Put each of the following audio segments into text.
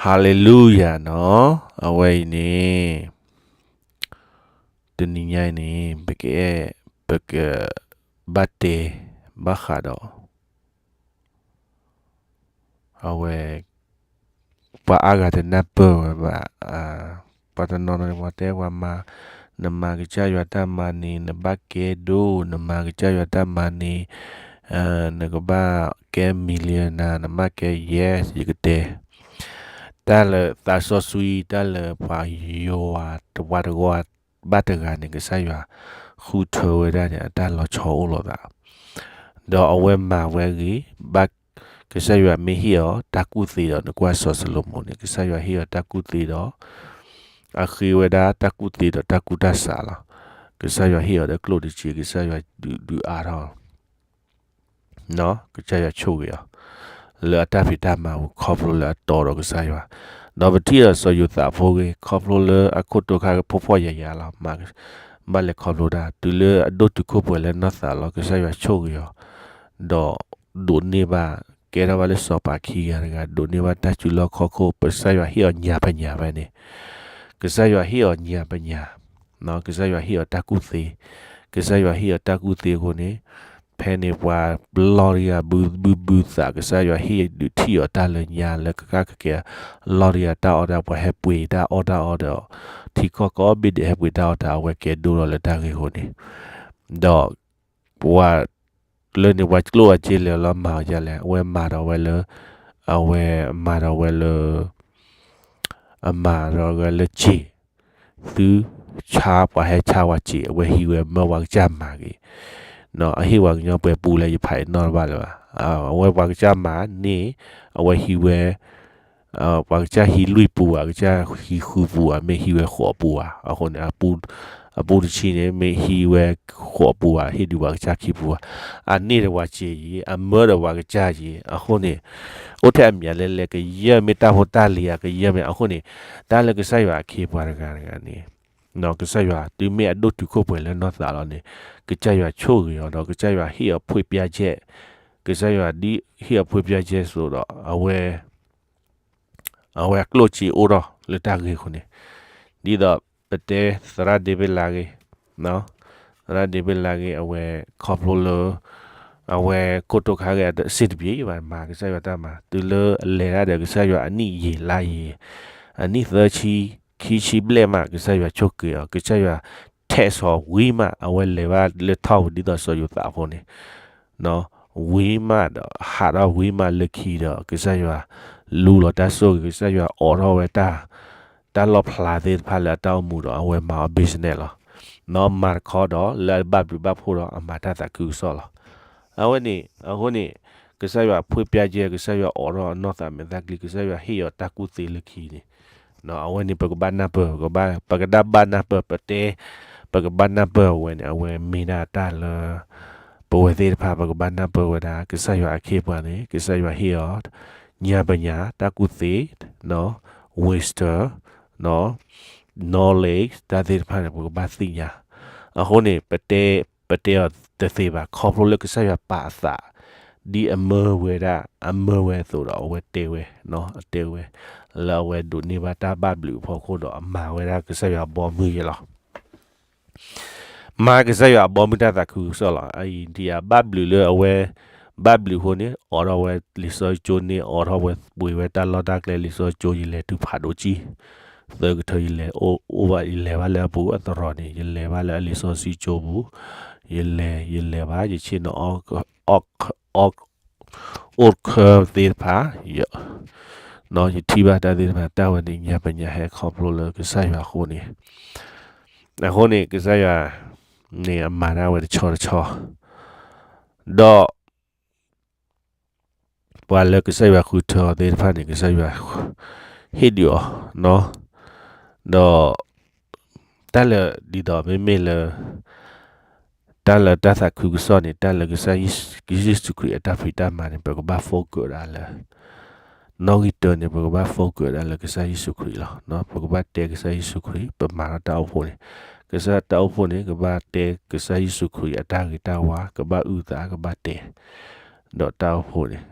Hallelujah နီၤ, အဝဲအံၤန့ၣ် တနံၤညါအံၤန့ၣ် ပကအဲၣ် ပက ဘၣ်တဲဘၣ်ဃးဒီး အဝဲ ပှၤအါဂၤတနၢ်ပၢၢ်ဝဲဘၣ်, ပှၤတနီၤနီၤန့ၣ် ပှၤတဲပှၤမၤ, နမၤကစၢ်ယွၤတၢ်မၤန့ၣ် နဘၣ်ကဲဒိၣ်, နမၤကစၢ်ယွၤတၢ်မၤန့ၣ် နကဘၣ်ကဲ millionaire, နဘၣ်ကဲ yes ယကတဲ တၢ်လၢသးစီဆှံ တၢ်လၢပှၤယွၤတဝါတဂီၢ်ဘၣ်တဂၤန့ၣ် ကစၢ်ယွၤဃုထၢဝဲဒၣ်န့ၣ် အတၢ်လီၤဆီအိၣ်လိာ်သး, ဒီးအဝဲမၤဝဲအဂ့ၢ် ဘၣ် ကစၢ်ယွၤမ့ၢ်ဟ့ၣ်အီၤတၢ်ကူၣ်သ့ဒီး နကွၢ်စီၤၡလိၤမိၣ်န့ၣ် ကစၢ်ယွၤဟ့ၣ်အီၤတၢ်ကူၣ်သ့ဒီး အဃ့ဝဲဒၣ်တၢ်ကူၣ်သ့ဒီးတၢ်ကူၣ်တၢ်ဆးလီၤ. ကစၢ်ယွၤဟ့ၣ်အီၤဒီးကျိၣ်တဆံ ကစၢ်ယွၤဒုးဒုးအါထီၣ် ကစၢ်ယွၤဆိၣ်ဂ့ၤအီၤ လၢအတၢ်ဖံးတၢ်မၤပူၤခီဖျိလၢအတီဒီးကစၢ်ယွၤ, ဒီးပထံၣ်ဒီးစီၤယိၤသးအဖိအဂ့ၢ် ခီဖျိလၢအခိၣ်တိခါဖှီၣ်ဖှီၣ်ယာ်ယာ်လီၤ, ဘၣ်လဲၤခီဖျိတၢ် တုၤလၢအဒိၣ်တုာ်ခိၣ်ပှဲၤလၢနီၢ်သးလီၤ ကစၢ်ယွၤဆိၣ်ဂ့ၤအီၤ, ဒီးဒိးန့ၢ်ဘၣ် ကဲထီၣ်ဘၣ်လၢစီၤပၤခံဂၤတဂၤ ဒိးန့ၢ်ဘၣ်တၢ်စုလီၢ်ခီၣ်ခိၣ် ကစၢ်ယွၤဟ့ၣ်အီၤညါပညါဖဲန့ၣ်, ကစၢ်ယွၤဟ့ၣ်အီၤညါပညါ, ကစၢ်ယွၤဟ့ၣ်အီၤတၢ်ကူၣ်သ့, ကစၢ်ယွၤဟ့ၣ်အီၤတၢ်ကူၣ်သ့အဃိန့ၣ် ဖဲန့ၣ်ပှၤလီၢ်တဂၤဘုဘုဘုသး ကစၢ်ယွၤဟ့ၣ်ဒုးထံၣ်အီၤတၢ်လၢညါလၢကကကဲ လီၢ်တဂၤတၢ်အီၣ်တၢ် ပှၤဟဲပှ့ၤတၢ်အီၣ်တၢ်အီဒီး ထံကီၢ်ကိးဘ့ၣ်ဒဲးဟဲပှ့ၤတၢ်အီၣ်တၢ် အဝဲကဲဒိၣ်ထီၣ်လၢတၢ်ဂ့ၢ်အဃိန့ၣ်, ဒီး ပှၤ လၢန့ၣ် ပှၤကျိၣ်အီၤက့လဲၤလီၤမၤအီၤဒ်လဲၣ် အဝဲမၤဒီးဝဲလၢ အဝဲမၤဒီးဝဲလၢ အမၤဒီးဝဲလၢစ့ၣ် သုဆါ ပှၤဟဲဆါဝဲစ့ၣ် အဝဲဟံးဝဲမၢပှၤကစၢ်မၤက့ၤ, အဟ့ၣ်ပှၤကညီပှဲၤပူလၢယဖးအံၤနီတဘၣ်လၢၤဘၣ်, အဝဲပှၤကစၢ်မၤန့ၣ် အဝဲဟံးဝဲ ပှၤကစၢ်ဟံးလွံၢ်ပူဧါ ကစၢ်ဟံးဃုပူဧါ မ့ၢ်ဟံးဝဲဃိးပူဧါ, အဃိန့ၣ် အပူတဆံန့ၣ် မ့ၢ်ဟံးဝဲဃိးပူဧါ ဟ့ၣ်ဒုးပှၤကစၢ်ခံပူဧါ, အန့ၢ်ဒီးပှၤစ့ၣ်ယံၤ အမၢဒီးပှၤကစၢ်ယံၤ အဃိန့ၣ် အိၣ်ထဲအမံၤလဲၣ်လဲၣ် ကယဲၢ်မ့ၢ်တၢ်ဖိတၢ်လံၤဧါ ကယဲၢ်မ့ၢ် အဃိန့ၣ် တၢ်လၢကစၢ်ယွၤအခ့အပှၤတဂၤတဂၤန့ၣ် ကစၢ်ယွၤတုၤမ့ၢ်အဒိၣ်တုာ်ခိၣ်ပှဲၤလၢနီၢ်သးလီၤန့ၣ် ကစၢ်ယွၤဆိၣ်ဂ့ၤအီၤဒီး ကစၢ်ယွၤဟ့ၣ်အီၤဖှ့ပျၢ်ကဲၣ်, ကစၢ်ယွၤဒ်ဟ့ၣ်အီၤဖှ့ပျၢ်ကဲၣ်စိဒီး အဝဲ အဝဲအကျိၣ်စ့အိၣ်ထီၣ်လၢတၢ်ဂ့ၢ်အဃိန့ၣ်, ဒ်သိးပတဲသရၣ်ဒ့ဘ့ၣ်လၢဂ့ၢ်, သရၣ်ဒ့ဘ့ၣ်လၢဂ့ၢ် အဝဲခီဖျိလၢ အဝဲခိၣ်တိခါဂ့ၢ်အစ့ၣ်တပျ့ၤဘၣ် မၤကစၢ်ယွၤတၢ်မၤ တုၤလၢအလဲၤတၢ်ဒီးကစၢ်ယွၤအနံၣ်ယံာ်လါယံာ်, အနံၣ်သၢဆံ ခံဆံဘျဲၣ်မး ကစၢ်ယွၤဆိၣ်က့ၤအီၤ ကစၢ်ယွၤထဲးစီၤဝံၤမး အဝဲလဲၤဘၣ်လၢထီၣ်ပူၤဒ်သိးစီၤယိၤသးအဖိန့ၣ် ဝံၤမးဒီး ဟးထီၣ်ဝံၤမးလၢခံဒီး ကစၢ်ယွၤလူလီၤတၢ်ဆိၣ်ဂ့ၤ ကစၢ်ယွၤအိးထီၣ်ဝဲတၢ် တၢ်လီၣ်ဖျါသ့ၣ်တဖၣ်လၢအတၢ်အိၣ်မူဒီး အဝဲမၤအီၤ business လီၤ. မၤတခီဒီးလၢအဘၣ်ဘျုးဘၣ်ဖှိၣ်ဒီး အမၤတၢ်သးခုကစီၣ်လီၤ. အဝဲန့ၣ် အဃိန့ၣ် ကစၢ်ယွၤဖှ့ပျၢ်ကဲ ကစၢ်ယွၤအိးထီၣ်အနီၢ်သးမဲာ်သၣ်ကျံ ကစၢ်ယွၤဟ့ၣ်အီၤတၢ်ကူၣ်သ့လၢခံန့ၣ် အဝဲန့ၣ် ပကဘၣ်နၢ်ပၢၢ် ပကဘၣ် ပကဒၣ်ဘၣ်နၢ်ပၢၢ် ပတဲ ပကဘၣ်နၢ်ပၢၢ်အဝဲန့ၣ် အဝဲမ့ၢ်ဒၣ်တၢ်လၢ ပဝဲသ့ၣ်တဖၣ် ပကဘၣ်နၢ်ပၢၢ်ဝဲဒၣ် ကစၢ်ယွၤအခ့အပှၤန့ၣ် ကစၢ်ယွၤဟ့ၣ်အီၤ ညါပညာ တၢ်ကူၣ်သ့ wisdom, knowledge တၢ်သ့ၣ်တဖၣ်န့ၣ် ပကဘၣ်သ့ၣ်ညါ. အဃိန့ၣ် ပတဲ ပတဲအီၤတသ့ဘၣ် ခီဖျိလၢကစၢ်ယွၤပာ်အသး ဒ်အမၢဝဲဒၣ် အမၢဝဲအသိးဒီး အဝဲတဲဝဲ အတဲဝဲ လၢအဝဲဒိးန့ၢ်ဘၣ်တၢ်ဘၣ်ဘျုးအဖီခိၣ်ဒီး အမၤဝဲဒၣ်ကစၢ်ယွၤအဘီအမုၢ်ယဲလီၤ. မၤကစၢ်ယွၤအဘီအမုၢ်တၢ်သးခုကစီၣ်လီၤ. အအံၤဒ်အဘၣ်ဘျုးလၢအဝဲ ဘၣ်ဘျုးအဃိန့ၣ် အိးထီၣ်ဝဲလံာ်စီဆှံကၠိန့ၣ် အိးထီၣ်ဝဲပှ့ၤဝဲတၢ်လီၢ်တၢ်ကျဲ လံာ်စီဆှံကၠိ ယလဲၤတုၤဖးဒိၣ်ကံ သၢကထၢ ယလဲၤအိၣ်ဘၣ် ယလဲၤဘၣ်လၢအပူၤအသရိာ်န့ၣ် ယလဲၤဘၣ်လၢအလံာ်စီဆှံကၠိပူၤ ယလဲၤ ယလဲၤဘၣ် ယဆ့ၣ်နီၤ အိၣ်ခၢသ့ၣ်တဖၣ် ယထံၣ်ဘၣ်တၢ်သ့ၣ်တဖၣ် တၢ်ဝဲန့ၣ် ညါပညာဟဲခီဖျိလၢကစၢ်ယွၤအဃိန့ၣ် အဃိန့ၣ် ကစၢ်ယွၤန့ၣ် အမၤတၢ်ဝဲတဆီတဆီ ဒီး ပှၤလၢကစၢ်ယွၤဃုထၢအီၤသ့ၣ်တဖၣ်န့ၣ် ကစၢ်ယွၤ ဟ့ၣ်ဒုးအီၤ ဒီး တၢ်လၢဒ်သိးမ့မ့ၢ်လၢ တၢ်လၢတၢ်သးခုကစီၣ်န့ၣ် တၢ်လၢကစၢ်ယ့ၣ်ၡူးခရံာ်အတၢ်ဖံးတၢ်မၤန့ၣ် ပကဘၣ် focus ဒၣ်လၢ နီၣ်ဂံၢ်တၢန့ၣ် ပကဘၣ် focus ဒၣ်လၢကစၢ်ယ့ၣ်ၡူးခရံာ်လီၤ. ပကဘၣ်တဲကစၢ်ယ့ၣ်ၡူးခရံာ် ပမၤထီၣ်တၢ်အိၣ်ဖှိၣ်န့ၣ် ကစၢ်တၢ်အိၣ်ဖှိၣ်န့ၣ် ကဘၣ်တဲကစၢ်ယ့ၣ်ၡူးခရံာ်အတၢ်ဂ့ၤတၢ်ဝါ ကဘၣ်အုၣ်သး ကဘၣ်တဲ ဒီးတၢ်အိၣ်ဖှိၣ်န့ၣ်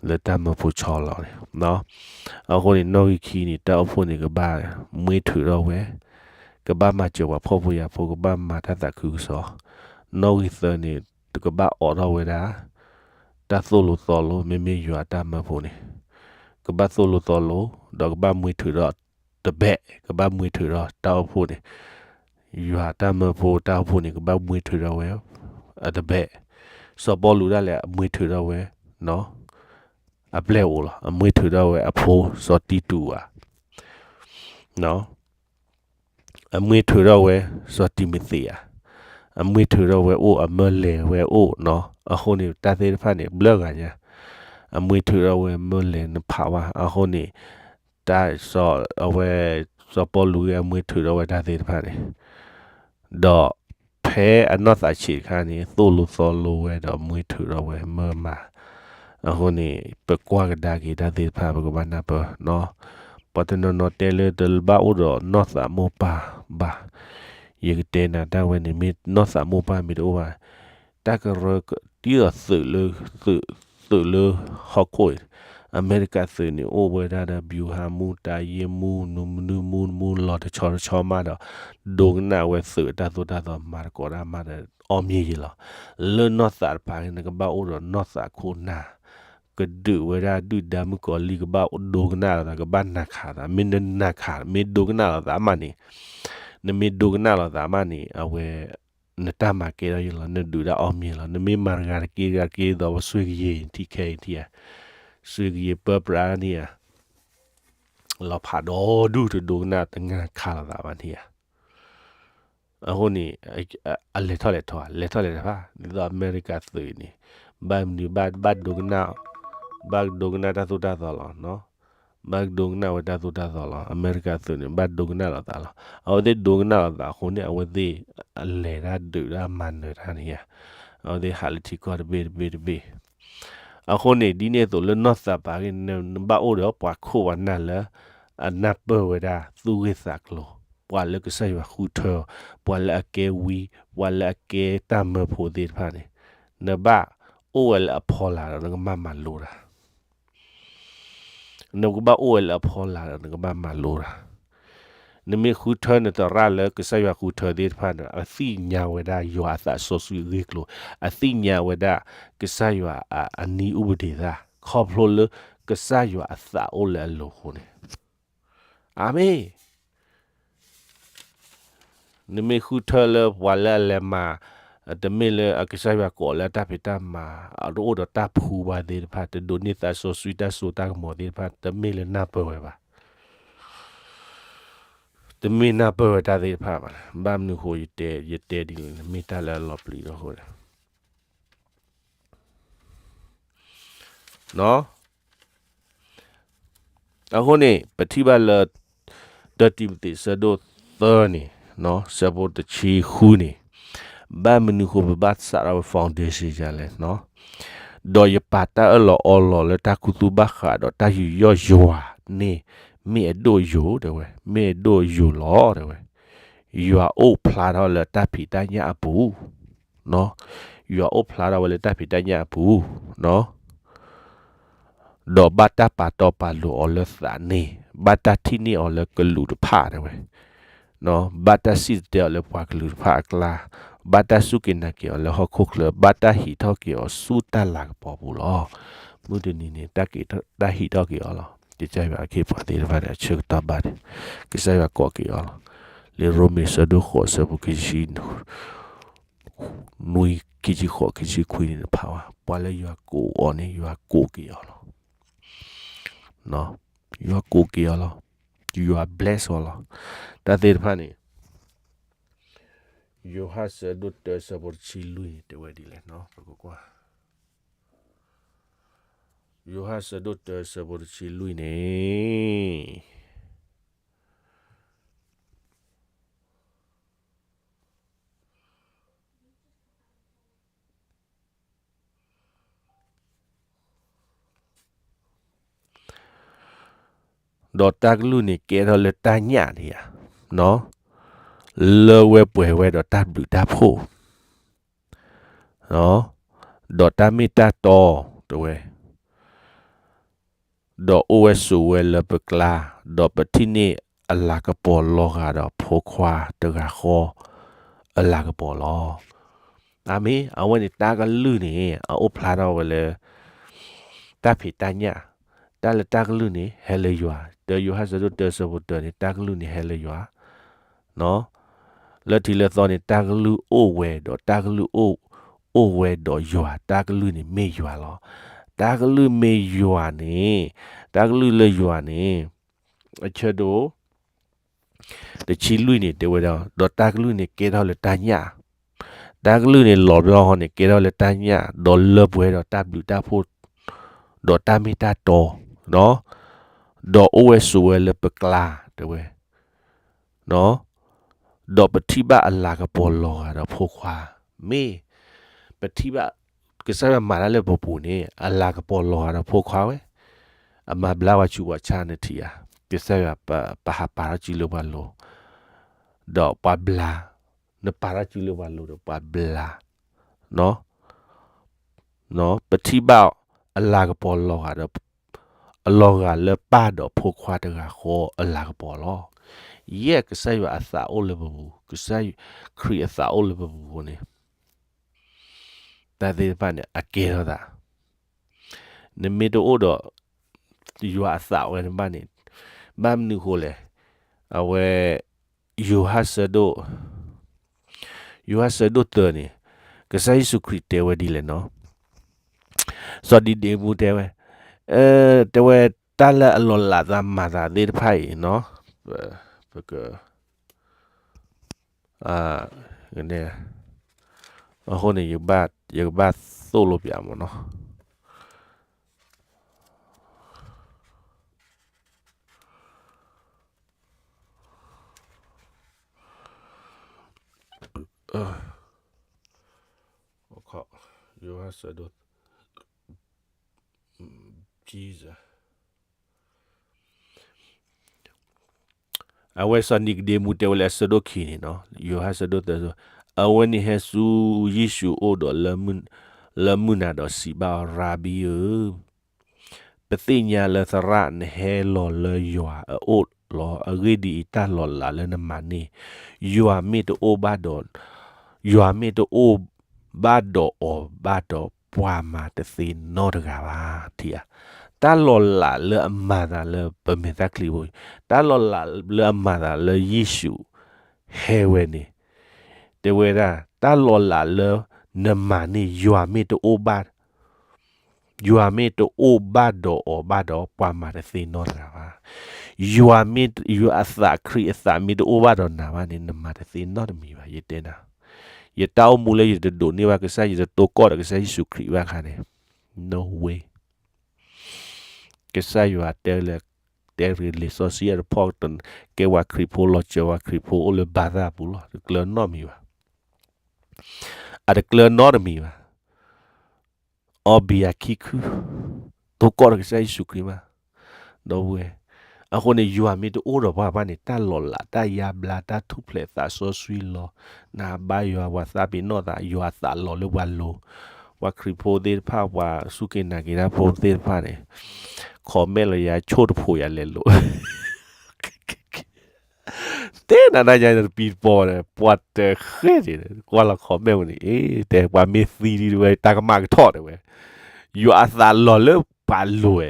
လၢတၢ်မၢဖိဆီလီၤန့ၣ်, အဃိန့ၣ် နီၣ်ဂံၢ်ခံန့ၣ် တၢ်အိၣ်ဖှိၣ်န့ၣ် ကဘၣ်မွဲထုးထီၣ်ဝဲ, ကဘၣ်မၤစၢၤပှၤဖှီၣ်ဖိယာ်ဖိ, ကဘၣ်မၤတၢ်သးခုကစီၣ်, နီၣ်ဂံၢ်သၢန့ၣ် ကဘၣ်အိးထီၣ်ဝဲဒၣ် တၢ်သိၣ်လိသီလိ မ့မ့ၢ်ယွၤအတၢ်မၢဖိန့ၣ်, ကဘၣ်သိၣ်လိသီလိ ဒီးကဘၣ်မွဲထုးထီၣ်တဘဲၣ်, ကဘၣ်မွဲထုးထီၣ်တၢ်အိၣ်ဖှိၣ်န့ၣ်, ယွၤတၢ်မၢဖိတၢ်အိၣ်ဖှိၣ်န့ၣ် ကဘၣ်မွဲထုးထီၣ်ဝဲ အတဘဲၣ်, စီၤပီလူးဒၣ်လဲာ် အမွဲထုးထီၣ်ဝဲ အပျဲၢ်အိၣ်လီၤ, အမွဲထုးထီၣ်ဝဲအဖိ စီၤတံတူးဧါ, အမွဲထုးထီၣ်ဝဲ စီၤတံၤမသ့းဧါ, အမွဲထုးထီၣ်ဝဲအိၣ် အမၢလဲၤဝဲအိၣ်နီၤ, အဃိန့ၣ် တၢ်သ့ၣ်တဖၣ်န့ၣ် ဘျၢဂၤညါ, အမွဲထုးထီၣ်ဝဲမၢလဲၤနဖးဝါ, အဃိန့ၣ် တၢ်စီၤ အဝဲ စီၤပီလူးဂ့ၤ အမွဲထုးထီၣ်ဝဲတၢ်သ့ၣ်တဖၣ်န့ၣ် ဒီးဖဲအနီၢ်သးဆံးတခါန့ၣ် သိၣ်လိသီလိဝဲဒီးမွဲထုးထီၣ်ဝဲမၢမၤ, အဃိန့ၣ် ပကွၢ်ကဒါက့ၤတၢ်သ့ၣ်တဖၣ် ပကဘၣ်နၢ်ပၢၢ်နီၤ, ပှၤတနီၤနီၤတဲလၢတဘၣ်အိၣ်ဒီးနီၢ်သးမိၢ်ပၢ်ဘၣ်, ယကတဲနၤတၢ်ဝဲန့ၣ် မ့ၢ်နီၢ်သးမိၢ်ပၢ်မ့ၢ်တအိၣ်ဘၣ် တၢ်ကရၢကရိသုးလၢ သုး သုးလၢဟီၣ်ခိၣ်, အမဲရကၤသုးန့ၣ် အိၣ်ဝဲဒၣ်ဒီး ဗျူဟာမှူး တပ်ရင်းမှူး နူမနုၤမူမူ လီၤတဆီတဆီမးဒီး ဒိကနၣ်ဝဲသုးအတၢ်သိၣ်တၢ်သီ မၤသကိးတၢ်မၤဒီး အီၣ်မ့ၢ်ယံၤလီၤ. လၢနီၢ်သးတဖၣ်န့ၣ် နကဘၣ်အိၣ်ဒီးနီၢ်သးခိၣ်နၢ်, ကဒုးဝဲဒၣ်ဒုၣ်ဒါမုၣ်ကီၤလံၢ် ကဘၣ်ဒိကနၣ်လိာ်သး ကဘၣ်နာ်ခးသး, မ့ၢ်နနာ်ခး မ့ၢ်ဒိကနၣ်လိာ်သးမးန့ၣ်, နမ့ၢ်ဒိကနၣ်လိာ်သးမးန့ၣ် အဝဲ နတၢ်မၤကဲထီၣ်ယံၤလီၤ, နဒုးတၢ်အီၣ်မ့ၢ်လီၤ, နမ့ၢ်မၤတဂၤတက့ၢ်တဂၤတက့ၢ် သိးပစွ့ကယဲၢ်ထံခဲအံၤထံဧါ, စွ့ကယဲၢ်ပၢပြးန့ၣ်ဧါ, လီၤဖးဒီဒူၣ်တဒိကနၣ်တနာ်ခးလိာ်သးဘၣ်န့ၣ်ဧါ. အဃိန့ၣ် အလဲၤထီၣ်လဲၤထီၣ် လဲၤထီၣ်လဲၤထီၣ်ဖး ဒ်သိးအမဲရကၤသုးန့ၣ် ဘၣ်မနုၤဘၣ် ဘၣ်ဒိကနၣ်, ဘၣ်ဒိကနၣ်တၢ်သိၣ်တၢ်သီလီၤ. ဘၣ်ဒိကနၣ်ဝဲတၢ်သိၣ်တၢ်သီလီၤ. အမဲရကၤသုးန့ၣ် ဘၣ်ဒိကနၣ်လိာ်သးလီၤ. အဝဲသ့ၣ်ဒိကနၣ်လိာ်သးအဃိန့ၣ် အဝဲသ့ၣ်အလဲၤတၢ်ဒုးတၢ်မၤနၢၤတၢ်န့ၣ်ဧါ. အဝဲသ့ၣ်ဟးလၢထံကီၢ်တဘ့ၣ်တဘ့ၣ်တဘ့ၣ် အဃိန့ၣ် ဒ်န့ၣ်အသိးလၢနီၢ်သးပာ်ဂ့ၢ် နဘၣ်အိၣ်ဒီးပှၤခိၣ်ပှၤနၢ်လၢ အနၢ်ပၢၢ်ဝဲဒၣ်သူၣ်ဂ့ၢ်သးကျိၤ, ပှၤလၢကစၢ်ယွၤဃုထၢ, ပှၤလၢအကဲဝံ, ပှၤလၢအကဲတၢ်မၢဖိသ့ၣ်တဖၣ်န့ၣ်, နဘၣ်အိၣ်ဝဲလၢအဖီလာ်ဒီး နကဘၣ်မၤလိတၢ် နကဘၣ်အိၣ်ဝဲလၢအဖီလာ်ဒီး နကဘၣ်မၤလိတၢ်. နမ့ၢ်ဃုထၢနသရၣ်လၢကစၢ်ယွၤဃုထၢသ့ၣ်တဖၣ်န့ၣ် အသ့ၣ်ညါဝဲဒၣ်ယွၤအသးစီဆှံအဂ့ၢ်အကျိၤ, အသ့ၣ်ညါဝဲဒၣ်ကစၢ်ယွၤအနံၣ်အူပဒ့ၣ်သၣ်, ခီဖျိလၢကစၢ်ယွၤအသးအိၣ်လၢအလိၤအဃိန့ၣ်, အၤမ့ၣ် နမ့ၢ်ဃုထၢလၢပှၤလၢအလဲၤမၤ, တမ့ၢ်လၢအကစၢ်ယွၤကိးလၢအတၢ်ဖံးတၢ်မၤ, အတအိၣ်ဒီးတၢ်ဖှူဘၣ်သ့ၣ်တဖၣ်, တဒိးန့ၢ်သးစီဆှံတၢ်စိတၢ်ကမီၤသ့ၣ်တဖၣ်, တမ့ၢ်လၢနၢ်ပၢၢ်ဝဲဘၣ်. တမ့ၢ်နၢ်ပၢၢ်ဝဲတၢ်သ့ၣ်တဖၣ်ဘၣ်. ဘၣ်မနုၤဃိ ယတဲဒ်န့ၣ် မ့ၢ်တၢ်လၢအလီၤပျံၤအဃိ အဃိန့ၣ် ပထံၣ်ဘၣ်လၢ တၢတံၤမသ့း ဆၢဒိၣ်သၢန့ၣ်, ဆၢဖိတဆံဃုန့ၣ်, ဘၣ်မနုၤဃိ ပဘၣ်စးထီၣ်ဝဲ foundation ယၤလဲၣ်, ဒီးယပာ်တၢ်အၢၣ်လီၤအီလီၤလၢတၢ်ကူၣ်သ့ဘၣ်ဃးဒီးတၢ်ယူးယီၣ်ယွၤန့ၣ် မ့ၢ်အဒိၣ်ယိာ် တဲဝဲ, မ့ၢ်အဒိၣ်ယိာ်လီၤ တဲဝဲ. ယွၤအိၣ်ဖျါထီၣ်လၢတၢ်ဖံးတၢ်ညၣ်အပူၤ ယွၤအိၣ်ဖျါထီၣ်ဝဲလၢတၢ်ဖံးတၢ်ညၣ်အပူၤ, ဒီးဘၣ်တၢ်ပာ်တီပာ်လိၤအီၤလၢသးန့ၣ်, ဘၣ်တၢ်ထံၣ်န့ၢ်အီၤလၢကလူးတဖၣ် တဲဝဲ, ဘၣ်တၢ်စံၣ်တဲၤတဲအီၤလၢပှၤကလုာ်တဖၣ်အကျါ, ဘၣ်တၢ်စူၢ်က့ၤနာ်က့ၤအီၤလၢဟီၣ်ခိၣ်ချၢ, ဘၣ်တၢ်ဟံးထီၣ်က့ၤအီၤဆူတၢ်လၤကပီၤပူၤလီၤ. မုၢ်တနံၤန့ၣ် တၢ်က့ၤ တၢ်ဟံးထီၣ်က့ၤအီၤလီၤ. ကစၢ်ယွၤအခ့အပှၤသ့ၣ်တဖၣ်န့ၣ် အဆၢကတီၢ်ဘၣ်န့ၣ် ကစၢ်ယွၤကိးက့ၤအီၤလီၤ. လံာ်ရိမ့ၤ ဆၢဒိၣ်ဃိး ဆၢဖိခံဆံ နွံ ခံဆံဃိး ခံဆံခွံန့ၣ် နဖးဝဲ, ပှၤလၢယွၤကိးအီၤန့ၣ် ယွၤကိးက့ၤအီၤလီၤ. ယွၤကိးက့ၤအီၤလီၤ. ယွၤ bless အီၤလီၤ. တၢ်သ့ၣ်တဖၣ်န့ၣ် ယိၤဟၣ် ဆၢဒိၣ်တၢ ဆၢဖိတဆံလွံၢ်န့ၣ် တဲဝဲဒ်လဲၣ်, ပကကွၢ် ယိၤဟၣ် ဆၢဒိၣ်တၢ ဆၢဖိတဆံလွံၢ်န့ၣ် ဒီးတၢ်ကလုၢ်န့ၣ်ကဲထီၣ်လၢတၢ်ညၣ်ဒံးဧါ, လၢဝဲပှဲၤဝဲဒီးတၢ်ဘျုးတၢ်ဖှိၣ် ဒီးတၢ်မ့ၢ်တၢ်တီ တဲဝဲ, ဒီးအိၣ်ဝဲဆိးဝဲလၢပကျါ, ဒီးပထံၣ်န့ၢ်အလၤကပီၤလီၤဂာ်ဒီးဖိခွါတဂၤဃီ အလၤကပီၤလီၤ. အၤမ့ၣ်, အဝဲန့ၣ်တၢ်ကလုၢ်န့ၣ် အအိၣ်ဖျါထီၣ်ဝဲလၢ တၢ်ဖံးတၢ်ညၣ်, တၢ်လၢတၢ်ကလုၢ်န့ၣ် ဟဲလၢယွၤ, တၢယိၤဟၣ်ဆၢဒိၣ်တၢဆၢဖိတၢန့ၣ် တၢ်ကလုၢ်န့ၣ်ဟဲလၢယွၤ လၢထံးလၢသီန့ၣ် တၢ်ကလုၢ်အိၣ်ဝဲဒီးတၢ်ကလုၢ်အိၣ်, အိၣ်ဝဲဒီးယွၤ, တၢ်ကလုၢ်န့ၣ်မ့ၢ်ယွၤလီၤ. တၢ်ကလုၢ်မ့ၢ်ယွၤန့ၣ်, တၢ်ကလုၢ်လၢယွၤန့ၣ်, အဆၢဒိၣ် တဆံလွံၢ်န့ၣ် တဲဝဲဒၣ်, ဒီးတၢ်ကလုၢ်န့ၣ်ကဲထီၣ်လၢတၢ်ညၣ်, တၢ်ကလုၢ်န့ၣ်လီၤဘျီဟီန့ၣ် ကဲထီၣ်လၢတၢ်ညၣ်, ဒီးလၢပှဲၤဒီးတၢ်ဘျုးတၢ်ဖှိၣ်, ဒီးတၢ်မ့ၢ်တၢ်တီ, ဒီးအိၣ်ဝဲဆိးဝဲလၢပကျါ, တဲဝဲ ဒီးပထံၣ်ဘၣ်အလၤကပီၤလီၤဂာ်ဒီးဖိခွါ, မ့ၢ်ပထံၣ်ဘၣ် ကစၢ်ယွၤမၤတၢ်လၢပပူၤန့ၣ် အလၤကပီၤလီၤဂာ်ဒီးဖိခွါဝဲ, အမၤဘျါပှၤဆူးပှၤဆါနထံၣ်ဧါ, ကစၢ်ယွၤပဟးပာ်ထီၣ်စုလၢပှၤလိၤ, ဒီးပှၤဘျါ, နပာ်ထီၣ်စုလၢပှၤလိၤဒီးပှၤဘျါ, ပထံၣ်ဘၣ်အလၤကပီၤလီၤဂာ်ဒီး အလီၤဂာ်လၢပၢ်ဒီးဖိခွါတဂၤဃီအလၤကပီၤလီၤ. ယဲၢ်ကစၢ်ယွၤအသးအိၣ်လၢပပူၤ, ကစၢ်ခရံာ်အသးအိၣ်လၢပပူၤအဃိန့ၣ်, တၢ်သ့ၣ်တဖၣ်န့ၣ် အကဲထီၣ်သး, နမ့ၢ်တအိၣ်ဒီး ယွၤအသးဝဲန့ၣ်ဘၣ်န့ၣ်, ဘၣ်မနုၤအဃိလဲၣ်, အဝဲ ယိၤဟၣ်ဆၢဒိၣ်, ယိၤဟၣ်ဆၢဒိၣ်တၢန့ၣ်, ကစၢ်ယ့ၣ်ၡူးခရံာ်တဲဝဲဒ်လဲၣ်နီၤ, စီၤနံၤကဒ့မူတဲဝဲ, တဲဝဲတၢ်လၢအလီၤလးသးမၤသးသ့ၣ်တဖၣ်အံၤနီၤ, ပက အဃိန့ၣ် ယကဘၣ်သိၣ်လိပၠးမ့ၢ်နီၤ. ယိၤဟၣ်ဆၢဒိၣ် Jesus အဝဲစီၤနံၤကဒ့မူတဲဝဲလၢအဆၢဒိၣ်ခံန့ၣ်နီၤ, ယိၤဟၣ်ဆၢဒိၣ်သၢဆၢ, အဝဲန့ၣ်ဟဲဆူယ့ၣ်ၡူးအိၣ်ဒီးလၢမုၢ်နၤဒီးစံးဘၣ်အီၤ, ရၤဘံဧၢ, ပသ့ၣ်ညါလၢသရၣ်နဟဲလီၤလၢယွၤအအိၣ်လီၤ. အဂ့ၢ်ဒ်အံၤ, တၢ်လီၤလးလၢနမၤန့ၢ် ယွၤမ့ၢ်တအိၣ်ဘၣ်ဒီး, ယွၤမ့ၢ်တအိၣ်ဘၣ်ဒီးအီၤဘၣ်ဒီး ပှၤမၤတသ့နီတဂၤဘၣ်. ထံၣ်ဧါ, တၢ်လီၤလးလၢအမၤသးလၢပမဲာ်ချံဖိ, တၢ်လီၤလးလၢအမၤသးလၢယ့ၣ်ၡူးဟဲဝဲန့ၣ်, တဲဝဲဒၣ် တၢ်လီၤလးလၢနမၤန့ၢ် ယွၤမ့ၢ်တအိၣ်ဘၣ် ယွၤမ့ၢ်တအိၣ်ဘၣ်ဒီးအီၤဘၣ်ဒီး ပှၤမၤတသ့နီတဂၤဘၣ်. ယွၤမ့ၢ်, ယွၤအသးခရံာ်အသးမ့ၢ်တအိၣ်ဘၣ်ဒီးနၤဘၣ်န့ၣ် နမၤတသ့နီတမံၤဘၣ်, ယတဲနၤ. ယတၢ်အိၣ်မူလၢယတဒိးန့ၢ်ဘၣ်ကစၢ်, ယတတိကီၢ်ဒီးကစၢ်ယ့ၣ်ၡူးခရံာ်ဘၣ်ခါန့ၣ်, no way. ကစၢ်ယွၤတဲလၢ, တဲရ့လံာ်စီဆှံအတဖီ, ကဲပှၤခရံာ်ဖိလီၤစၢၤပှၤခရံာ်ဖိအိၣ်လၢဘါသၣ်အပူၤလီၤ. တကျၢၤနီတမံၤဘၣ်, အတကျၢၤနီတမံၤဘၣ်. အီဘံယၤခံခု, တိကီၢ်ဒီးကစၢ်ယ့ၣ်ၡူးခရံာ်မး, ဒီပုၢ်ဝဲၢ်. အဃိန့ၣ် ယွၤမ့ၢ်တအိၣ်ဒီးပှၤဘၣ်န့ၣ် တၢ်လီၤလး တၢ်ယါဘျါ တၢ်ထူၣ်ဖျဲးသးစီဆှံလီၤ. နဘါယွၤ ပှၤသးပ့ၤနီၣ်သး, ယွၤအသးလီၤလၢပှၤလိၤ, ပှၤခရံာ်ဖိသ့ၣ်တဖၣ်, ပှၤစူၢ်က့ၤနာ်က့ၤတၢ်ဖိသ့ၣ်တဖၣ်န့ၣ်, ခီၣ်မဲာ်လီၤယၤဆိၣ်တဖိးယၤလဲၤလိၤ တဲနၤနၤယၤတပံတပီၤဒီး ပှၤတဃဲန့ၣ် ကွၢ်လီၤ comment ပူၤန့ၣ် အ့ တဲပှၤမ့ၢ်သံဒ်ဝဲ တၢ်ကမၣ်ကထီၣ်တဲဝဲ, ယွၤအသးလီၤလၢပှၤလိၤဝဲ,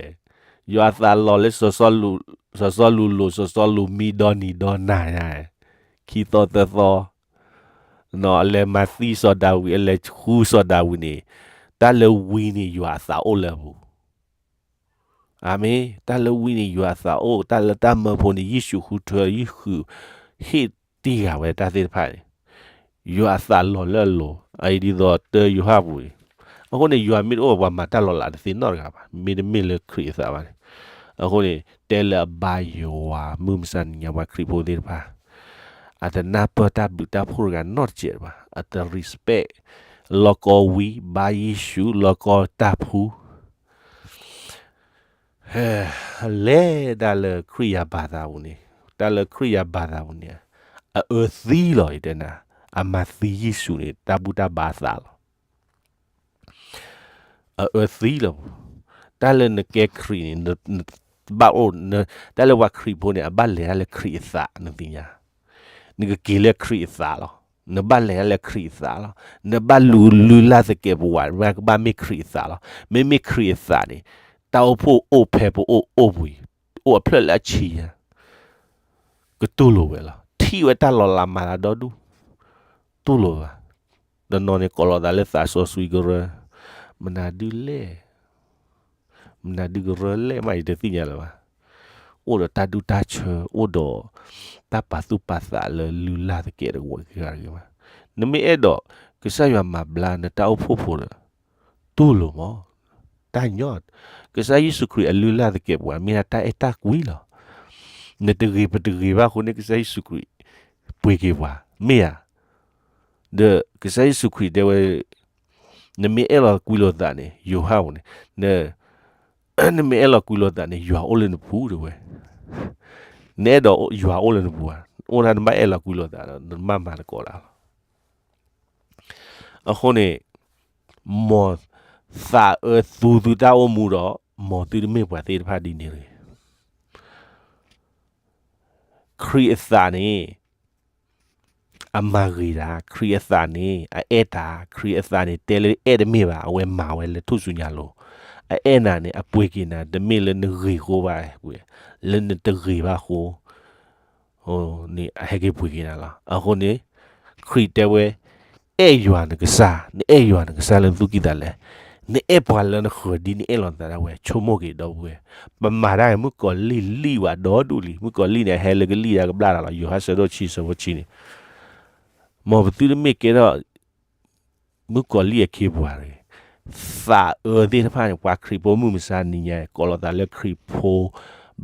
ယွၤအသးလီၤလၢ စီၤစီလူးလိၤ စီၤစီလူးမံဒီနံၤဒီနၤညါ, ခံသီသၢသီ, အလဲၤမၤသံစီၤဒၤဝံး အလဲၤဃုစီၤဒၤဝံးန့ၣ်, တၢ်လၢဝံန့ၣ် ယွၤအသးအိၣ်လၢအပူၤ အၤမ့ၣ်, တၢ်လၢဝံန့ၣ် ယွၤအသးအိၣ်, တၢ်လၢတၢ်မၢဖိန့ၣ် ယ့ၣ်ၡူးဃုထၢ ယ့ၣ်ၡူး ဟ့ၣ်တံၢ်ဃာ်ဝဲတၢ်သ့ၣ်တဖၣ်န့ၣ်, ယွၤအသးလီၤလၢအလိၤ, အအံၤဒ်သိးတၢယိၤဟၣ်ပူၤန့ၣ်, အဃိန့ၣ် ယွၤမ့ၢ်တအိၣ် ပှၤမၤတၢ်လီၤလးတသ့နီတဂၤဘၣ်, မ့တမ့ၢ်လၢခရံာ်အသးဘၣ်န့ၣ်, အဃိန့ၣ် တဲလၢအဘါယွၤ မုၢ်မဆါနံၤညါ ပှၤခရံာ်ဖိသ့ၣ်တဖၣ် အတနၢ်ပၢၢ်တၢ်ဘျုးတၢ်ဖှိၣ်တဂၤနီတစဲးဘၣ်, အတ respect လီၢ်ကီၢ်ဝံ ဘါယ့ၣ်ၡူး လီၢ်ကီၢ်တၢ်ဖှူ လဲၤတၢ်လၢခရံာ်ယၤဘၣ်သးပူၤန့ၣ်, တၢ်လၢခရံာ်ယၤဘၣ်သးပူၤန့ၣ်, အအၢသံလီၤ, ယတဲနၤ, အမၤသံယ့ၣ်ၡူးန့ၣ် တၢ်ဘူၣ်တၢ်ဘါအသးလီၤ. အအၢသံလီၤပူၤ, တၢ်လၢနကဲခရံာ်န့ၣ် နဘၣ်အိၣ်, တၢ်လၢပှၤခရံာ်ဖိန့ၣ် အဘၣ်လဲၤတၢ်လၢခရံာ်အသး နသ့ၣ်ညါ, နကက့ၤလၢခရံာ်အသးလီၤ. နဘၣ်လဲၤတၢ်လၢခရံာ်အသးလီၤ. နဘၣ်လူလုၢ်လၢ်သကဲးပဝး နကဘၣ်မ့ၢ်ခရံာ်အသးလီၤ. မ့မ့ၢ်ခရံာ်အသးန့ၣ် တၢ်အိၣ်ဖှိၣ်အိၣ်ဖဲပအိၣ်အိၣ်ပှဲၤ, အိၣ်အဖျၢၣ်လၢအဆံညါ ကတူၢ်လိာ်ဝဲလီၤ. ထံၣ်ဝဲတၢ်လီၤလးမၤလၤဒီဒူၣ်, တူၢ်လိာ်ဘၣ်. တနီၤန့ၣ်ကိးလီၤသးလၢသးစီဆှံကရၢ, မနုၤဒုလဲၣ်, မနုၤဒုကရၢလဲၣ်မး ယတသ့ၣ်ညါလၢၤဘၣ်. အိၣ်ဒီးတၢ်ဒူၣ်တၢ်ဆၢ, အိၣ်ဒီးတၢ်ပာ်သူၣ်ပာ်သးလၢလုၢ်လၢ်သကဲးတဝီၤဂ့ၤဂ့ၤမး. နမ့ၢ်အဲၣ်ဒိးကစၢ်ယွၤမၤဘျါနတၢ်အိၣ်ဖှိၣ်ဖိဒီး တူၢ်လိာ်မး, တၢ်ညီ, ကစၢ်ယ့ၣ်ၡူးခရံာ်အလုၢ်လၢ်သကဲးပဝး မ့ၢ်ဒၣ်တၢ်အဲၣ်တၢ်ကွံလီၤ. နတဂ့ၤပတဂ့ၤဘၣ်အဃိန့ၣ် ကစၢ်ယ့ၣ်ၡူးခရံာ် ပှ့ၤက့ၤပှၤ, မ့ၢ်ဧါ. ဒီးကစၢ်ယ့ၣ်ၡူးခရံာ်တဲဝဲ, နမ့ၢ်အဲၣ်လီၤကွံလိာ်သးန့ၣ် ယိၤဟၣ်ပူၤန့ၣ်, နမ့ၢ်အဲၣ်လီၤကွံလိာ်သးန့ၣ် ယွၤအိၣ်လၢနပူၤတဲဝဲ. နအဲၣ်ဒိးယွၤအိၣ်လၢနပူၤဧါ, အိၣ်ဒၣ်နဘၣ်အဲၣ်လီၤကွံလိာ်သးဒီး နဘၣ်မၤသကိးတၢ်လီၤ. အဃိန့ၣ်, မ်သးအၢသူသုတၢ်အိၣ်မူဒီး, မ်သုတမ့ၢ်ပှၤသ့ၣ်တဖၣ်ဒ်န့ၣ်တဂ့ၤ. ခရံာ်အသးန့ၣ် အမၤဂ့ၤတၢ်, ခရံာ်အသးန့ၣ် အအဲၣ်တၢ်, ခရံာ်အသးန့ၣ် တဲလၢအဲၣ်တမ့ၢ်ဘၣ်, အဝဲမၤဝဲလၢထူၣ်စုညါလိၤ. အအဲၣ်နၤန့ၣ် အပှ့ၤက့ၤနၤ, တမ့ၢ်လၢနဂ့ၤအဃိဘၣ်, လၢနတဂ့ၤဘၣ်အဃိ န့ၣ် အဟဲက့ၤပှ့ၤက့ၤနၤလီၤ. အဃိန့ၣ် ခရံာ်တဲဝဲ, အဲၣ်ယွၤနကစၢ်, နအဲၣ်ယွၤနကစၢ်လၢနသူၣ်ကံၢ်သးလဲ, နအဲၣ်ပှၤလၢနဃၢၤဒ်နအဲၣ်လီၤနသးဒၣ်ဝဲ, ဆိကမိၣ်က့ၤဒီပုၢ်ဝဲၢ်, ပမၤတၢ်မုၣ်ကီၤလံၢ်လံၢ်ဝဲဒီဒူၣ်လံ, မုၣ်ကီၤလံၢ်န့ၣ် အဟဲလၢကလံၢ်ဒၣ်ကဘျၣ်တၢ်လီၤ, ယိၤဟၣ်ဆၢဒိၣ်ဆံဆၢဖိဆံန့ၣ်, မ်ပသုတမ့ၢ်ကဲထီၣ် မုၣ်ကီၤလံၢ်အခ့အပှၤတဂ့ၤ. သးအၢသ့ၣ်တဖၣ်န့ၣ် ပှၤခရံာ်ဖိမုၢ်မဆါနံၤညါ ကိးလီၤသးလၢခရံာ်ဖိ,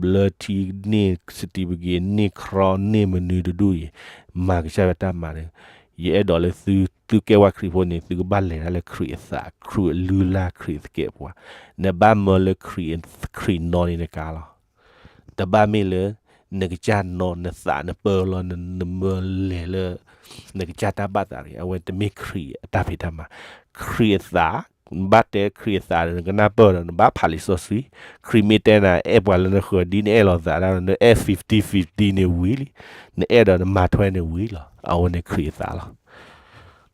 ဘျၢထံန့ၢ် certificate န့ၢ် cross န့ၢ်မနုၤတဒူၣ်အံၤ, မၤကစၢ်ယွၤတၢ်မၤန့ၣ်, ယအဲၣ်ဒိးလၢသု, သုကဲဝဲခရံာ်ဖိန့ၣ် သုကဘၣ်လဲၤတၢ်လၢခရံာ်အသး, ခရံာ်အလုၢ်အလၢ် ခရံာ်သကဲးပဝး, နဘၣ်မၢလၢခရံာ်, ခရံာ်နီၢ်န့ၣ်နကါလီၤ. တဘၣ်မ့ၢ်လၢ နကစၢ်နီၢ် နသးနပၢလီၤ, နမၢလဲၤလၢ နကစၢ်တၢ်ဘၣ်သးတဂ့ၤ, အဝဲတမ့ၢ်ခရံာ်အတၢ်ဖံးတၢ်မၤ, ခရံာ်အသး, နဘၣ်တဲခရံာ်အသးဒီး နကနၢ်ပၢၢ်ဒီး နဘၣ်ဖးလံာ်စီဆှံ, ခရံာ်မ့ၢ်တဲနၤ အဲၣ်ပှၤလၢနဃၢၤဒ်နအဲၣ်လီၤသးဒၣ်, နအဲၣ် fifty fifty န့ၣ်ဝံၤလံ, နအဲၣ်ဒီးနမၤထွဲန့ၣ်ဝံၤလီၤ, အဝဲန့ၣ်ခရံာ်အသးလီၤ.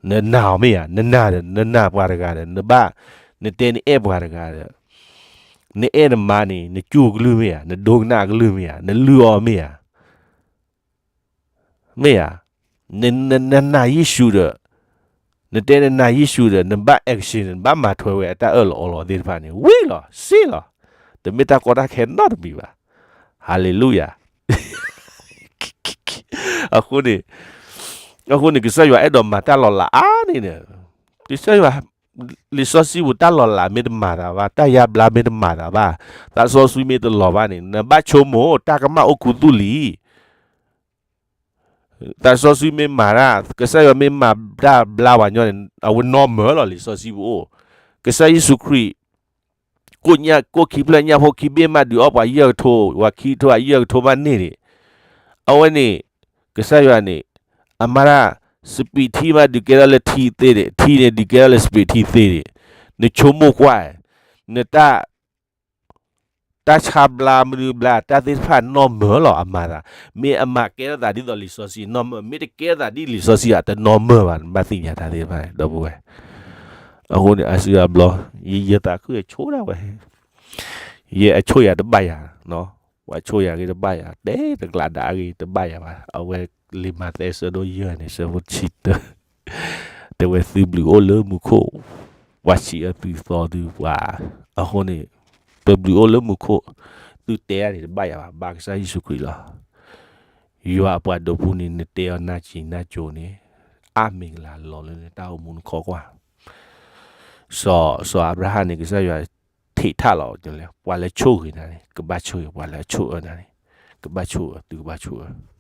နနာ်အီၤမ့ၢ်ဧါ, နနာ်ဒီး နနာ်ပှၤတဂၤဒီး နဘၣ်, နတဲနအဲၣ်ပှၤတဂၤဒီး နအဲၣ်နမါန့ၣ် နစူၢ်ကလုၢ်မ့ၢ်ဧါ, နဒိကနၣ်ကလုၢ်မ့ၢ်ဧါ, နလုၢ်အီၤမ့ၢ်ဧါ, မ့ၢ်ဧါ, နနာ်ယ့ၣ်ၡူးဒီး, နတဲနနာ်ယ့ၣ်ၡူးဒီး နဘၣ် action နဘၣ်မၤထွဲဝဲအတၢ်အၢၣ်လီၤအီလီၤသ့ၣ်တဖၣ်န့ၣ် ဝံၤလီၤ စ့လီၤ, တမ့ၢ်တၢ်ကီတၢ်ခဲနီတမံၤဘၣ်, ဟၤလ့လူယၤ အဃိန့ၣ်, အဃိန့ၣ် ကစၢ်ယွၤအဲၣ်ဒိးမၤတၢ်လီၤလးအါန့ၣ်ဒီး, ကစၢ်ယွၤ, လံာ်စီဆှံပူၤတၢ်လီၤလးမ့ၢ်တမၤသးဘၣ်, တၢ်ယါဘျါမ့ၢ်တမၤသးဘၣ်, သးစီဆှံမ့ၢ်တလီၤဘၣ်န့ၣ် နဘၣ်ဆိကမိၣ်တၢ်ကမၣ်အိၣ်ခူသူၣ်လံ. သးစီဆှံမ့ၢ်မၤတၢ်, ကစၢ်ယွၤမ့ၢ်မၤတၢ်ဘျါပှၤညီန့ၣ် အဝဲနီၢ်မၢလီၤ လံာ်စီဆှံပူၤအိၣ်, ကစၢ်ယ့ၣ်ၡူးခရံာ် ကိၣ်ညၣ်ကိၣ်ခံဖျၢၣ်ညၣ်ဖိခံဘ့ၣ်မးဒုးအီၣ်ပှၤယဲၢ်ကထိ, ပှၤခံကထိအယဲၢ်ကထိမးန့ၢ်န့ၣ်, အဝဲန့ၣ်, ကစၢ်ယွၤန့ၣ်, အမၤတၢ်, စပံးထံမးဒုးကဲထီၣ်လၢထံသ့န့ၣ်, ထံန့ၣ်ဒုးကဲထီၣ်လၢစပံးထံသ့န့ၣ်, နဆိကမိၣ်ကွၢ်, နတၢ် တၢ်ဆါဘျါမနုၤဘျါ တၢ်သ့ၣ်တဖၣ်နီၢ်မၢလီၤအမၤသး, မ့ၢ်အမၤကဲထီၣ်သးဒ်သိးလံာ်စီဆှံနီၢ်မၢ, မ့ၢ်တကဲထီၣ်သးဒ်လံာ်စီဆှံအတနီၢ်မၢဘၣ် နဘၣ်သ့ၣ်ညါတၢ်သ့ၣ်တဖၣ် ဒီပုၢ်ဝဲၢ်, အဃိန့ၣ် အါစုအါဘျီ, ယယသးခုယဆိဒၣ်ဝဲ, ယဲအဆိယၤတဘၣ်ယၤ, ပှၤဆိယၤဂ့ၤတဘၣ်ယၤ, တဲတကျးဒၣ်ဂ့ၤတဘၣ်ယၤဘၣ်, အဝဲလံာ်မးသဲဆၢဒိၣ်ယဲၢ်န့ၣ် ဆၢဖိဆံတၢ တဲဝဲသုဘျုးအိၣ်လၢမူခိၣ်, ပှၤစံးအၢသုသီသုပှၤ, အဃိန့ၣ်, ပဘျုးအိၣ်လၢမူခိၣ်, သုတဲအန့ၣ်တဘၣ်ယၤဘၣ် ဘၣ်ကစၢ်ယ့ၣ်ၡူးခရံာ်လီၤ. ယွၤအပှၤဒိးပူၤန့ၣ် နတဲအီၤနၢ်စံၣ်နၢ်ကိၤန့ၣ်, အါမ့ၢ်ကလၤလီၤလၢနတၢ်အိၣ်မူနခီကွၢ်, စီၤ, စီၤအၤဘြၤဟၣ်န့ၣ် ကစၢ်ယွၤထံးထၣ်လီၤ, ပှၤလၢဆိၣ်ဂ့ၤနၤန့ၣ် ကဘၣ်ဆိၣ်ဂ့ၤ, ပှၤလၢအဆိၣ်အၢနၤန့ၣ် ကဘၣ်ဆိၣ်အၢ, သုကဘၣ်ဆိၣ်အၢ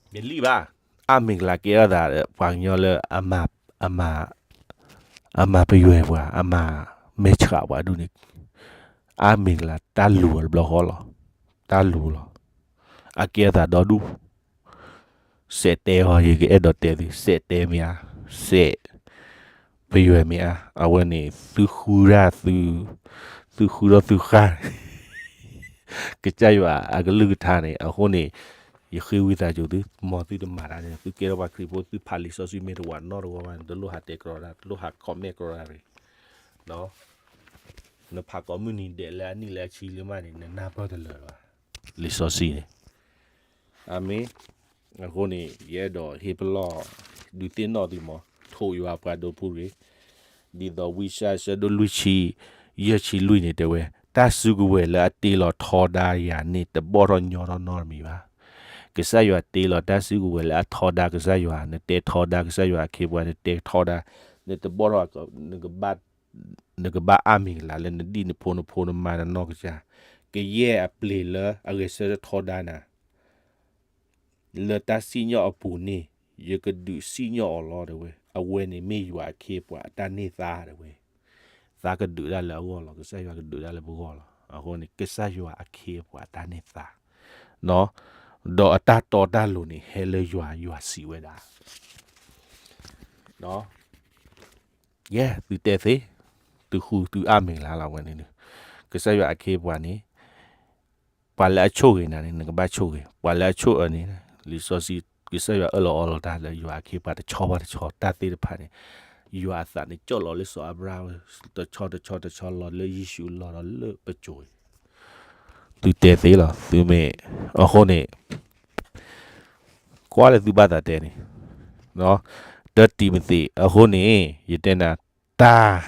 မ့ၢ်လံဘၣ်, အါမ့ၢ်ကလၤကဲထီၣ်သးဒီး ပှၤကညီလၢ အမၤပယွဲပှၤ, အမၤမဲာ်ဆှးပှၤဒ်န့ၣ်, အါမ့ၢ်ကလၤတၢ်လူၤအီၤတဘျီဃီလီၤ, တၢ်လူၤလီၤ, အကဲထီၣ်သးဒီဒူၣ်, စဲးတဲအီၤ ယကအဲၣ်ဒိးတဲသု, စဲးတဲမ့ၢ်ဧါ, စဲး ပယွဲၢ်မ့ၢ်အါ, အဝဲန့ၣ် သုဃုဒၣ်သု, သုဃုဒီးသုဃၢ်န့ၣ် ကစၢ်ယွၤအကလုၢ်ကထါန့ၣ် အဃိန့ၣ် ယဃ့ဝံသးစူၤသု, မ်သုတမၤတၢ်န့ၣ် သုကဲထီၣ်ပှၤခရံာ်ဖိ သုဖးလံာ်စီဆှံမ့ၢ်တဝးနီတဝီဘၣ်န့ၣ် တလိၣ်ဟးတဲကြီတၢ်, တလိၣ်ဟး comment ကြီတၢ်ရ့ၣ်, နဖးကိးမုၢ်နံၤဒဲးလၢအနံၣ်လၢအဆံလံမးန့ၣ် နနၢ်ပၢၢ်တလၢာ်ဘၣ်, လံာ်စီဆှံန့ၣ် အမ့ၢ်, အဃိန့ၣ် ယအဲၣ်ဒိးဟ့ၣ်ပလီၢ် ဒုးသ့ၣ်နီၣ်သုမး, ထိၣ်ယွၤပှၤဒိးဖုရ့ၣ်, ဒ်သိးဝံယၡါယၤ ဆၢဒိၣ်လွံၢ်ဆံ, ယဲၢ်ဆံလွံၢ်န့ၣ်တဲဝဲ, တၢ်စုကဝဲၤလၢအတ့လီၤထီဒါယၤန့ၣ် တဘီၣ်ထီၣ်ညီထီၣ်နီတမံၤဘၣ်. ကစၢ်ယွၤတ့လီၤတၢ်စုကဝဲၤလၢအထီဒါကစၢ်ယွၤ, နတဲထီဒါကစၢ်ယွၤအခ့အပှၤ, နတဲထီဒါ, နတဘီၣ်ထီၣ်, နကဘၣ် နကဘၣ်အါမံၤကလၤလၢနဒံၣ်နဖိနဖိ နမၤနနီၢ်ကစၢ်, ကယဲၢ်အပျ့ၤလၢအဂဲၤဆၢထၢၣ်ထီဒါနၤ လၢတၢ်စံၣ်ညီၣ်အပူၤန့ၣ် ယကဒုးစံၣ်ညီၣ်အီၤလီၤတဲဝဲ. အဝဲန့ၣ်မ့ၢ်ယွၤအခ့အပှၤအတၢ်န့ၢ်သါတဲဝဲ. သါကဒုးတၢ်လၢအဂီၢ်လီၤ, ကစၢ်ယွၤကဒုးတၢ်လၢပဂီၢ်လီၤ. အဃိန့ၣ် ကစၢ်ယွၤအခ့အပှၤအတၢ်န့ၢ်သါ, ဒီးအတၢ်တီတၢ်လိၤန့ၣ် ဟဲလၢယွၤ, ယွၤစံးဝဲဒၣ် ယဲ သုတဲသ့, သုဃုသုအါမ့ၢ်ကလၤလီၤဝဲန့ၣ်, ကစၢ်ယွၤအခ့အပှၤန့ၣ်, ပှၤလၢအဆိၣ်ဂ့ၤနၤန့ၣ် နကဘၣ်ဆိၣ်ဂ့ၤ, ပှၤလၢအဆိၣ်အၢန့ၣ်, လံာ်စီဆှံ, ကစၢ်ယွၤအၢၣ်လီၤအီလီၤတၢ်လၢယွၤအခ့အပှၤတဆီဘၣ်တဆီ, တၢ်သ့ၣ်တဖၣ်န့ၣ် ယွၤအသးန့ၣ် ကၠီၣ်လီၤလၢစီၤအၤဘြၤဟၣ်, တဆီတဆီတဆီလီၤလၢယ့ၣ်ၡူး လီၤဒီးလၢပစိၤအံၤ, သုတဲသ့လီၤ, သုမ့ၢ်, အဃိန့ၣ် ကွၢ်လၢသုဘၣ်သးတဲန့ၣ်, တၢတံၤမသ့း, အဃိန့ၣ် ယတဲနၤ, တၢ်,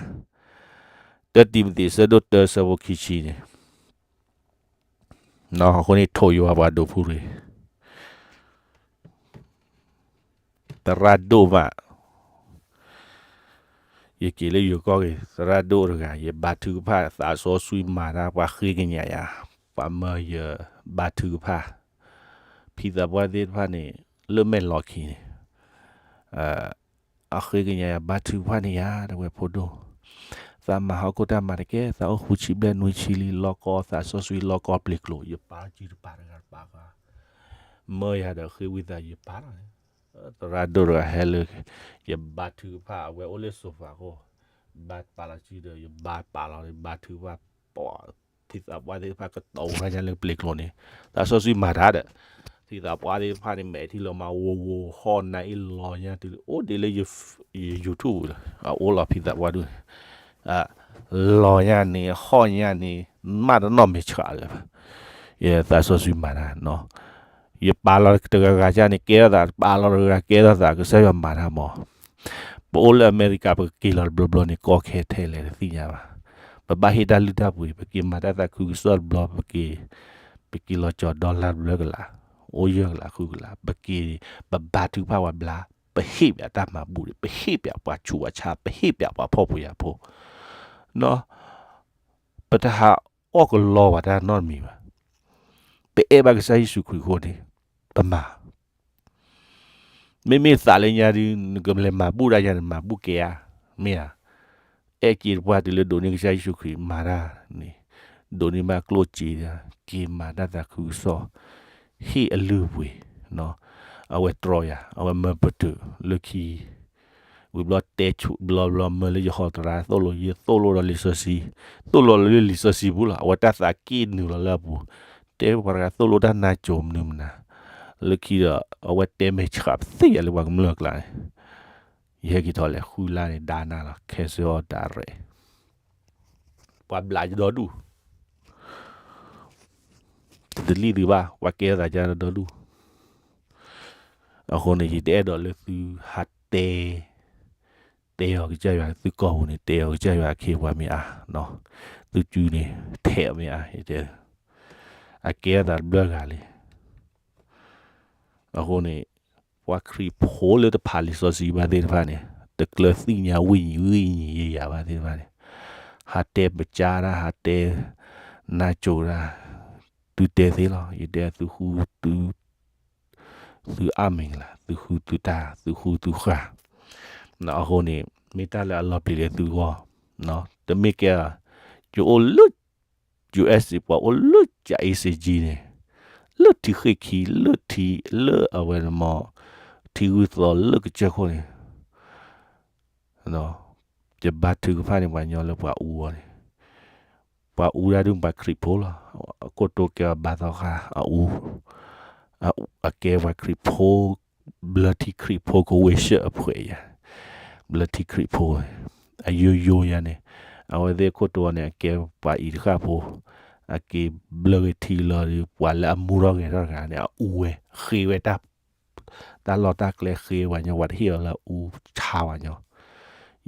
တၢတံၤမသ့း ဆၢဒိၣ်တၢ ဆၢဖိခံဆံန့ၣ်, အဃိန့ၣ် ထိၣ်ယွၤပှၤဒိးဖုရ့ၣ်, သရၣ်ဒိၣ်မး, ယက့ၤလၢယိၤကီၢ်ဂ့ၤ သရၣ်ဒိၣ်တဂၤ ယဘါထုကဖၣ် သးစီဆှံမၤတၢ် ပှၤဃ့ကညးယၤ, ပှၤမၢယဘါထုကဖၣ်, ဖံသးပှၢ်သ့ၣ်တဖၣ်န့ၣ် လၢမဲာ်လီၤခံန့ၣ် အဃ့ကညးယၤ ဘါထုကဖၣ်န့ၢ်ယၤ တဲဝဲ ဖိဒိၣ်, သးမၤဟီၣ်ခိၣ်တၢ်မၤတကဲ, သးအိၣ်ဃုဆံဘျဲၣ်နွံဆံလံ လီၢ်ကီသးစီဆှံ လီၢ်ကီပျ့ၤကျိၤ ယပာ်လီၤစုတပၤတဂၤတပၤဃါ, မၢယၤဒီးဃ့ဝံသး ယပာ်လီၤန့ၣ်, သရၣ်ဒိၣ်တဂၤဟဲလၢ ယဘါထုကဖၣ် အဝဲအိၣ်လၢ sofa အဃိ, ဘါပာ်လီၤစုဒီး ယဘါပာ်လီၤ ဘါထုကဖၣ် ပှၤ ဖံသးပှၢ်သ့ၣ်တဖၣ်ကတီၤဝဲညါလၢပျ့ၤကျိၤန့ၣ်, သးစီဆှံမၤတၢ်ဒီး ဖံသးပှၢ်သ့ၣ်တဖၣ်န့ၣ် မဲာ်ထံလီၤမၤဝိဝိ ဟီၣ်နါအ့ၣ်လီၤညါတုၤ အိၣ်ဒ်လၢ YouTube လီၤ, အအိၣ်လီၤဖံသးပှၢ်ဒူၣ်န့ၣ်, လီၤညါန့ၣ် ဟီၣ်ညါန့ၣ် မးတနီၣ်မဲာ်ဆှးလၢၤဘၣ်, ယသးစီဆှံမၤတၢ်နီၤ, ယပာ်လီၤတဂၤဂၤန့ၣ် ကဲထီၣ်သး, ပာ်လီၤတဂၤဂၤကဲထီၣ်သး ကစၢ်ယွၤမၤတၢ်မး ပအိၣ်လၢအမဲရကၤ ပကက့ၤလီၤတဘျီဘျီန့ၣ် ကီခဲထဲလဲၣ်တသ့ၣ်ညါဘၣ်, ပဘၣ်ဟ့ၣ်တၢ်လုၢ်တၢ်ပှ့ၤ ပက့ၤမၤတၢ်သးခုကစီၣ်တဘျီ ပက့ၤ, ပက့ၤလီၤကၠီၤ dollar တဘျီကလး, အိၣ်ယဲၢ်ကလးဃုကလး ပက့ၤ, ပဘါထုကဖၣ်ပှၤဘျါ, ပဟ့ၣ်ပှၤတၢ်မၤဘူၣ်ဒီး ပဟ့ၣ်ပှၤပှၤဆူးပှၤဆါ ပဟ့ၣ်ပှၤပှၤဖှီၣ်ဖိယာ်ဖိ ပတဟးအီၣ်ကလီဘၣ်တၢ်နီတမံၤဘၣ်, ပအဲၣ်ဘၣ်ကစၢ်ယ့ၣ်ၡူးခရံာ်အဃိန့ၣ်, ပမၤ မ့မ့ၢ်သးလၢညါဒုး နကလဲၤမၤဘူၣ်ဒၣ်ယၤ နမၤဘူၣ်ကဲဧါ, မ့ၢ်ဧါ, အဲၣ်က့ၤတပှၢ်တုၤလၢဒိးန့ၢ်ကစၢ်ယ့ၣ်ၡူးခရံာ်မၤတၢ်န့ၣ်, ဒိးန့ၢ်ဘၣ်ကျိၣ်စ့, က့ၤမၤတၢ်သးခုကစီၣ်, ဟ့ၣ်အလုၢ်အပှ့ၤ, အဝဲတြီယၤ အဝဲမၢပတုာ်လၢခံ ဝံၤဘျီတဲဆူးဘျီဘျီ မၢလၢယဟီၣ်သရၣ် သိၣ်လိ ယသိၣ်လိဒီးလံာ်စီဆှံ, သိၣ်လိလၢလံာ်စီဆှံပူၤလီၤ. အဝဲတၢ်သးက့ၣ်နုာ်လီၤလၢအပူၤ, တဲပှၤတဂၤသိၣ်လိတၢ်နါစိၤမနုၤမနၤ, လၢခံဒီး အဝဲတဲမဲာ်ဆှးပသ့ၣ်ယၤလၢပှၤကမျၢၢ်အကျါန့ၣ်, ယဟဲက့ၤထီၣ်လဲၤဃုလါန့ၣ် ဒါနၤလီၤ cancel အီၤ direct ပှၤဘျးယဒီဒူၣ်, တလံၣ်သုဘၣ် ပှၤကဲထီၣ်သးယဒီဒူၣ်. အဃိန့ၣ် ယတအဲၣ်ဒိးလၢသုဟးတဲ, တဲအီၤကစၢ်ယွၤ သုကီၢ်ပူၤန့ၣ် တဲအီၤကစၢ်ယွၤအခ့အပှၤမ့ၢ်အါ, သုစုန့ၣ် ထဲးအီၤမ့ၢ်အါ, ယတဲ, အကဲထီၣ်သးတဘျီဂၤလံ. အဃိန့ၣ် ပှၤခရံာ်ဖိလၢတဖးလံာ်စီဆှံဘၣ်သ့ၣ်တဖၣ်န့ၣ် တကျၢၤသ့ၣ်ညါ ဝိညာဉ် ဝိညာဉ်ရေးရာ ဘၣ်သ့ၣ်တဖၣ်န့ၣ် ဟးတဲပစၢ်တၢ် ဟးတဲနါစိၤတၢ်, သုတဲသ့လီၤ. ယတဲသုဃုသု, သုအါမ့ၢ်ကလၤ, သုဃုသုတၢ်, သုဃုသုဃၢ်, အဃိန့ၣ် မ့ၢ်တၢ်လၢအလီၤပျံၤလၢသုဂီၢ်, တမ့ၢ်ကဲ, ယအိၣ်လၢ ယူၢ်အ့းစ့ၣ် ပှၤအိၣ်လၢ ကၠၤအ့စ့ၣ်ကၠံန့ၣ်, လၢထံဃ့ၢ်ခံ, လၢထံ, လၢအဝဲန့ၣ်မ့ၢ် ထံဂုၢ်သီလၢကစၢၢ်ခိၣ်န့ၣ်, ယဘါထုကဖၣ်န့ၣ် ပှၤညီလၢပှၤအူအီၤန့ၣ်, ပှၤအူဒၣ်ဒုးပှၤခရံာ်ဖိလီၤ. အခိၣ်တိကဲအီၤဘါသီခါ အအူ, အကဲပှၤခရံာ်ဖိ, ဘျၢထံခရံာ်ဖိကဝ့ၢ်ဆှၢအဖှဲးယၤ, ဘျၢထံခရံာ်ဖိ, အယိယိယၤန့ၣ်, အဝဲသ့ၣ်အခိၣ်တိန့ၣ် အကဲပှၤအံၤတဃၣ်ဖိ, အက့ၤဘျၢဂ့ၤထံလီၤဒီး ပှၤလၢအမူထီၣ်ဂဲၤထီၣ်တဂၤန့ၣ် အအူဝဲ, ဃ့ဝဲတၢ် တၢ်လီၢ်တၢ်ကျဲဃ့ဝဲညီ, ပှၤတဟ့ၣ်အီၤလၢအအူဆါဝဲညီ,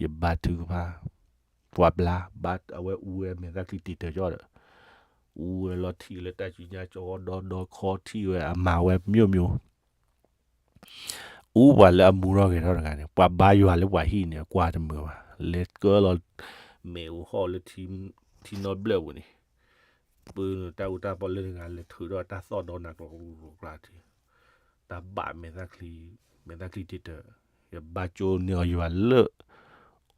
ယဘါထုကဖၣ်, ပှၤဘျါ, ဘါအဝဲအူဝဲမဲာ်သၣ်ချံတံာ်တၢၢ်ကၠီဒီး, အူဝဲလီၤထံလၢတၢ်စုညါကၠီဒီဒီခီထံၣ်ဝဲအမၤဝဲမျိးမျိး, အူပှၤလၢအမူထီၣ်ဂဲၤထီၣ်တဂၤန့ၣ်, ပှၤဘါယွၤလၢပှၤဟံၣ်န့ၣ် အကွၢ်တမုာ်ဘၣ်, လဲၤကၢလီၤ, မ့ၣ်အူဟီၣ်လၢ ထံနီၣ်ဘျၢၣ်ပူၤန့ၣ်, ပၢနတၢ်အူတၢ်ပီၣ်လၢတဂၤလဲၤထုးဒီးတၢ်သီၣ်ဒီနၤကျိၤကျါထံ, တၢ်ဘၣ်မဲာ်သၣ်ချံ, မဲာ်သၣ်ချံတံာ်တၢၢ်, ယဘါကၠိန့ၢ်အီၤယွၤလၢ,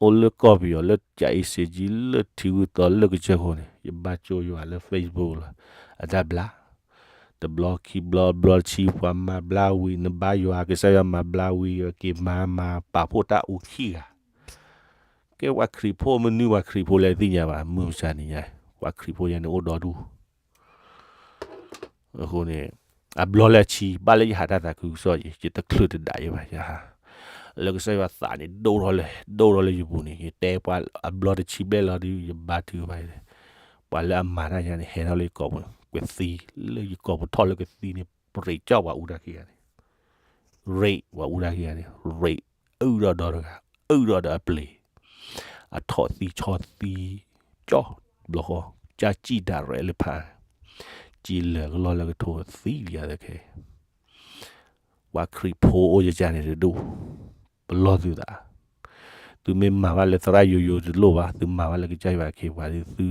အိၣ်လၢကီၢ်ပယီၤလၢကၠၤအ့စ့ကၠံလၢထံဂုၢ်သီလၢကစၢၢ်ခိၣ်န့ၣ် ယဘါကၠိယွၤလၢ Facebook လီၤ, အတၢ်ဘျါ တဘျီခံဘျီဘျီတဆံ ပှၤမၤဘျါဝံၤ နဘါယွၤ ကစၢ်ယွၤမၤဘျါဝံၤ က့ၤမၤမၤပာ်ဖှိၣ်တၢ်အူခံဂၤ, ကဲပှၤခရံာ်ဖိမနုၤပှၤခရံာ်ဖိလဲၣ်သ့ၣ်ညါဘၣ် မုၢ်မဆါနံၤညါ, ပှၤခရံာ်ဖိယၤန့ၣ်အိၣ်ဒီဒူၣ်, အဃိန့ၣ်, အဘျီလၢအဆံ ဘၣ်လၢယဟးတၢ်သးခုကစီၣ်ယံၤ ယတချုးတဒးယံၤဘၣ်ယဟး, လၢကစၢ်ယွၤသးန့ၣ် ဒိၣ်ထီၣ်လၢ, ဒိၣ်ထီၣ်လၢယပူၤန့ၣ် ယတဲပှၤအဘျီတဆံဘျဲၣ်လီၤဒီး ယဘါထုကဖၣ်, ပှၤလၢအမၤတၢ်ယၤန့ၣ် ဟဲထီၣ်လၢယကိာ်ပူၤ, ကသံ, လၢယကိာ်ပူၤထီၣ်လၢကသံန့ၣ် ပရ့းကၠီၣ်ပှၤအူတၢ်ခံဂၤန့ၣ်, ရ့းပှၤအူတၢ်ခံဂၤန့ၣ် ရ့း, အုၣ်ဒီးဒီတဂၤ, အုၣ်ဒီးဒီးအပျ့ၤ, အထီၣ်သံဆီသံ, ကၠီ, ဘျီဃီ, ကၠၢ်ကံၣ်ဒၣ်ရဲၣ်လၢဖး, ကံၣ်လၢာ်ကလီၢ်လၢကထိသံလံယၤသခဲ, ပှၤခရံာ်ဖိအိၣ်ယကန့ၣ်တဒူၣ်, ပလီၢ်သုသး, သုမ့ၢ်မၤဘၣ်လၢသရၣ်ယိယိတလိၣ်ဘၣ်, သုမၤဘၣ်လၢကစၢ်ယွၤအခ့အပှၤဒီးသု,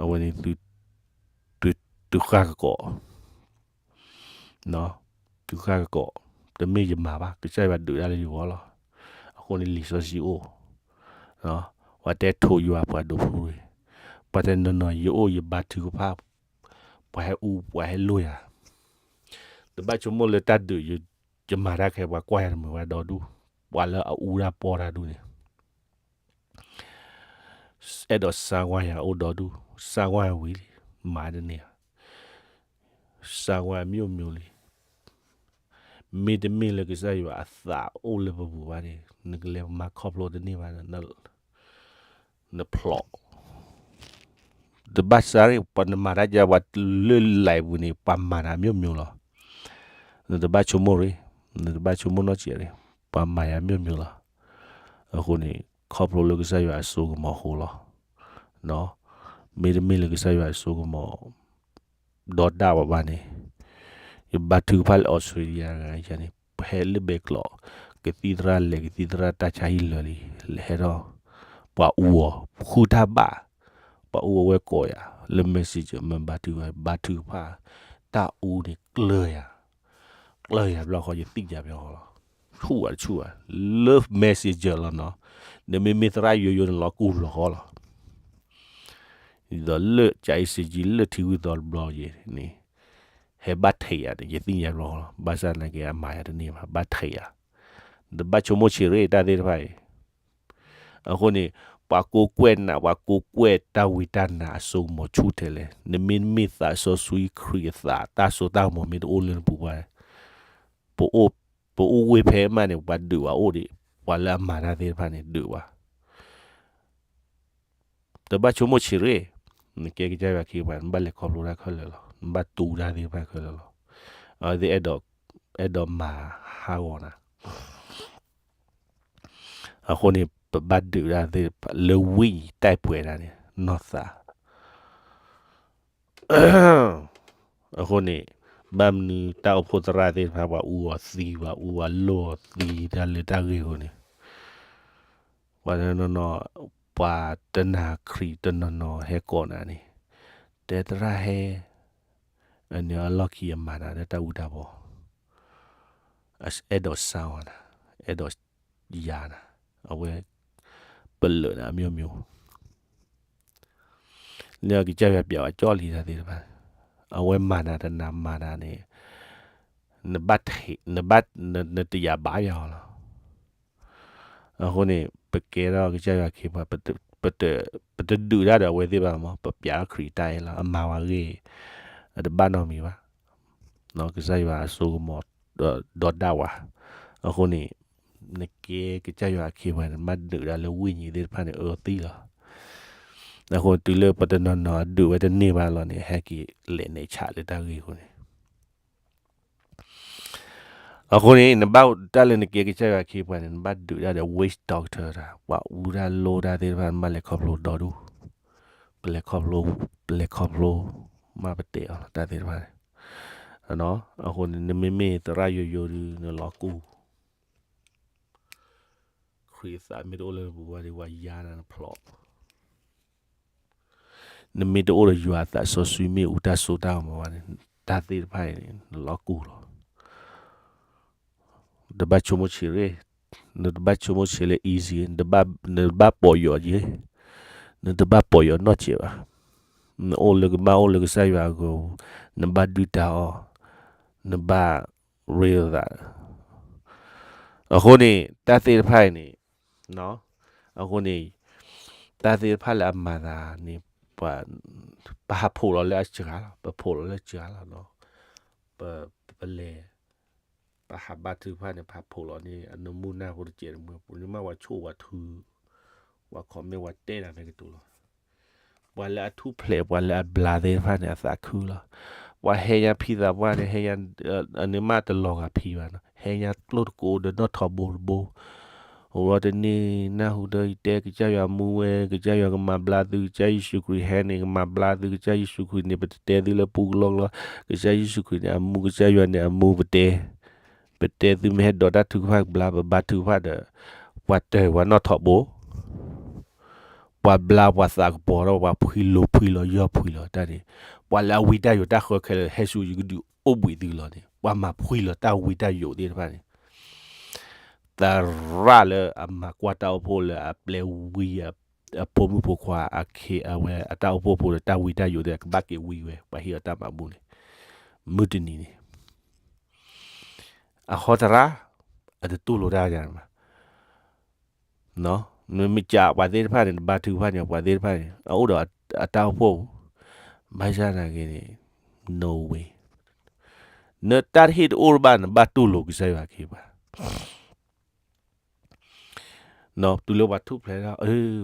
အဝဲန့ၣ်သု, သုဃၣ်ကကိး သုဃၣ်ကကိး, တမ့ၢ်ယမၤဘၣ် ကစၢ်ယွၤဒုးတၢ်လၢယဂီၢ်လီၤ, အဃိန့ၣ်လံာ်စီဆှံအိၣ်, ပှၤတဲထိးယွၤပှၤဒိးဖုရ့ၣ်, ပှၤတနီၤနီၤယအိၣ်ယဘါထုကဖၣ်, ပှၤဟဲအူပှၤဟဲလိၣ်ယၤ, တဘၣ်ဆိကမိၣ်လၢတၢ်ဒုး, ယမၤတၢ်ခဲ ပှၤကွၢ်ယၤတမုာ်ဝဲဒီဒူၣ်, ပှၤလၢအအူတၢ်ပီတၢ်ဒူၣ်န့ၣ် အဲၣ်ဒိးစါကွၢ်ယၤအိၣ်ဒီဒူၣ်, စါကွၢ်ယၤဝံၤလံ, မၤတန့ၢ်ဧါ, စါကွၢ်ယၤမျိးမျိးလံ, မ့တမ့ၢ်လၢကစၢ်ယွၤအသးအိၣ်လၢပပူၤဘၣ်န့ၣ် နကလဲၤမၤခီဖျိတန့ၢ်ဘၣ်, နဖျိး တဘၣ်စါရ့ၣ်, ပှၤနမၤတၢ်ကပှၤလၢလံာ်ပူၤန့ၣ် ပှၤမၤနၤမျိးမျိးလီၤ, နတဘၣ်ဆိကမိၣ်ရ့ၣ်, နတဘၣ်ဆိကမိၣ်နီတစဲးရ့ၣ်, ပှၤမၤယၤမျိးမျိးလီၤ, အဃိန့ၣ် ခီဖျိလၢကစၢ်ယွၤအစိကမီၤအဃိလီၤ, မ့တမ့ၢ်လၢကစၢ်ယွၤအစိကမီၤ ဒီးဒၣ်ဝဲဘၣ်န့ၣ်, ယဘါထုကဖၣ်လၢ Australia တဂၤန့ၣ်, ဟဲလၢဘဲကျိး, ကသံၣ်သရၣ်လဲၤ ကသံၣ်သရၣ်တၢ်ဆါဟံၣ်လၢာ်လံ, လဲၤဟဲထီၣ်, ပှၤအူအီၤ, ဃုတၢ်ဘၣ်, ပှၤအူအီၤဝဲကိးယၤ, လၢ messenger မ့ၢ်ဘါထုကဖၣ်, ဘါထုကဖၣ်, တၢ်အူန့ၣ်ကျၢၤယၤ, ကျၢၤယၤဘျီဃီ ယသ့ၣ်ညါဘျီဃီလီၤ, ဆူၣ်ဝဲတဆူၣ်ဝဲ, လၢ messenger လီၤနီၤ, နမ့မ့ၢ်သရၣ်ယိယိန့ၣ်လီၤကူၢ်လီၤဃီလီၤ ဒီးလၢကၠၤအ့စ့ကၠံလၢထံဂုၢ်သီတဘျီယဲန့ၣ်, ဟဲဘၣ်ထဲးယၤန့ၣ် ယသ့ၣ်ညါဘျီဃီလီၤ, ဘၣ်ဆၣ်သနာ်က့အမၤယၤတန့ၢ်ဘၣ်, ဘၣ်ထဲးယၤ, တဘၣ်ဆိကမိၣ်ဆံးရ့ၣ်တၢ်သ့ၣ်တဖၣ်အံၤ, အဃိန့ၣ်, ပှၤကိးကွဲၢ်နၤ ပှၤကိးကွဲၢ်တၢ်ဝံတၢ်နါအစိကမီၤဆူၣ်ထဲလဲၣ်, နမ့တမ့ၢ်သးစီဆှံခရံာ်အသး တၢ်စိတၢ်ကမီၤမ့ၢ်တအိၣ်လၢနပူၤဘၣ်, ပအိၣ်ဝ့ၢ်ဖဲမးန့ၣ် ပှၤဒုးပှၤအိၣ်ဒံး, ပှၤလၢအမၤတၢ်သ့ၣ်တဖၣ်န့ၣ်ဒုးပှၤ တဘၣ်ဆိကမိၣ်ဆံးရ့ၣ်, နကဲကစၢ်ယွၤခ့ပှၤ နဘၣ်လဲၤခီဖျိတၢ်ခဲလၢာ်လီၤ, နဘၣ်တူၢ်တၢ်သ့ၣ်တဖၣ်ခဲလၢာ်လီၤ, အဝဲသ့ၣ်အဲၣ်ဒိးမၤဟးဂီၤနၤ, အဃိန့ၣ် ပဘၣ်ဒုးတၢ်သ့ၣ်တဖၣ်လၢဝံၣ်တၢ်ပှဲၤတၢ်န့ၣ် နီၢ်သး အဃိန့ၣ်, ဘၣ်မနုၤတၢ်အိၣ်ဖှိၣ်သရၣ်သ့ၣ်တဖၣ် ပှၤအူအီၤသံ ပှၤအူအီၤလိၣ်အီၤသံ တၢ်လၢတၢ်ဂ့ၢ်အဃိန့ၣ်, ပှၤတနီၤနီၤ, ပှၤတနာ်ခရံာ်တနီၤနီၤဟဲကိးနၤန့ၣ်, တဲသရၣ်ဟဲ, အန့ၣ်အလီၢ်ခံအမၤနၤလၢတၢ်အူတၢ်ပီ, အဲၣ်ဒိးစါအီၤနၤ, အဲၣ်ဒိးယၤနၤ, အဝဲ, ပလၢာ်နၤအမျိုးမျိုး လၢကစၢ်ယွၤပျဲဝဲကၠီလံတၢ်သ့ၣ်တဖၣ်, အဝဲမၤနၤတနၤမၤနၤန့ၣ်, နဘၣ်, နဘၣ်, နတယာ်ဘၣ်ယၤအီၤလီၤ, အဃိန့ၣ် ပကဲထီၣ်ကစၢ်ယွၤအခ့အပှၤ, ပတဒုးတၢ်ဒီးအဝဲသ့ၣ်ဘၣ်မး, ပပျးထီၣ်ခရံာ်တၢ်အံၤလီၤ, အမၤဝဲအဂ့ၢ်, အတဘၣ်နီတမံၤဘၣ်. ကစၢ်ယွၤအစိကမီၤဒီဒၣ်ဝဲ, အဃိန့ၣ် နကဲကစၢ်ယွၤအခ့အပှၤန့ၣ် နဘၣ်ဒုးတၢ်လၢဝိညာဉ်သ့ၣ်တဖၣ်န့ၣ် အၢသံလီၤ. အဃိတုၤလၢပတနီၤနီၤအဒုးဝဲတန့ၢ်ဘၣ်လီၤန့ၣ် ဟဲက့ၤလဲၤနဲၣ်ဆးလၢတၢ်ဂ့ၢ်အဃိန့ၣ် အဃိန့ၣ် နဘၣ်တၢ်လၢနကဲကစၢ်ယွၤအခ့အပှၤန့ၣ် နဘၣ်ဒုးတၢ်ဒီး witch doctor တၢ်, ပှၤအူတၢ်လိၣ်တၢ်သ့ၣ်တဖၣ် နဘၣ်လဲၤခီဖျိဒီဒူၣ်, ပလဲၤခီဖျိ, ပလဲၤခီဖျိ, မ့ၢ်ပတဲအီၤလီၤ တၢ်သ့ၣ်တဖၣ်န့ၣ်. အဃိန့ၣ် နမ့မ့ၢ်သရၣ်ယိယိဒုး နလီၤကူၢ် ခရံာ်အသးမ့ၢ်တအိၣ်လၢနပူၤဘၣ်ဒီး ပှၤယါနၤနဖျိး နမ့ၢ်တအိၣ်ဒီးယွၤအသးစီဆှံမ့ၣ်အူတၢ်စိတၢ်ကမီၤဘၣ်န့ၣ် တၢ်သ့ၣ်တဖၣ်အံၤန့ၣ် နလီၤကူၢ်လီၤ. တဘၣ်ဆိကမိၣ်ဆံးရ့ၣ်, နတဘၣ်ဆိကမိၣ်ဆံးလၢ easy, နတဘၣ်ပိာ်ယိာ်ယဲ, နတဘၣ်ပိာ်ယိာ်နီတစဲးဘၣ်. နအိၣ်လၢကဘၣ်အိၣ်လၢကစၢ်ယွၤအဂီၢ်, နဘၣ်ဒုၣ်တၢ်အီၣ်, နဘၣ်ရ့လိာ်သး အဃိန့ၣ် တၢ်သ့ၣ်တဖၣ်အံၤန့ၣ်, အဃိန့ၣ် တၢ်သ့ၣ်တဖၣ်လၢအမၤသးန့ၣ် ပှၤ, ပဟးဖိးလီၤလၢအစှၤလီၤ, ပဖိးလီၤလၢစှၤလီၤ, ပ, ပလဲၤ, ပဟးဘါထုကဖၣ်န့ၣ် ပဟးဖိးလီၤန့ၣ် အနမူနၢ်ဖိတစဲးတမှဲ, ပှၤန့ၣ်မ့ၢ်ပှၤဆိၣ်ပှၤထု, ပှၤ comment ပှၤတဲတၢ်မ့ၢ်ကတိၤလီၤ. ပှၤလၢအထူၣ်ဖျဲး ပှၤလၢအဘျါသ့ၣ်တဖၣ်န့ၣ် အသးခုလီၤ. ပှၤဟဲညါဖံသးပှၢ်န့ၣ် ဟဲညါ, အန့ၣ်မးတလီၤဂာ်ဖံဘၣ်နီၤ, ဟဲညါကျိၣ်တကိးဒီးနီၣ်ထိးဘိတဘိ, အိၣ်ဒီးတန့ၢ်နၢ်ဟူဒီးယတဲ ကစၢ်ယွၤမူဝဲ, ကစၢ်ယွၤကမၤဘျါသု, ကစၢ်ယ့ၣ်ၡူးခရံာ်ဟဲန့ၣ် ကမၤဘျါသု, ကစၢ်ယ့ၣ်ၡူးခရံာ်န့ၣ် ပတတဲသုလၢပူကလီကလီ, ကစၢ်ယ့ၣ်ၡူးခရံာ်န့ၣ်အမူ, ကစၢ်ယွၤန့ၣ်အမူ ပတဲ ပတဲသုမ့ၢ်ဟဲဒိးတၢ်ထုကဖၣ်ကဘျါ, ပဘါထုကဖၣ်ဒီး ပှၤတၢၢ်ပှၤနီၣ်ထိးဘိ, ပှၤဘျါပှၤသးကပီၤဒီး ပှၤဖှံလိာ်ဖှံလီၤယီၢ်ဖှံလီၤတၢ်န့ၣ်, ပှၤလၢအဝံတၢ်ယိာ်တၢ်ဃၢခဲလၢာ် ဟဲဆူယကဒုးအိၣ်ဘှံးသုလီၤန့ၣ် ပှၤမၤဖှံလီၤတၢ်ဝံတၢ်ယိာ်သ့ၣ်တဖၣ်န့ၣ် သရၣ်လၢအမၤကွၢ်တၢ်အိၣ်ဖှိၣ်လၢအပျဲဝံအဖိမုၣ်ဖိခွါအခ့အဝဲ အတၢ်အိၣ်ဖှိၣ်ဖိဒီးတၢ်ဝံတၢ်ယိာ်သ့ၣ် ကဘၣ်က့ၤဝံဝဲ ပှၤဟ့ၣ်အီၤတၢ်မၤဘူၣ်န့ၣ်, မုၢ်တနံၤန့ၣ် အဟီသရၣ် အတတူၢ်လိာ်တၢ်ယၤမး, မ့မ့ၢ်ကပှၤသ့ၣ်တဖၣ်န့ၣ် တဘါထုကဖၣ်န့ၣ် ပှၤသ့ၣ်တဖၣ်န့ၣ် အအိၣ်ဒီးအတၢ်အိၣ်ဖှိၣ်, ဘၣ်ဆၣ်သနာ်က့န့ၣ် no way, နတၢ်တဟ့ၣ်တအိၣ်တဘၣ် နဘၣ်တူၢ်လိာ်ကစၢ်ယွၤအခ့အပှၤ တုၤလၢပှၤထူၣ်ဖျဲးဒၣ်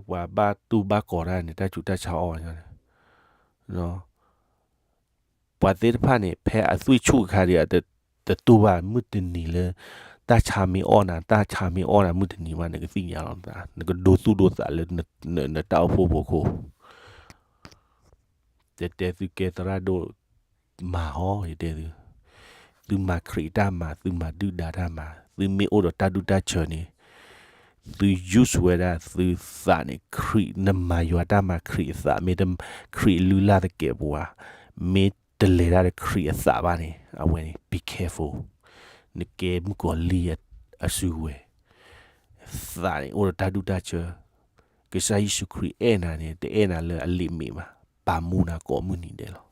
ပှၤဘၣ်တူၢ်ဘၣ်ကီၤတၢ်န့ၣ် တၢ်ဆူးတၢ်ဆါအီၣ်ဝဲန့ၣ်, ပှၤသ့ၣ်တဖၣ်န့ၣ် ဖဲအသွံၣ်ဆူၣ်အခါဒီး တတူၢ်ဘၣ် မုၢ်တနံၤလၢ တၢ်ဆါမ့ၢ်အီၣ်နၤ တၢ်ဆါမ့ၢ်အီၣ်နၤ မုၢ်တနံၤဘၣ် နကသ့ၣ်ညါလီၤနသး နကဒိသူၣ်ဒိသးလၢ နတၢ်အိၣ်ဖှိၣ်ဖိအဃိ တဲတဲသုကဲသရၣ်ဒိၣ် မၤဟီ ယတဲသု, သုမၤခရံာ်တၢ်မၤ သုမၤဒုၣ်ဒါတၢ်မၤ သုမ့ၢ်အိၣ်ဒီးတၢ်ဒူၣ်တၢ်ဆၢန့ၣ်, သု use ဝဲဒၣ်သုသးန့ၣ် ခရံာ် နမၤယွၤတၢ်မၤခရံာ်အသး မ့ၢ်တ ခရံာ်လုၢ်လၢ်သကဲးပဝး, မ့ၢ်တလဲၤတၢ်ဒီးခရံာ်အသးဘၣ်န့ၣ် အဝဲန့ၣ် be careful, နကဲမုၣ်ကီၤလံၢ်အစုကဝဲၤ သးန့ၣ်အိၣ်ဒီးတၢ်ဒူၣ်တၢ်ဆၢ, ကစၢ်ယ့ၣ်ၡူးခရံာ်အဲၣ်နၤန့ၣ် တအဲၣ်နၤလၢအလံာ်မ့ၢ်ဘၣ်, ပာ်မူနၤကိးမုၢ်နံၤဒဲးလီၤ.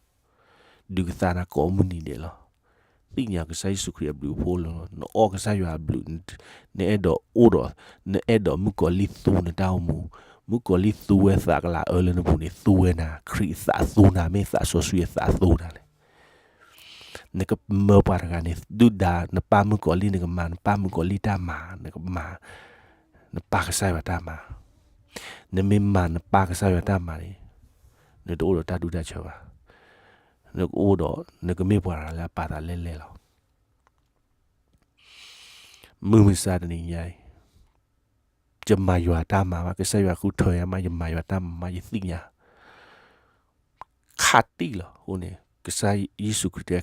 ဒုးကသါနၤကိးမုၢ်နံၤဒဲးလီၤ. သ့ၣ်ညါကစၢ်ယ့ၣ်ၡူးခရံာ်အဘျုးအဖှိၣ်လီၤ. နအီၣ်ကစၢ်ယွၤအဘျုး, နအဲၣ်ဒိးအိၣ်ဒီး, နအဲၣ်ဒိးမုၣ်ကီၤလံၢ်သူနတၢ်အိၣ်မူ, မုၣ်ကီၤလံၢ်သူဝဲသးကလၤအၢလၢနပူၤန့ၣ် သူဝဲနၤ, ခရံာ်အသးသူနၤ မ့ၢ်သးစီဆှံအသးသူနၤလဲၣ်. နကမၢပှၤတဂၤန့ၣ် ဒုၣ်ဒါ နပၢ်မုၣ်ကီၤလံၢ် နကမၤ နပၢ်မုၣ်ကီၤလံၢ်တၢ်မၤ, နကမၤ နပၢ်ကစၢ်ယွၤတၢ်မၤ, နမ့ၢ်မၤနပၢ်ကစၢ်ယွၤတၢ်မၤန့ၣ် နတအိၣ်ဒီးတၢ်ဒူၣ်တၢ်ဆၢဘၣ်. နကအိၣ်ဒီး နကမ့ၢ်ပှၤတဂၤလၢအပာ်သးလဲၢ်လဲၢ်လီၤ. မုၢ်မဆါတနံၤညါအံၤ ယမၤယွၤတၢ်မၤမး, ကစၢ်ယွၤဃုထၢယၤမး, ယမၤယွၤတၢ်မၤမး, ယသ့ၣ်ညါ ခးတံၢ်လီၤ. အဃိန့ၣ် ကစၢ်ယ့ၣ်ၡူးခရံာ်တဲ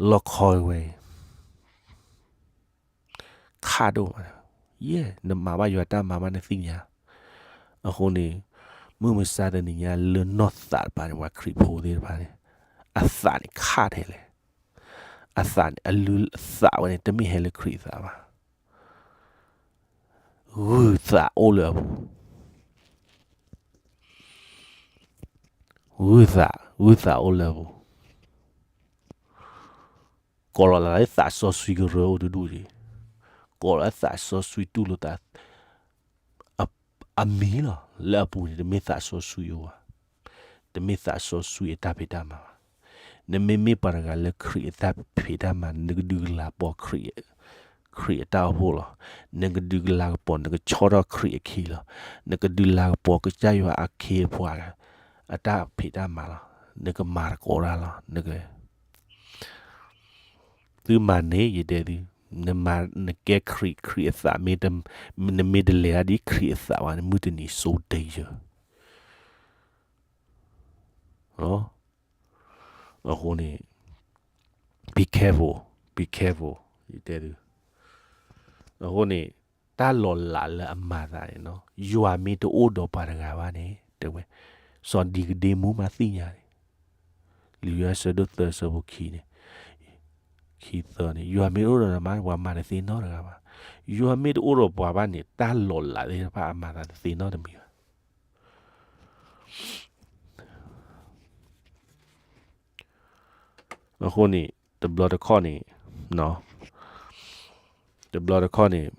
လီခီဝဲ ခးဒိၣ်မး, ယဲၢ် နမၤဘၣ်ယွၤတၢ်မၤမး နသ့ၣ်ညါ. အဃိန့ၣ် မုၢ်မဆါတနံၤညါ လၢနီၢ်သးတပၤန့ၣ် ပှၤခရံာ်ဖိသ့ၣ်တဖၣ်န့ၣ် အသးန့ၣ်ခးထဲလဲၣ်. အသးန့ၣ် အလုၢ်အသးဝဲန့ၣ် တမ့ၢ်ဟဲလၢခရံာ်အသးဘၣ်. ဂုၢ်သးအိၣ်လၢအပူၤ, ဂုၢ်သး, ဂုၢ်သးအိၣ်လၢအပူၤ, ကိးလီၤလၢသးစီဆှံကရၢအိၣ်တဒူၣ်န့ၣ်, ကိးလီၤသးစီဆှံတူၢ်လိာ်သး, အမံၤလီၤ. လၢအပူၤန့ၣ် တမ့ၢ်သးစီဆှံအိၣ်ဘၣ်, တမ့ၢ်သးစီဆှံအတၢ်ဖံးတၢ်မၤဘၣ်. နမ့မ့ၢ်ပှၤတဂၤလၢခရံာ်အတၢ်ဖံးတၢ်မၤ နကဒုးကလၤကပီၤခရံာ်, ခရံာ်အတၢ်အိၣ်ဖှိၣ်လီၤ. နကဒုးကလၤကပီၤ နကဆီထီၣ်ခရံာ်အခ့လီၤ. နကဒုးလၤကပီၤကစၢ်ယွၤအခ့အပှၤ အတၢ်ဖံးတၢ်မၤလီၤ. နကမၤသကိးတၢ်လီၤ. နက သုမၤန့ၣ် ယတဲသု, နမၤ နကဲခရံာ် ခရံာ်အသးမ့ၢ်တ, နမ့ၢ်တလဲၤတၢ်ဒ်ခရံာ်အသးဘၣ်န့ၣ် မုၢ်တနံၤ so danger အဃိန့ၣ် be careful, be careful ယတဲသု. အဃိန့ၣ် တၢ်လီၤလးလၢအမၤသးန့ၣ်နီၤ ယွၤမ့ၢ်တအိၣ်ဒီးပှၤတဂၤဘၣ်န့ၣ် တဲဝဲ စီၤဒံကဒ့မူမးသ့ၣ်ညါန့ၣ် လံာ်ယိၤဟၣ်ဆၢဒိၣ်သၢဆၢဖိခံန့ၣ်, ခံသၢန့ၣ် ယွၤမ့ၢ်တအိၣ်ဒီးနၤမး ပှၤမၤတသ့နီတဂၤဘၣ်. ယွၤမ့ၢ်တအိၣ်ဒီးပှၤဘၣ်န့ၣ် တၢ်လီၤလးသ့ၣ်တဖၣ်အမၤသးတသ့နီတမံၤဘၣ်. အဃိန့ၣ် တဘျီတခီၣ်န့ၣ်, တဘျီတခီၣ်န့ၣ်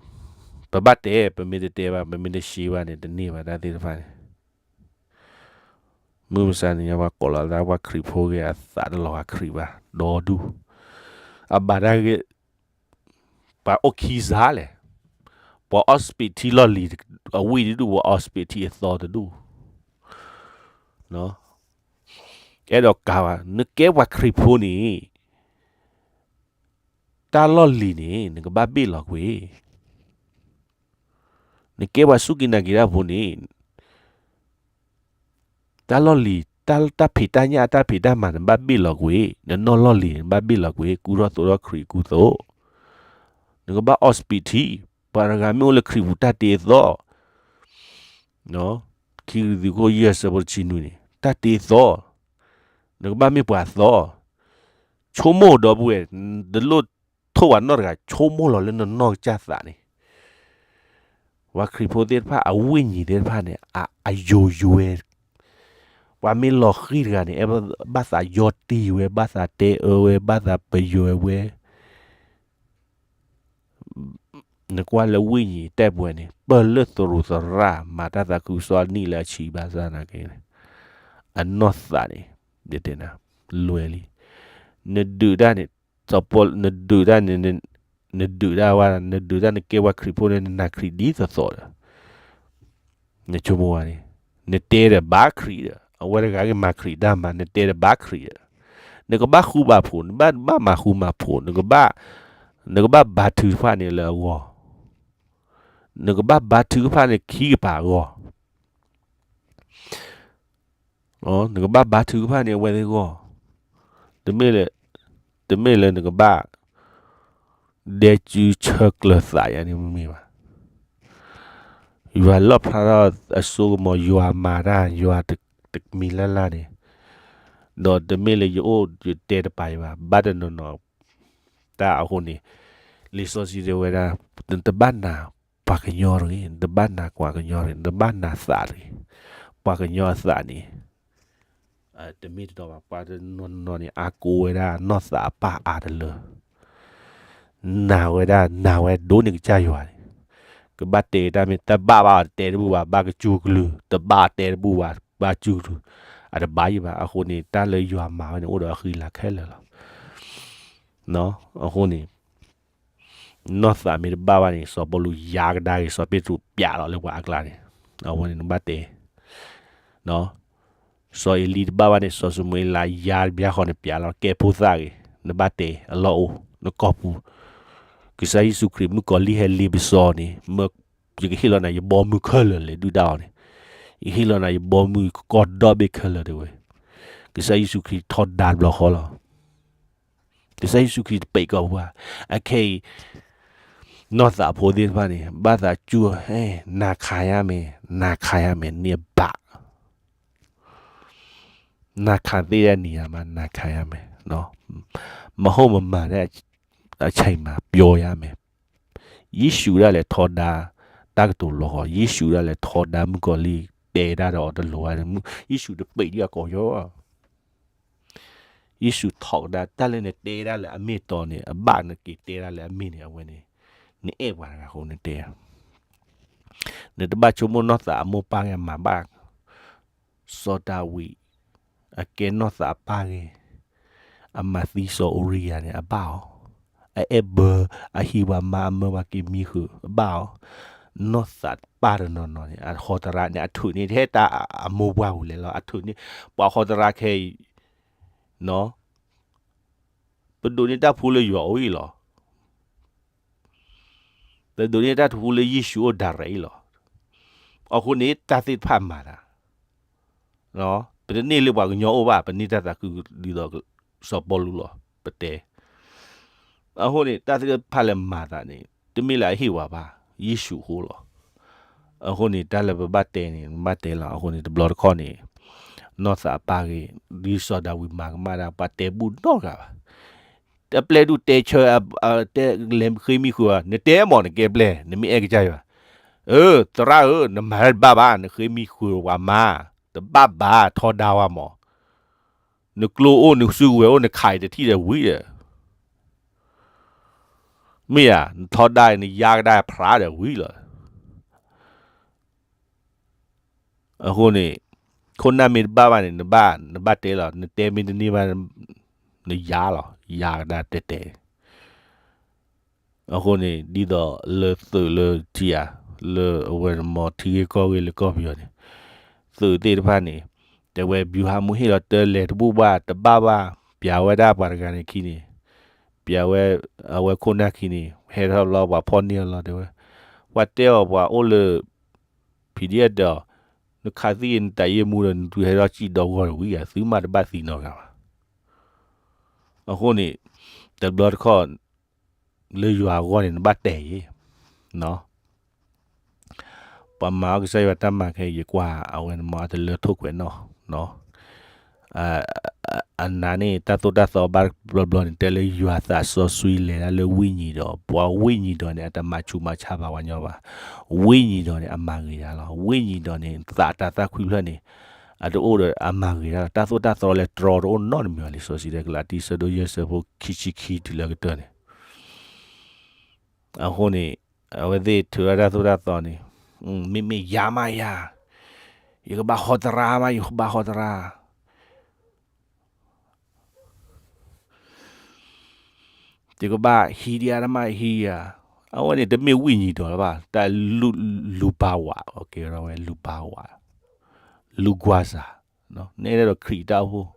ပဘၣ်တဲ ပမ့ၢ်တတဲဘၣ် ပမ့ၢ်တရှဲဘၣ်န့ၣ် တန့ၢ်ဘၣ်တၢ်သ့ၣ်တဖၣ်န့ၣ် မုၢ်မဆါန့ၣ် ပှၤကိးလီၤသး ပှၤခရံာ်ဖိဂ့ၤ အသးတလီၤဂာ်ခရံာ်ဘၣ် ဒီဒူၣ်, အဘၣ်တၢ်ဂ့ၢ် ပှၤအိၣ်ခံစါလဲၣ်, ပှၤအီစပံးထံလီၢ်လံၤ အဝံၣ်တဒူၣ် ပှၤအီစပံးထံအသီတဒူၣ်, အဲၣ်ဒိးကါဘၣ် နကဲပှၤခရံာ်ဖိန့ၣ် တၢ်လီၢ်လံၤန့ၣ် နကဘၣ်ဘ့ၣ်လီၤကွံာ်, နကဲပှၤစူၢ်က့ၤနာ်က့ၤတၢ်ဖိန့ၣ် တၢ်လီၢ်လံၤ တၢ်ဖံးတၢ်ညၣ် တၢ်ဖံးတၢ်မၤ နဘၣ်ဘ့ၣ်လီၤကွံာ်, နနီၢ်လီၢ်လံၤ နဘၣ်ဘ့ၣ်လီၤကွံာ်, ကူထီၣ်သိးထီၣ်ခရံာ်ကူသိး, နကဘၣ်အီစပံးထံ, ပှၤတဂၤမ့ၢ်အိၣ်လၢခရံာ်ပူၤတၢ်တ့အသီ, ခံကရံၣ်သူးခိၣ်ယဲၢ်ဆၢဖိတဆံနွံန့ၣ် တၢ်တ့အသီ, နကဘၣ်မ့ၢ်ပှၤအသီ, ဆိကမိၣ်ဒီပုၢ်ဝဲၢ်, တလိၣ်ထိၣ်ပှၤနီတဂၤ ဆိကမိၣ်လီၤလၢနနီၢ်ကစၢ်သးန့ၣ် ပှၤခရံာ်ဖိသ့ၣ်တဖၣ် အဝိညာဉ်သ့ၣ်တဖၣ်န့ၣ် အယိာ်ယွဲ, ပှၤမ့ၢ်လီၤဃံၤတဂၤန့ၣ် ဘၣ်သးယီတံၢ်ဝဲ ဘၣ်သးတဲအၢဝဲ ဘၣ်သးပယီၤဝဲ, နကွၢ်လၢဝိညာဉ်တဲပှဲၤန့ၣ် ပၢၢ်လၢသရူးသရၣ် မၤတၢ်သးခုကစီၣ်နံၣ်လၢအဆံးဘၣ်ဆၣ်နာ်က့န့ၣ် အနီၢ်သးန့ၣ် ယတဲနၤ လွဲလံ, နဒုးတၢ်န့ၣ် နဒုးတၢ်န့ၣ် နဒုးတၢ်ဝဲ နဒုးတၢ်နကဲပှၤခရံာ်ဖိန့ၣ် နနာ်ခရံာ်ဒ်သိးသိးဒီး နဆိကမိၣ်ဝဲန့ၣ် နတဲဒီးဘါခရံာ်ဒီး အဝဲတဂၤက့ၤမၤခရံာ်တၢ်မၤ နတဲဒီးဘါခရံာ်ဒီး နကဘၣ်ဃူဘၣ်ဖိး နဘၣ်ဘၣ်မၤဃူမၤဖိး နကဘၣ် နကဘၣ်ဘါထုကဖၣ်န့ၣ်လၢအဂီၢ် နကဘၣ်ဘါထုကဖၣ်န့ၣ်ခံကပၤအဂီၢ် နကဘၣ်ဘါထုကဖၣ်န့ၣ်အဝဲသ့ၣ်အဂီၢ်, တမ့ၢ်လၢ တမ့ၢ်လၢနကဘၣ် ဒဲကုဆၢကျၢၤသးယၤန့ၣ်မ့ၢ်ဘၣ်. ယွၤလီၣ်ဖျါထီၣ်အစိကမီၤ ယွၤမၤတၢ် ယွၤတမံၤလၢ်လၢ်န့ၣ်, ဒီးတမ့ၢ်လၢယအိၣ်ယတဲတပာ်ယၤဘၣ် ဘၣ်တနီၤနီၤ တၢ်အဃိန့ၣ် လံာ်စီဆှံတဲဝဲဒၣ် နတဘၣ်နာ်ပှၤကညီတဂ့ၤ, နတဘၣ်နာ်ပှၤကညီတဂ့ၤ, နတဘၣ်နာ်သးတဂ့ၤ. ပှၤကညီအသးန့ၣ် တမ့ၢ်တတီဘၣ်, ပှၤတနီၤနီၤန့ၣ် အါကိးဝဲဒၣ်နီၢ်သးအပၢ်အါတလၢ, နာ်ဝဲဒၣ် နာ်ဝဲဒိၣ်န့ၢ်ကစၢ်ယွၤန့ၣ်, ကဘၣ်တဲတၢ်မ့ၢ်တဘၣ်ဘၣ် တဲတဘူၣ်ဘၣ် ဘၣ်ကစူၢ်ကလုၢ်, တဘၣ်တဲတဘူၣ်ဘၣ် ဘၣ်စူၢ်ကလုၢ်, အတဘၣ်ယံၤဘၣ်. အဃိန့ၣ် တၢ်လၢယွၤမၤဝဲန့ၣ် အိၣ်ဒီးအဃံအလၤခဲလၢာ်လီၤ. အဃိန့ၣ် နီၢ်သးမ့ၢ်တဘၣ်ဘၣ်န့ၣ် စီၤပီလူးယါကဒါက့ၤ စီၤပ့းတရူးပျးလီၤလၢပှၤအကျါန့ၣ်, အဝဲန့ၣ်နဘၣ်တဲ, စီၤအ့လံတဘၣ်ဘၣ်န့ၣ် စီၤၡမူၤအ့လးယါတဘျီဃီန့ၣ်ပျးလီၤ ကဲဖိသၣ်ဂ့ၤ, နဘၣ်တဲအလီၢ်အိၣ် နကီၢ်ပူၤ, ကစၢ်ယ့ၣ်ၡူးခရံာ်မုၣ်ကီၤလံၢ်ဟဲလ့ပစီန့ၣ် ယကဟ့ၣ်လီၤနၤယဘီမုၢ်ခဲလၢာ်လဲၤဒုၣ်ဒါအီၤန့ၣ်, ယဟ့ၣ်လီၤနၤယဘီမုၢ်ကီၢ်ဒီဘ့ၣ်ခဲလၢာ်တဲဝဲ, ကစၢ်ယ့ၣ်ၡူးခရံာ်ထီဒါတဘျီဃီလီၤ. ကစၢ်ယ့ၣ်ၡူးခရံာ်တပံးကီၢ်ပူၤဘၣ်. အခဲအံၤ နီၢ်သးဖိသ့ၣ်တဖၣ်န့ၣ် ဘၣ်သးစူၢ် ဟဲ နာ်ခါယါမဲာ် နာ်ခါယါမဲာ် န့ၢ်အဘၣ်, နာ်ခါသ့ၣ်တဖၣ်န့ၣ်ယါမး နာ်ခါယါမဲာ်, မဟုတ်မမှန်တဲ့အချိန်မှာ ပြောရမယ်. ယ့ၣ်ၡူးဒၣ်လဲာ်ထီဒါ တၢ်ကတိၤလီၤဃီ, ယ့ၣ်ၡူးဒၣ်လဲာ်ထီဒါမုၣ်ကီၤလံၢ် တဲဒၣ်ဒီးအီၤတလိၤဘၣ်, ယ့ၣ်ၡူးတပံးဒံးအကိာ်ယီ ယ့ၣ်ၡူးထီဒါတၢ်လၢနတဲဒၣ်လၢအမ့ၢ်တီန့ၣ် အဘၣ်နက့ၤတဲဒၣ်လၢအမ့ၢ်န့ၣ် အဝဲန့ၣ် နအဲၣ်ပှၤတဂၤအဃိနတဲ နတဘၣ်ဆိကမိၣ်နီၢ်သးအမိၢ်ပၢ်ဂ့ၤမၤဘၣ် စီၤဒၤဝံး အကဲနီၢ်သးအပၢ်ဂ့ၤ အမၤသံစီၤအူရံယၤန့ၣ် အဘၣ်အီၤ, အအဲၣ်ဘၢ အဟံးပှၤမါ အမၢပှၤက့ၤမံဃုာ် အဘၣ်အီၤ, နီၢ်သးပၢ်တနီၤနီၤန့ၣ် အဟီသရၣ်န့ၣ် အထုးန့ၢ်ထဲတၢ်အမိၢ်ပှၢ်ပူၤလဲၣ်လီၤ အထုးန့ၢ် ပှၤဟီသရၣ်ခဲအံၤ ပဒိးန့ၢ်တၢ်ဖှူလၢယွၤအိၣ်အံၤလီၤ. ပဒိးန့ၢ်တၢ်ဖှူလၢယ့ၣ်ၡူးအိၣ် direct အံၤလီၤ. အဃိန့ၣ် တၢ်သ့ၣ်တဖၣ်မၤတၢ်, ပတန့ၢ်လၢပှၤကညီအိၣ်ဘၣ် ပန့ၢ်တၢ်သးခုဒ်သိးစီၤပီလူးလီၤ ပတဲ. အဃိန့ၣ် တၢ်သ့ၣ်တဖၣ်လၢမၤသးန့ၣ် တမ့ၢ်လၢအဟ့ၣ်ဝဲဘၣ် ယ့ၣ်ၡူးအဃိလီၤ. အဃိန့ၣ် တၢ်လၢပဘၣ်တဲန့ၣ် ပဘၣ်တဲလီၤ. အဃိန့ၣ် တဘျီတခီၣ်န့ၣ် နီၢ်သးပၢ်ဂ့ၤ ဒ်စီၤဒၤဝံးမၤကမၣ်ဒၣ် ပှၤတဲဘူၣ်နီတဂၤဘၣ်. တပျဲၢ်ဒူၣ်တဲဆၢ တဲလဲၤဃ့မံဃုာ်အီၤ နတဲမ့ၢ်နကဲပျဲၢ် နမ့ၢ်အဲၣ်ကစၢ်ယွၤ, အၢ သရၣ်ဧၢ နမၤတၢ်တဘၣ်ဘၣ် နဃ့မံဃုာ်ပှၤမါ, တဘၣ်ဘၣ် ထီဒါဝဲမး, နကျိအိၣ် နစုကဝဲၤအိၣ် နခးအံၤတထံၣ်ဒီးဝံၤဒီး မ့ၢ်ဧါ, နထီဒါအံၤ နယါကဒါဖျါဒီးဝံၤလီၤ. အဃိန့ၣ် ခိၣ်နၢ်မ့ၢ်တဘၣ်ဘၣ်န့ၣ် နဘၣ် နဘၣ်တဲလီၤ, နတဲမ့ၢ်တန့ၢ်ဘၣ် နယါလီၤ, ယါကဒါတဲတဲ. အဃိန့ၣ် ဒ်သိးလၢသုးလၢထံဧါ, လၢအဝဲမ့ၢ်ထံဂ့ၢ်ကီၢ်ဂ့ၢ်လၢကီၢ်ပယီၤန့ၣ်, သုးသ့ၣ်တဖၣ်န့ၣ် တဲဝဲ ဗျူဟာမှူး ဟ့ၣ်လီၤတၢ်လဲၤတဘူၣ်ဘၣ် တဘၣ်ဘၣ်, ပျးဝဲဒၣ်ပှၤတဂၤန့ၣ်ခံန့ၣ်, ပျးဝဲ အဝဲခိၣ်နၢ်ခံန့ၣ် ဟဲထီၣ်လီၤ ပှၤဖီၣ်န့ၢ်အီၤလီၤ တဲဝဲ, ပှၤတဲအီၤပှၤအိၣ်လၢ PDF ဒီး နခးသံအံၤနတၢ်ယ့ၢ်မူဒီး နတုၤဟဲထီၣ်စံၣ်ဒီဂီၢ်တဝံၤဧါ, သုမ့ၢ်တဘၣ်သံနီတဂၤဘၣ်. အဃိန့ၣ် တဘျီတခီၣ် လၢယွၤအဂီၢ်န့ၣ် နဘၣ်တဲယ့ၣ် ပှၤမၤအီၣ်ကစၢ်ယွၤတၢ်မၤခဲအံၤ ယကွၢ်အဝဲန့ၣ်မ့ၢ်အတလၢထိၣ်ကွဲးနီၣ်, အနၤန့ၣ် တၢ်သိၣ်တၢ်သီဘၣ်တဘျီဘျီန့ၣ် တဲလၢယွၤသးစီဆှံလဲၤဒၣ်လၢဝိညာဉ်ဒီး ပှၤဝိညာဉ်ဒီးန့ၣ် အတမၤဆူးမၤဆါဘၣ်ပှၤညီဘၣ်. ဝိညာဉ်ဒီးန့ၣ် အမၤဂ့ၤဒၣ်လီၤ. ဝိညာဉ်ဒီးန့ၣ် သးတၢ်သၣ်ခွံဖျၢၣ်န့ၣ် အတအိၣ်ဒီးအမၤဂ့ၤဒၣ်လီၤ. တၢ်သိၣ်တၢ်သီလၢတြီတအိၣ်နီတမံၤဘၣ်လံ. စီဆှံတဲ ကလၤတံ ဆၢဒိၣ်ယဲၢ် ဆၢဖိခံဆံခံတုၤလၢကတၢၢ်န့ၣ် အဃိန့ၣ် အဝဲသ့ၣ်ထုးထီၣ်တၢ်သိၣ်တၢ်သီန့ၣ် မ့မ့ၢ်ယၤမးယၤ, ယကဘၣ်ဟီသရၣ်မး ယကဘၣ်ဟီသရၣ်, ယကဘၣ်ဟံးဒံးအါတမး ယဟံးယၤ, အဝဲန့ၣ်တမ့ၢ်ဝိညာဉ်ဒီးလၢၤဘၣ်, တၢ်လူၤပာ်ဝး ကဲထီၣ်ဝဲလူၤပာ်ဝး, လူၤကွၢ်စၢ်, နအဲၣ်ဒိးခရံာ်တၢ်အိၣ်ဖှိၣ်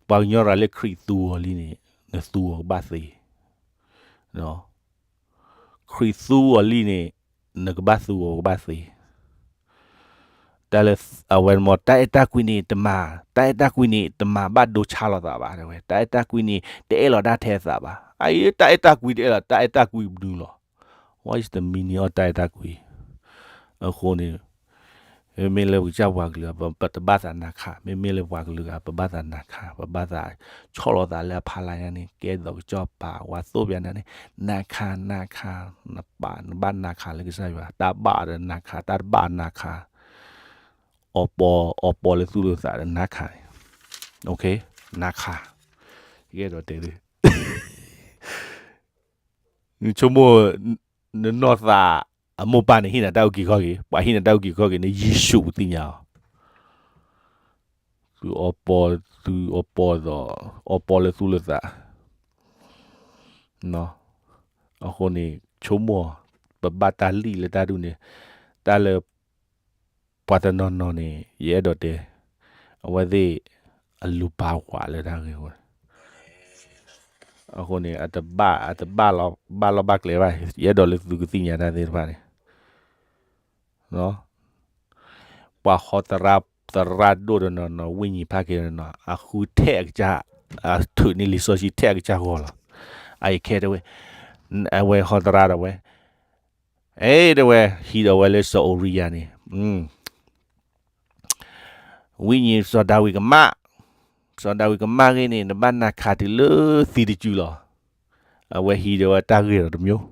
ပှၤကညီရၤလၢခရံာ်သူအီၤလံန့ၣ် နသူအီၤကဘၣ်သ့, ခရံာ်သူအီၤလံန့ၣ် နကဘၣ်သူအီၤကဘၣ်သ့, တၢ်လၢအဝဲမ့ၢ် တၢ်အဲၣ်တၢ်ကွံန့ၣ်တမၤ, တၢ်အဲၣ်တၢ်ကွံန့ၣ် တမၤဘၣ်ဒိဆါလိာ်သးဘၣ် တဲဝဲ, တၢ်အဲၣ်တၢ်ကွံန့ၣ် တအဲၣ်လီၤတၢ်ထဲအသးဘၣ်, အအံၤ တၢ်အဲၣ်တၢ်ကွံတအဲၣ်လီၤ, တၢ်အဲၣ်တၢ်ကွံမနုၤလီၤ, What is the meaning of တၢ်အဲၣ်တၢ်ကွံ, အဃိန့ၣ် မ့မ့ၢ်လၢပကစၢ်ပှၤကလုာ် ပတဘၣ်သးနၤခး, မ့မ့ၢ်လၢပှၤကလုာ်ဂၤ ပဘၣ်သးနၤခး, ပဘၣ်သးဆီၣ်လီၤသးလၢအဖီလာ်ညါန့ၣ် ကဲသိးကစီၣ်ပာ်ဝဲသိၣ်ပယါနၤန့ၣ် နၤခး နၤခး, နပာ် နဘၣ်နၤခးလၢကစၢ်ယွၤ, တၢ်ဘၣ်ဒီးနၤခး, တၢ်တဘၣ်နၤခး, အီပီ, အီပီလၢသူၣ်လၢသးဒီးနၤခး, နၤခး, ယအဲၣ်ဒိးတဲ ဆိကမိၣ် နနီၢ်သးအမိၢ်ပၢ်န့ၣ် ဟ့ၣ်နၤတၢ်အုၣ်က့ၤခီၣ်က့ၤ, ပှၤဟ့ၣ်နၤတၢ်အုၣ်က့ၤခီၣ်က့ၤန့ၣ် ယ့ၣ်ၡူးသ့ၣ်ညါအီၤ, သုအီပီ, သုအီပီဒီး အီပီလၢသူၣ်လၢသး, အဃိန့ၣ် ဆိကမိၣ် ပဘၣ်တၢ်လံၣ်လၢတၢ်ဒူၣ်န့ၣ်, တၢ်လၢ ပှၤတနီၤနီၤန့ၣ် ယအဲၣ်ဒိးတဲ, အဝဲသ့ၣ် အလူၤပာ်ဝးလၢတၢ်ဂ့ၢ်ဝဲ, အဃိန့ၣ် အတဘၣ်, အတဘၣ်လီၤ, ဘၣ်လီၢ်ဘၣ်ကျဲဘၣ်, ယအဲၣ်ဒိးလၢသုကသ့ၣ်ညါတၢ်သ့ၣ်တဖၣ်န့ၣ်, ပှၤဟီသရၣ်, သရၣ်ဒိၣ်တနီၤနီၤ ဝိညာဉ်ဖးက့ၤတနီၤနီၤ အဃုထဲအကစၢ်, အထုးန့ၢ်လံာ်စီဆှံထဲအကစၢ်ဂီၢ်လီၤ. အအံၤခဲတဲဝဲ, အဝဲဟီသရၣ်ဒီးဝဲ အဲ တဲဝဲ ဟံးဒီးဝဲလၢစီၤအူရံယၤန့ၣ်, ဝိညာဉ်စီၤဒၤဝံးကမၣ်, စီၤဒၤဝံးကမၣ်ဂ့ၤန့ၣ် နဘၣ်နၤခးတုၤလၢသံတစုလီၤ. အဝဲဟံးဒီးဝဲတၢ်ဂ့ၢ်ဒီးတမျိုး,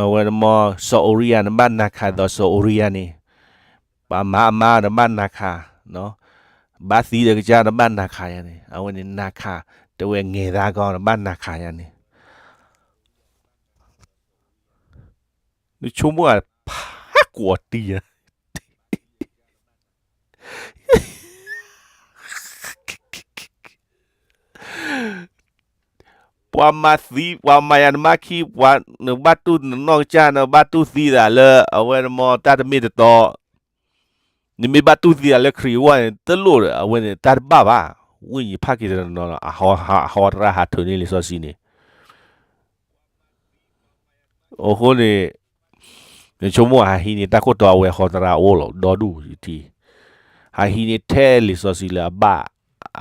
အဝဲမ့ၢ်စီၤအူရံယၤ နဘၣ်နၤခးဒီးစီၤအူရံယၤန့ၣ်, ပှၤမၤအမါ နဘၣ်နၤခး, ဘၣ်သံဒီးကစၢ် နဘၣ်နၤခးယၤန့ၣ်, အဝဲန့ၣ်နၤခး, တဲဝဲငဲၤသးကီ နဘၣ်နၤခးယၤန့ၣ်, နဆိကမိၣ်ဧါ, ဖးကွီၤတံၢ်ဧါ ပှၤမၤသံ, ပှၤမၤယၤနမါခံ, ပှၤနဘၣ်တူၢ်နနီၢ်ကစၢ် နဘၣ်တူၢ်သံသးလၢ အဝဲနမ့ၢ်တၢ်တမ့ၢ်တတီ, နမ့ၢ်ဘၣ်တူၢ်သံသးလၢခရံာ်အဂီၢ်န့ၣ် တလိၣ်ဒီး အဝဲန့ၣ် တၢ်တဘၣ်ဘၣ်. ဝိညာဉ်ဖးက့ၤတနီၤနီၤလီၤ, အဟီ, အဟီသရၣ်ဟးထၢန့ၢ်လံာ်စီဆှံန့ၣ် အဃိန့ၣ် နဆိကမိၣ် ဟးဟံးန့ၢ်တၢ်ခိၣ်တီအဝဲဟီသရၣ်အိၣ်လီၤ ဒီဒူၣ်ထံ, ဟးဟံးန့ၢ်ထဲလံာ်စီဆှံလၢအဘၣ်,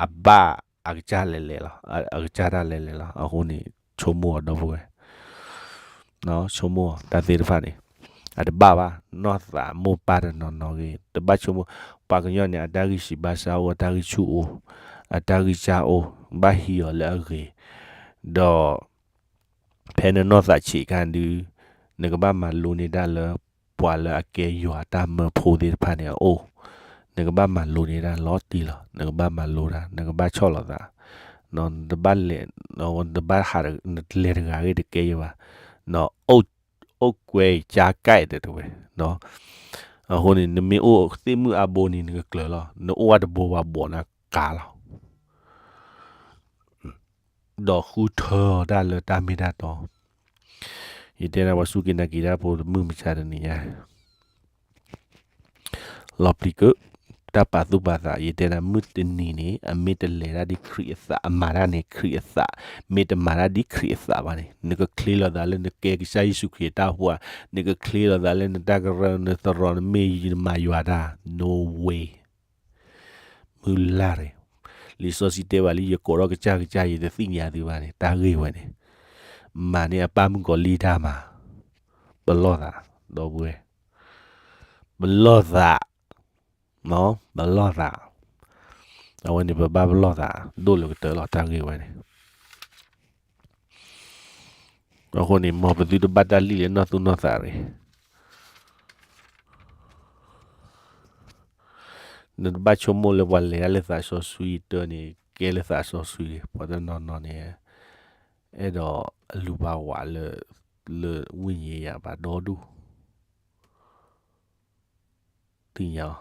အဘၣ်အကစၢ်လဲၤလဲၤလီၤ, အကစၢ်တၢ်လဲၤလဲၤလီၤ. အဃိန့ၣ် ဆိကမိၣ်အီၤဒီပုၢ်ဝဲၢ်, ဆိကမိၣ်အီၤတၢ်သ့ၣ်တဖၣ်န့ၣ် အတဘၣ်ဘၣ်. နီၢ်သးမိၢ်ပၢ်တနီၤနီၤဂ့ၤ တဘၣ်ဆိကမိၣ်, ပှၤကညီန့ၣ် အတၢ်ဂံၢ်စၢ်ဘါစၢ်အိၣ်, အတၢ်ဂံၢ်ဆူၣ်အိၣ်, အတၢ်ဂံၢ်စၢ်အိၣ်, ဘၣ်ဟံးအီၤလၢအဂ့ၤ, ဒီး ဖဲနနီၢ်သးဆံးခါဒုး နကဘၣ်မၤလိန့ၢ်တၢ်လၢ ပှၤလၢအကဲယွၤတၢ်မၢဖိသ့ၣ်တဖၣ်န့ၣ်အအိၣ်, နကဘၣ်မၤလိန့ၢ်တၢ်လီၤတံၢ်လီၤ, နကဘၣ်မၤလိတၢ်, နကဘၣ်ဆီၣ်လီၤသး, နတဘၣ်လဲၤ, နတဘၣ်ဟး, နလဲၤတဂၤဂ့ၤတကဲယဘၣ်, အိၣ်ကွဲကါကဲတဲတဝဲ, အဃိန့ၣ် နမ့ၢ်အိၣ်သ့ၣ်မုၣ်အါဘိန့ၣ် နကကျၢၤလီၤ, နအိၣ်ဝဲတဘိဘၣ်ဘီၣ်နၤကါလီၤ. ဒီးဃုထၢတၢ်လၢတၢ်မ့ၢ်တၢ်တီ, ယတဲနၤပှၤစူၢ်က့ၤနာ်က့ၤတၢ်ဖိတမုၢ်မဆါတနံၤညါ လီၤပျံၤကၢ, တၢ်ပာ်သူၣ်ပာ်သး ယတဲနၤမုၢ်တနံၤန့ၣ် အမ့ၢ်တလဲၤတၢ်ဒ်ခရံာ်အသး အမၤတၢ်န့ၣ်ခရံာ်အသး, မ့ၢ်တမၤတၢ်ဒ်ခရံာ်အသးဘၣ်န့ၣ် နကချ့လီၤသးလၢနကဲကစၢ်ယ့ၣ်ၡူးခရံာ်အတၢ်အိၣ်ဖှိၣ်ဧါ, နကချ့လီၤသးလၢနတၢ်ကရၢနသရိာ်နမ့ၢ်ယမၤယွၤတၢ်, no way. မုၢ်လၢ်ရ့ၣ်, လံာ်စီဆှံတဲဘၣ်လံ ယကိးထီၣ်ကစၢ်ကစၢ် ယတသ့ၣ်ညါသုဘၣ်န့ၣ် တၢ်ဂ့ၢ်ဝဲန့ၣ်, မၤန့ၢ်အပၢ်မုၣ်ကီၤလံၢ်တၢ်မၤ, ပလီၢ်သး, ဒီပုၢ်ဝဲၢ်, ပလီၢ်သး, ပလီၢ်သး, အဝဲန့ၣ်ပဘၣ်ပလီၢ်သး ဒိၣ်လၢကတၢၢ်လီၤ တၢ်ဂ့ၢ်ဝဲန့ၣ် အဃိန့ၣ် မ်ပသုတဘၣ်တၢ်လံၣ်လၢနီၢ်သူၣ်နီၢ်သးရ့ၣ်, နတဘၣ်ဆိကမိၣ်လၢပှၤလဲၤတၢ်လၢသးစီဆှံတၢ်န့ၣ် ကဲလၢသးစီဆှံ, ပှၤတနီၤနီၤန့ၣ် အဲၣ်ဒိးအလူၤပာ်ဝးလၢ လၢဝိညာဉ်ရေးရာဘၣ်ဒီဒူၣ် သ့ၣ်ညါအီၤ,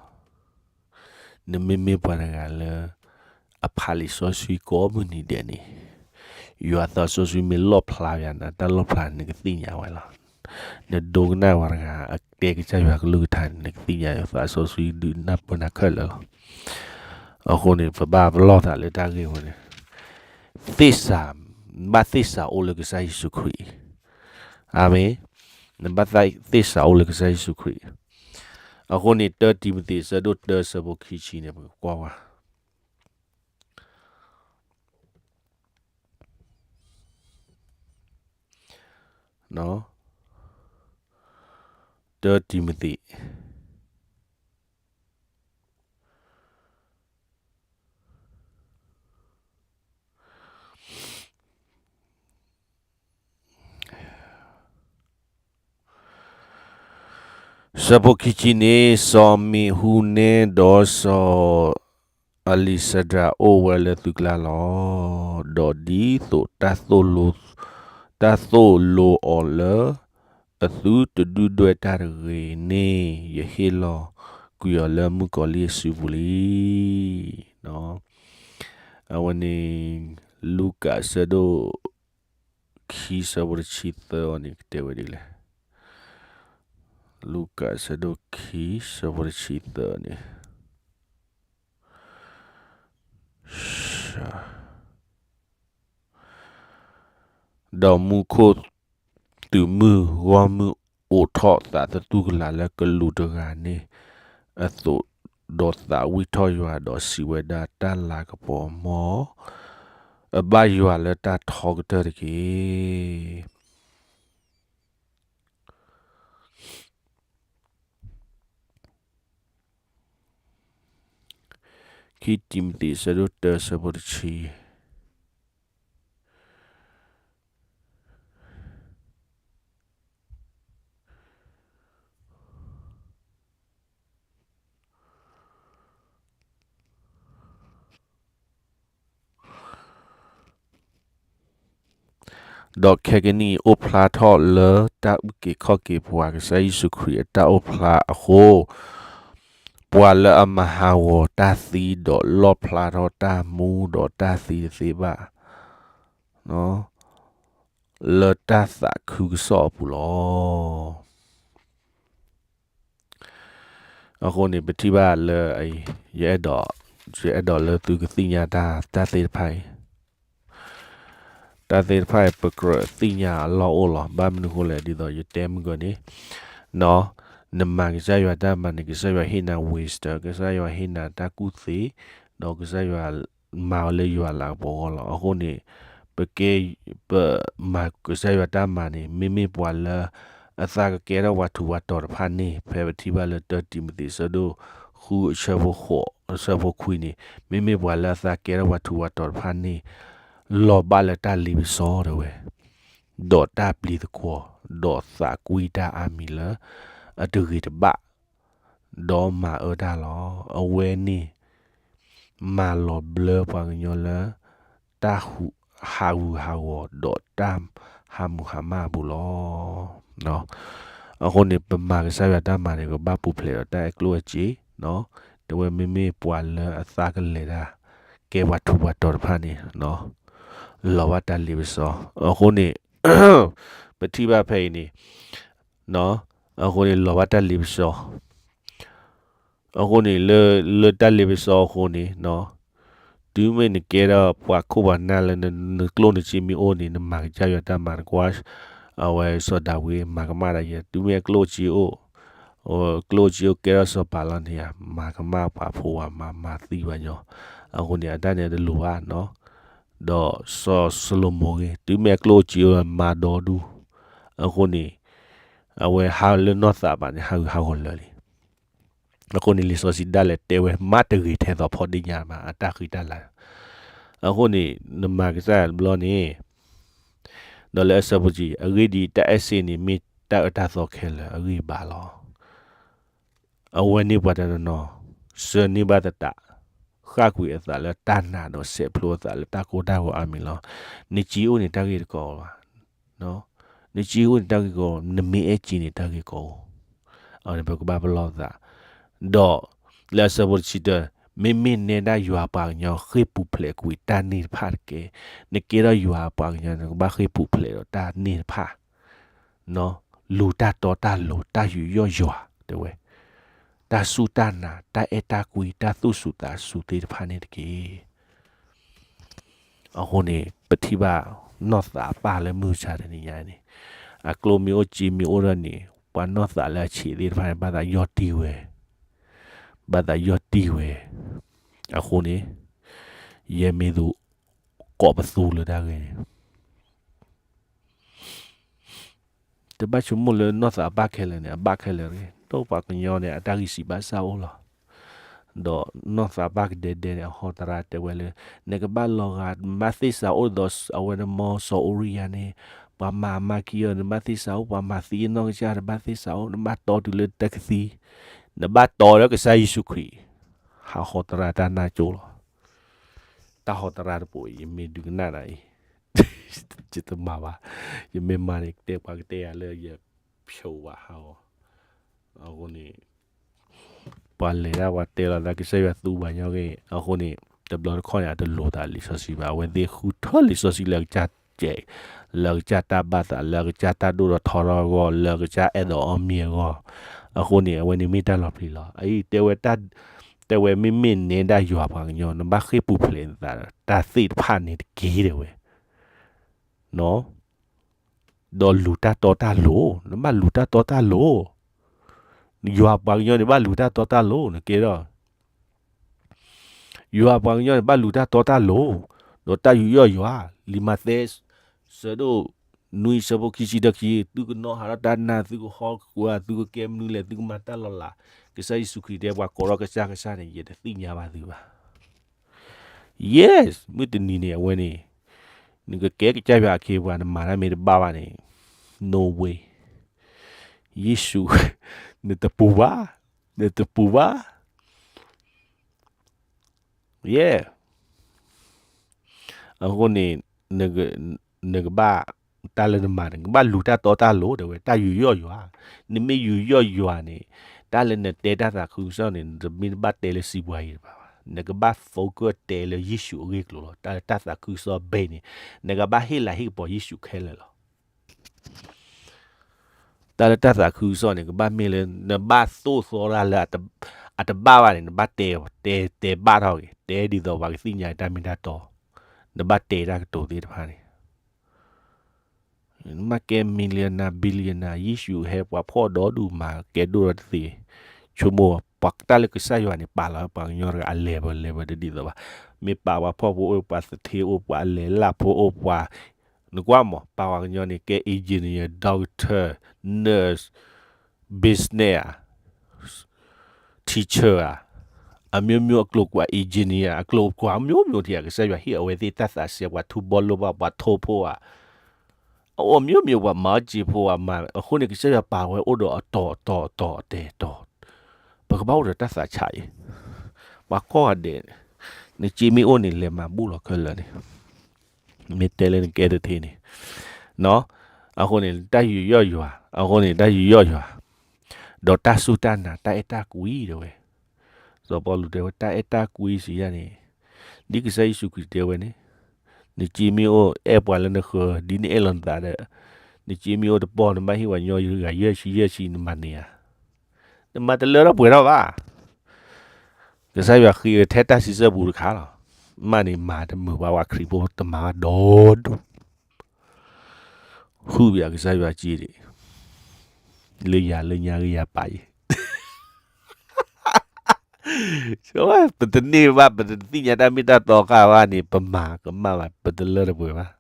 နမ့မ့ၢ်ပှၤတဂၤလၢ အဖးလံာ်စီဆှံကိးမုၢ်နံၤဒဲးန့ၣ်, ယွၤသးစီဆှံမ့ၢ်လီၣ်ဖျါယၤန့ၣ် တၢ်လီၣ်ဖျါန့ၣ် နကသ့ၣ်ညါဝဲလီၤ. နဒိကနၣ်ပှၤတဂၤ အတဲကစၢ်ယွၤကလုၢ်ကထါန့ၣ် နကသ့ၣ်ညါ ယွၤသးစီဆှံဒုးနၢ်ပၢၢ်နၤခဲလၢာ်လီၤ. အဃိန့ၣ် ပဘၣ်ပလီၢ်သးလၢတၢ်ဂ့ၢ်ဝဲန့ၣ်, သ့ၣ်စး, ဘၣ်သ့ၣ်စးအိၣ်လၢကစၢ်ယ့ၣ်ၡူးခရံာ်, အၤမ့ၣ်, နဘၣ်သ့ၣ်စးအိၣ်လၢကစၢ်ယ့ၣ်ၡူးခရံာ်. အဃိန့ၣ် တၢတံၤမသ့း ဆၢဒိၣ်တၢ ဆၢဖိခံဆံန့ၣ် ပကကွၢ်ဝဲ တၢတံၤမသ့း ဆၢဖိခံဆံန့ၣ် စီၤမ့းဟူနဲ ဒီးစီၤအလံးစဒြး အိၣ်ဝဲလၢသုကျါလီၤ. ဒီးဒ်သိးတၢ်သိၣ်လိ, တၢ်သိၣ်လိအီၤလၢ အသုတဒုၣ်ဒွဲၣ်တၢ်တဂ့ၤန့ၣ် ယဟ့ၣ်လီၤကွံာ်အီၤလၢမုၣ်ကီၤလံၢ်အစုပူၤလံ. အဝဲန့ၣ် လူၤကၣ်ဆၢဒိၣ်ခံ ဆၢဖိတဆံသၢအံၤန့ၣ် ကတဲဝဲဒ်လဲၣ်. လူၤကၣ်ဆၢဒိၣ်ခံ ဆၢဖိတဆံသၢန့ၣ် ဒီးမူခိၣ်သုးမုၢ်ဂီၢ်မုၢ်အိးထီၣ်သးသတူၢ်ကလာ်လၢကလူးတဂၤန့ၣ်အသိး, ဒီးသးဝံၣ်ထီၣ်ယွၤဒီးစံးဝဲဒၣ်, တၢ်လၤကပီၤမ်အဘၣ်ယွၤလၢတၢ်ထီကတၢၢ်တက့ၢ်. ခံတံၤမသ့း ဆၢဒိၣ်တၢ ဆၢဖိတဆံ ဆၢဖိတဆံတၢ, ဒီးခဲကနံၣ်အံၤအိၣ်ဖျါထီၣ်လၢတၢ်အုၣ်က့ၤခီၣ်က့ၤပှၤကစၢ်ယ့ၣ်ၡူးခရံာ်အတၢ်အိၣ်ဖျါအဃိ, ပှၤလၢအမၤဟးဂီၤတၢ်သံဒီးလီၣ်ဖျါထီၣ်တၢ်မူဒီးတၢ်သံတသ့ဘၣ် လၢတၢ်သးခုကစီၣ်အပူၤလီၤ. အဃိန့ၣ် ပထံၣ်ဘၣ်လၢ ယအဲၣ်ဒိး ယအဲၣ်ဒိးလၢသုကသ့ၣ်ညါတၢ် တၢ်သ့ၣ်တဖၣ်အံၤ, တၢ်သ့ၣ်တဖၣ်အံၤ ပကြၢးသ့ၣ်ညါအလီၢ်အိၣ်လီၤ. ဘၣ်မနုၤအဃိလဲၣ် ဒ်သိးယတဲမုၢ်ကီၢ်န့ၣ်, နမၤကစၢ်ယွၤတၢ်မၤန့ၣ် ကစၢ်ယွၤဟ့ၣ်နၤ wisdom, ကစၢ်ယွၤဟ့ၣ်နၤတၢ်ကူၣ်သ့, ဒီးကစၢ်ယွၤ မၤဝဲလၢယွၤလၤကပီၤအဂီၢ်လီၤ. အဃိန့ၣ် ပကဲ ပမၤကစၢ်ယွၤတၢ်မၤန့ၣ် မ့မ့ၢ်ပှၤလၢ အသးကကဲထီၣ်ပှၤထူးပှၤတီၤတဖၣ်န့ၣ် ဖဲပထံၣ်ဘၣ်လၢတၢတံၤမသ့း ဆၢဒိၣ်ဃု အဆၢဖိဃိး အဆၢဖိခွံန့ၣ် မ့မ့ၢ်ပှၤလၢအသးကဲထီၣ်ပှၤထူးပှၤတီၤတဖၣ်န့ၣ် လီၤဘၣ်လၢတၢ်လ့ပစီတဲဝဲ, ဒီးတၢ်ပျံၤသကွီၤ, ဒီးသးကွံတၢ်အါမံၤလၢ အတဂ့ၤတဘၣ် ဒီးမၤအၢတၢ်လီၤ. အဝဲန့ၣ် မၤလီၤဘျၢပှၤကညီလၢ တၢ်ဟးဂူာ်ဟးဂီၤ ဒီးတၢ်ဟးမုၢ်ဟးမၢ်အပူၤလီၤ. အဃိန့ၣ် ပမၤကစၢ်ယွၤတၢ်မၤန့ၣ် ပဘၣ်ပူၤဖျဲးဒီးတၢ်အဲၣ်ကျိၣ်အဲၣ်စ့, တဲဝဲမ့မ့ၢ်ပှၤလၢအသးကလဲၤတၢ် ကဲပှၤထူးပှၤတီၤတဖၣ်န့ၣ် လီၤဘၣ်တၢ်လ့ပစီ. အဃိန့ၣ် ပထံၣ်ဘၣ်ဖဲအံၤန့ၣ် အဃိန့ၣ် လီၤဘၣ်တၢ်လ့ပစီ. အဃိန့ၣ် လၢ လၢတၢ်လ့ပစီအဃိန့ၣ် တုၤမ့ၢ်နကဲထီၣ်ပှၤခိၣ်ပှၤနၢ်လၢနကျိၣ်နစ့မ့ၢ်အိၣ်န့ၣ် နမၤကစၢ်ယွၤတၢ်မၤ နကွၢ် အဝဲစီၤဒၤဝံးမၤကမၣ်ဒၣ်ယဲ တုၤမ့ၢ်အကျိၣ်အစ့အိၣ်, ကျိၣ်အစ့အိၣ်ကဲထီၣ်စီၤပၤလီၤန့ၣ်ဧါ, မၤကမၣ်ပှၤဖိဝၤမၤ မၤသံပှၤညီ, အဃိန့ၣ် အတၢ်န့ၣ်တလိၤဘၣ်နီၤ. ဒီးစီၤၡလိၤမိၣ်ဂ့ၤ တုၤမ့ၢ်အကျိၣ်အစ့အိၣ်မၤဒီဒူၣ်, အဃိန့ၣ် အဝဲဟးလၢနီၢ်သးဘၣ်န့ၣ် ဟးဂူာ်ဟးဂီၤလၢာ်လံ. အဃိန့ၣ် လံာ်စီဆှံဒၣ်လဲာ်တဲဝဲ မ့ၢ်တဂ့ၤထဲသိးဖီဒ့ၣ်ညါမး အတၢ်ဃံတၢ်လၤ. အဃိန့ၣ် နမၤကစၢ်ယွၤတဘျီန့ၣ် ဒီးလၢအဆၢဖိဆံး အဂ့ၢ်ဒ်အံၤ တၢ်အဲၣ်စ့န့ၣ် မ့ၢ်တၢ်အၢတၢ်သီခဲလၢာ် အဂံၢ်အဘါလီၤ. အဝဲန့ၢ်ပှၤတနီၤနီၤ ဆၢန့ၢ်ဘၣ်သတး ဃၣ်ကွံာ်အသးလၢတၢ်နာ်ဒီးဆဲးဖျိအသးလၢတၢ်ကိၢ်တၢ်ဂီၤအါမံၤလီၤ. နစ့အိၣ်န့ၣ်တၢ်ဂ့ၢ်တကိးဘၣ် နစ့အိၣ်န့ၣ်တၢ်ဂ့ၢ်ကီ, နမ့ၢ်အဲၣ်စ့န့ၣ်တၢ်ဂ့ၢ်ကီ, အန့ၣ်ပကဘၣ်ပလီၢ်သး, ဒီးလၢအဆၢဖိတဆံတၢ, မ့မ့ၢ်နဲဒၣ်ယွၤပှၤကညီဃ့ၢ်ပူၤဖျဲးကွံာ်တၢ်န့ၢ်တဖၣ်တက့ၢ်. နကဲထီၣ်ယွၤပှၤကညီ နကဘၣ်ဃ့ၢ်ပူၤဖျဲးဒီးတၢ်န့ၢ်တဖၣ်, လူၤတၢ်တီတၢ်လိၤ တၢ်ယူးယီၣ်ယွၤ တဲဝဲ, တၢ်စူၢ်တၢ်နာ် တၢ်အဲၣ်တၢ်ကွံ တၢ်သူၣ်စူၤသးစူၤသ့ၣ်တဖၣ်န့ၣ်တက့ၢ်. အဃိန့ၣ် ပထံၣ်ဘၣ်နီၢ်သးပၢ်လၢမုၢ်မဆါတနံၤညါန့ၣ်, အကျိၣ်မ့ၢ်အိၣ်စ့မ့ၢ်အိၣ်ထီၣ်န့ၣ် ပှၤနီၢ်သးလၢအဆံးသ့ၣ်တဖၣ်န့ၣ် ဘၣ်သးယီၢ်တံၢ်ဝဲ, ဘၣ်သးယီၢ်တံၢ်ဝဲ, အဃိန့ၣ် ယဲမ့ၢ်သူ ကိးပသူလၢတၢ်ဂ့ၢ်န့ၣ် တဘၣ်ဆိကမိၣ်လၢနီၢ်သးအဘၣ်ခဲလၢာ်န့ၣ် အဘၣ်ခဲလၢာ်တဂ့ၤ. ဒီးပှၤကညီန့ၣ် အတၢ်ဂံၢ်စံးဘၣ်စၢ်အိၣ်လီၤ. ဒီးနီၢ်သးဘၣ်ကဒဲဒဲန့ၣ် အဟီတရါတဲဝဲလၢ နကဘၣ်လီၤဂာ် နဘၣ်သ့ၣ်စးအိၣ်ဒီးအဝဲနမီၤစီၤအူရံယၤန့ၣ် ပှၤမၤအမါခံဂၤ နဘၣ်သ့ၣ်စးအိၣ် ပှၤမၤသံအနီၢ်ကစၢ် နဘၣ်သ့ၣ်စးအိၣ် နဘၣ်တီတုၤလၢတၢ်ကသံ, နဘၣ်တီလၢကစၢ်ယ့ၣ်ၡူးခရံာ် ဟးဟီတရါတၢ်နၢ်ကၠိလီၤ. တၢ်ဟီတရါတပိၤအံၤ ယမ့ၢ်ဒုးကနၣ်နၤအံၤ ယတမၤဘၣ်. ယမ့ၢ်မၤန့ၣ် ကတဲပှၤကတဲယၤလၢယဖျိးဘၣ်ဟးဂီၤ. အဃိန့ၣ် ပှၤလဲၤဒၣ်ပှၤတဲလီၤသးကစၢ်ယွၤသူပှၤညီဂ့ၤ. အဃိန့ၣ် တဘျီတခီၣ်န့ၣ် အတလိၤသးလံာ်စီဆှံဘၣ်. အဝဲသ့ၣ်ဃုထၢလံာ်စီဆှံလၢအကစၢ်စဲး, လၢအကစၢ်တၢ်ဘၣ်သး, လၢအကစၢ်တၢ်ဒိၣ်ထီၣ်ထီထီၣ်အဂီၢ်, လၢအကစၢ်အဲၣ်ဒိးအီၤမ့ၢ်အဂီၢ်. အဃိန့ၣ် အဝဲန့ၣ်မ့ၢ်တၢ်လီၤပျံၤလီၤ. အအံၤတဲဝဲတၢ် တဲဝဲမ့မ့ၢ်နဲဒၣ်ယွၤပှၤကညီ နဘၣ်ဃ့ၢ်ပူၤဖျဲးနသးဒီး တၢ်သ့ၣ်တဖၣ်န့ၣ်တက့ၢ်တဲဝဲ. ဒီးလူၤတၢ်တီတၢ်လိၤ, နဘၣ်လူၤတၢ်တီတၢ်လိၤ. ယွၤပှၤကညီန့ၣ် ဘၣ်လူၤတၢ်တီတၢ်လိၤ နကဲဒီး ယွၤပှၤကညီန့ၣ် ဘၣ်လူၤတၢ်တီတၢ်လိၤ, ဒီးတၢ်ယူးယီၣ်ယွၤ, လံာ်မးသဲ ဆၢဒိၣ်နွံ ဆၢဖိခံဆံဒီးခံ, သုကနီၣ်ဟးထီၣ်တၢ်နါ, သုကဟီၣ်ကွၢ်, သုကကဲမနုၤလဲၣ်, သုကမၤတၢ်လီၤလး, ကစၢ်ယ့ၣ်ၡူးခရံာ်တဲပှၤကိးထီၣ်ကစၢ်ကစၢ်န့ၣ် ယတသ့ၣ်ညါဘၣ်သုဘၣ်. Yes, မုၢ်တနံၤန့ၣ် အဝဲန့ၣ် နကကဲကစၢ်ယွၤအခ့အပှၤ နမၤတၢ်မ့ၢ်တဘၣ်ဘၣ်န့ၣ် no way. ယ့ၣ်ၡူး နတပူၤဘၣ်, နတပူၤဘၣ်. Yeah. အဃိန့ၣ် နကဘၣ် တၢ်လၢနမၤန့ၣ် နကဘၣ်လူၤတၢ်တီတၢ်လိၤ တဲဝဲ တၢ်ယူးယီၣ်ယွၤ, နမ့ၢ်ယူးယီၣ်ယွၤန့ၣ် တၢ်လၢနတဲတၢ်သးခုကစီၣ်န့ၣ် နတမ့ၢ်တဘၣ်တဲလၢစံးပှၤယံၤတပၤဘၣ်, နကဘၣ် focus တဲလၢယ့ၣ်ၡူးအဂ့ၢ်အကျိၤလီၤ. တၢ်လၢတၢ်သးခုကစီၣ်ဘ့ၣ်န့ၣ် နကဘၣ်ဟ့ၣ်လၤဟ့ၣ်ကပီၤယ့ၣ်ၡူးခဲလၢာ်လီၤ. တၢ်လၢတၢ်သးခုကစီၣ်န့ၣ် ကဘၣ်မ့ၢ်လၢ နဘၣ်သိၣ်သီတၢ်လၢ အတဘၣ်ဘၣ်န့ၣ် နဘၣ်တဲ တဲ တဲဘၣ်ထီၣ်က့ၤ, တဲဒ်သိးပှၤကသ့ၣ်ညါတၢ်မ့ၢ်တၢ်တီ, နဘၣ်တဲတၢ်ကတိၤသ့ၣ်တဖၣ်န့ၣ် နဘၣ်ကဲ millionaire billionaire ယ့ၣ်ၡူးဟဲပှၤဖှီၣ်ဒီဒူၣ်မၤကဲဒိၣ်ဒီးတသ့, ဆိကမိၣ်ပှၤတၢ်လၢကစၢ်ယွၤန့ၣ် ပာ်လီၤဝဲပှၤကညီတဂၤ အလဲၤဝဲလဲၤဝဲ တဒ်သိးဘၣ်, မ့ၢ်ပာ်ပှၤဖှီၣ်ဖိအိၣ် ပှၤသထ့အိၣ် ပှၤအလဲၤလၢ်ဖိအိၣ် ပှၤ နကွၢ်မး ပာ်ပှၤကညီန့ၣ် ကဲ engineer, doctor, nurse, business ဧါ, teacher ဧါ, အမျိုးမျိုးအကျိာ်ကွာ် engineer အကျိာ်ကွာ် မျိုးမျိုး ထံၣ်ဧါ, ကစၢ်ယွၤဟ့ၣ်အဝဲသ့ၣ်တၢ်သးစဲ ပှၤထူဘီလိဘၣ် ပှၤထိဖိဧါ, အအိၣ်မျိုးမျိုး ပှၤမၤအီၣ်စ့ဖိဧါ, မၤအဃိန့ၣ် ကစၢ်ယွၤပာ်ဝဲအိၣ်ဒီးအတီၤအတီၤအတီၤအတဲာ်တီၤ, ပကဘၣ်အိၣ်ဒီးတၢ်သးဆးအံၤ, ပှၤကိးဂၤဒဲး နစ့မ့ၢ်အိၣ်န့ၣ် လဲၤမၤဘူၣ်လီၤခဲလၢာ်န့ၣ် မ့ၢ်တဲလၢနကဲတထံၣ်န့ၣ်, အဃိန့ၣ် တၢ်ယူးယီၣ်ယွၤ, အဃိန့ၣ် တၢ်ယူးယီၣ်ယွၤ, ဒီးတၢ်စူၢ်တၢ်နာ် တၢ်အဲၣ်တၢ်ကွံတဲဝဲ, စီၤပီလူးတဲဝဲ တၢ်အဲၣ်တၢ်ကွံစံးယၤန့ၣ်, ဒ်ကစၢ်ယ့ၣ်ၡူးခရံာ်တဲဝဲန့ၣ်, နစ့မ့ၢ်အိၣ် အဲၣ်ပှၤလၢနဃၢၤ ဒ်နအဲၣ်လီၤနသးဒီး, နစ့မ့ၢ်အိၣ်တပီၢ် နဘၣ်ဟ့ၣ်ပှၤကညီဂၤယဲၢ်ဆံယဲၢ်ဆံ နမၤန့ၢ်ဧါ, နမၤတလၢထီၣ်ပှဲၤထီၣ်ဘၣ်. ကစၢ်ယွၤဃ့ဝဲထဲတၢ်စံးဆၢပူၤတခါလီၤ. မ့ၢ်န့ၣ်မၤတမုာ်ဘၣ် ပှၤခရံာ်ဖိတမၤဘၣ်ဒီဒူၣ်, ဟုၣ်ဘၣ်ကစၢ်ယွၤစ့ဒံး, လၢယၤလၢညါဂ့ၤယၤပာ်ယံၤ ပတန့ၢ်ဘၣ် ပတသ့ၣ်ညါတၢ်မ့ၢ်တၢ်တီဃာ်ဘၣ်န့ၣ် ပမၤကမၣ်ဘၣ် ပတလၢတပှဲၤဘၣ်,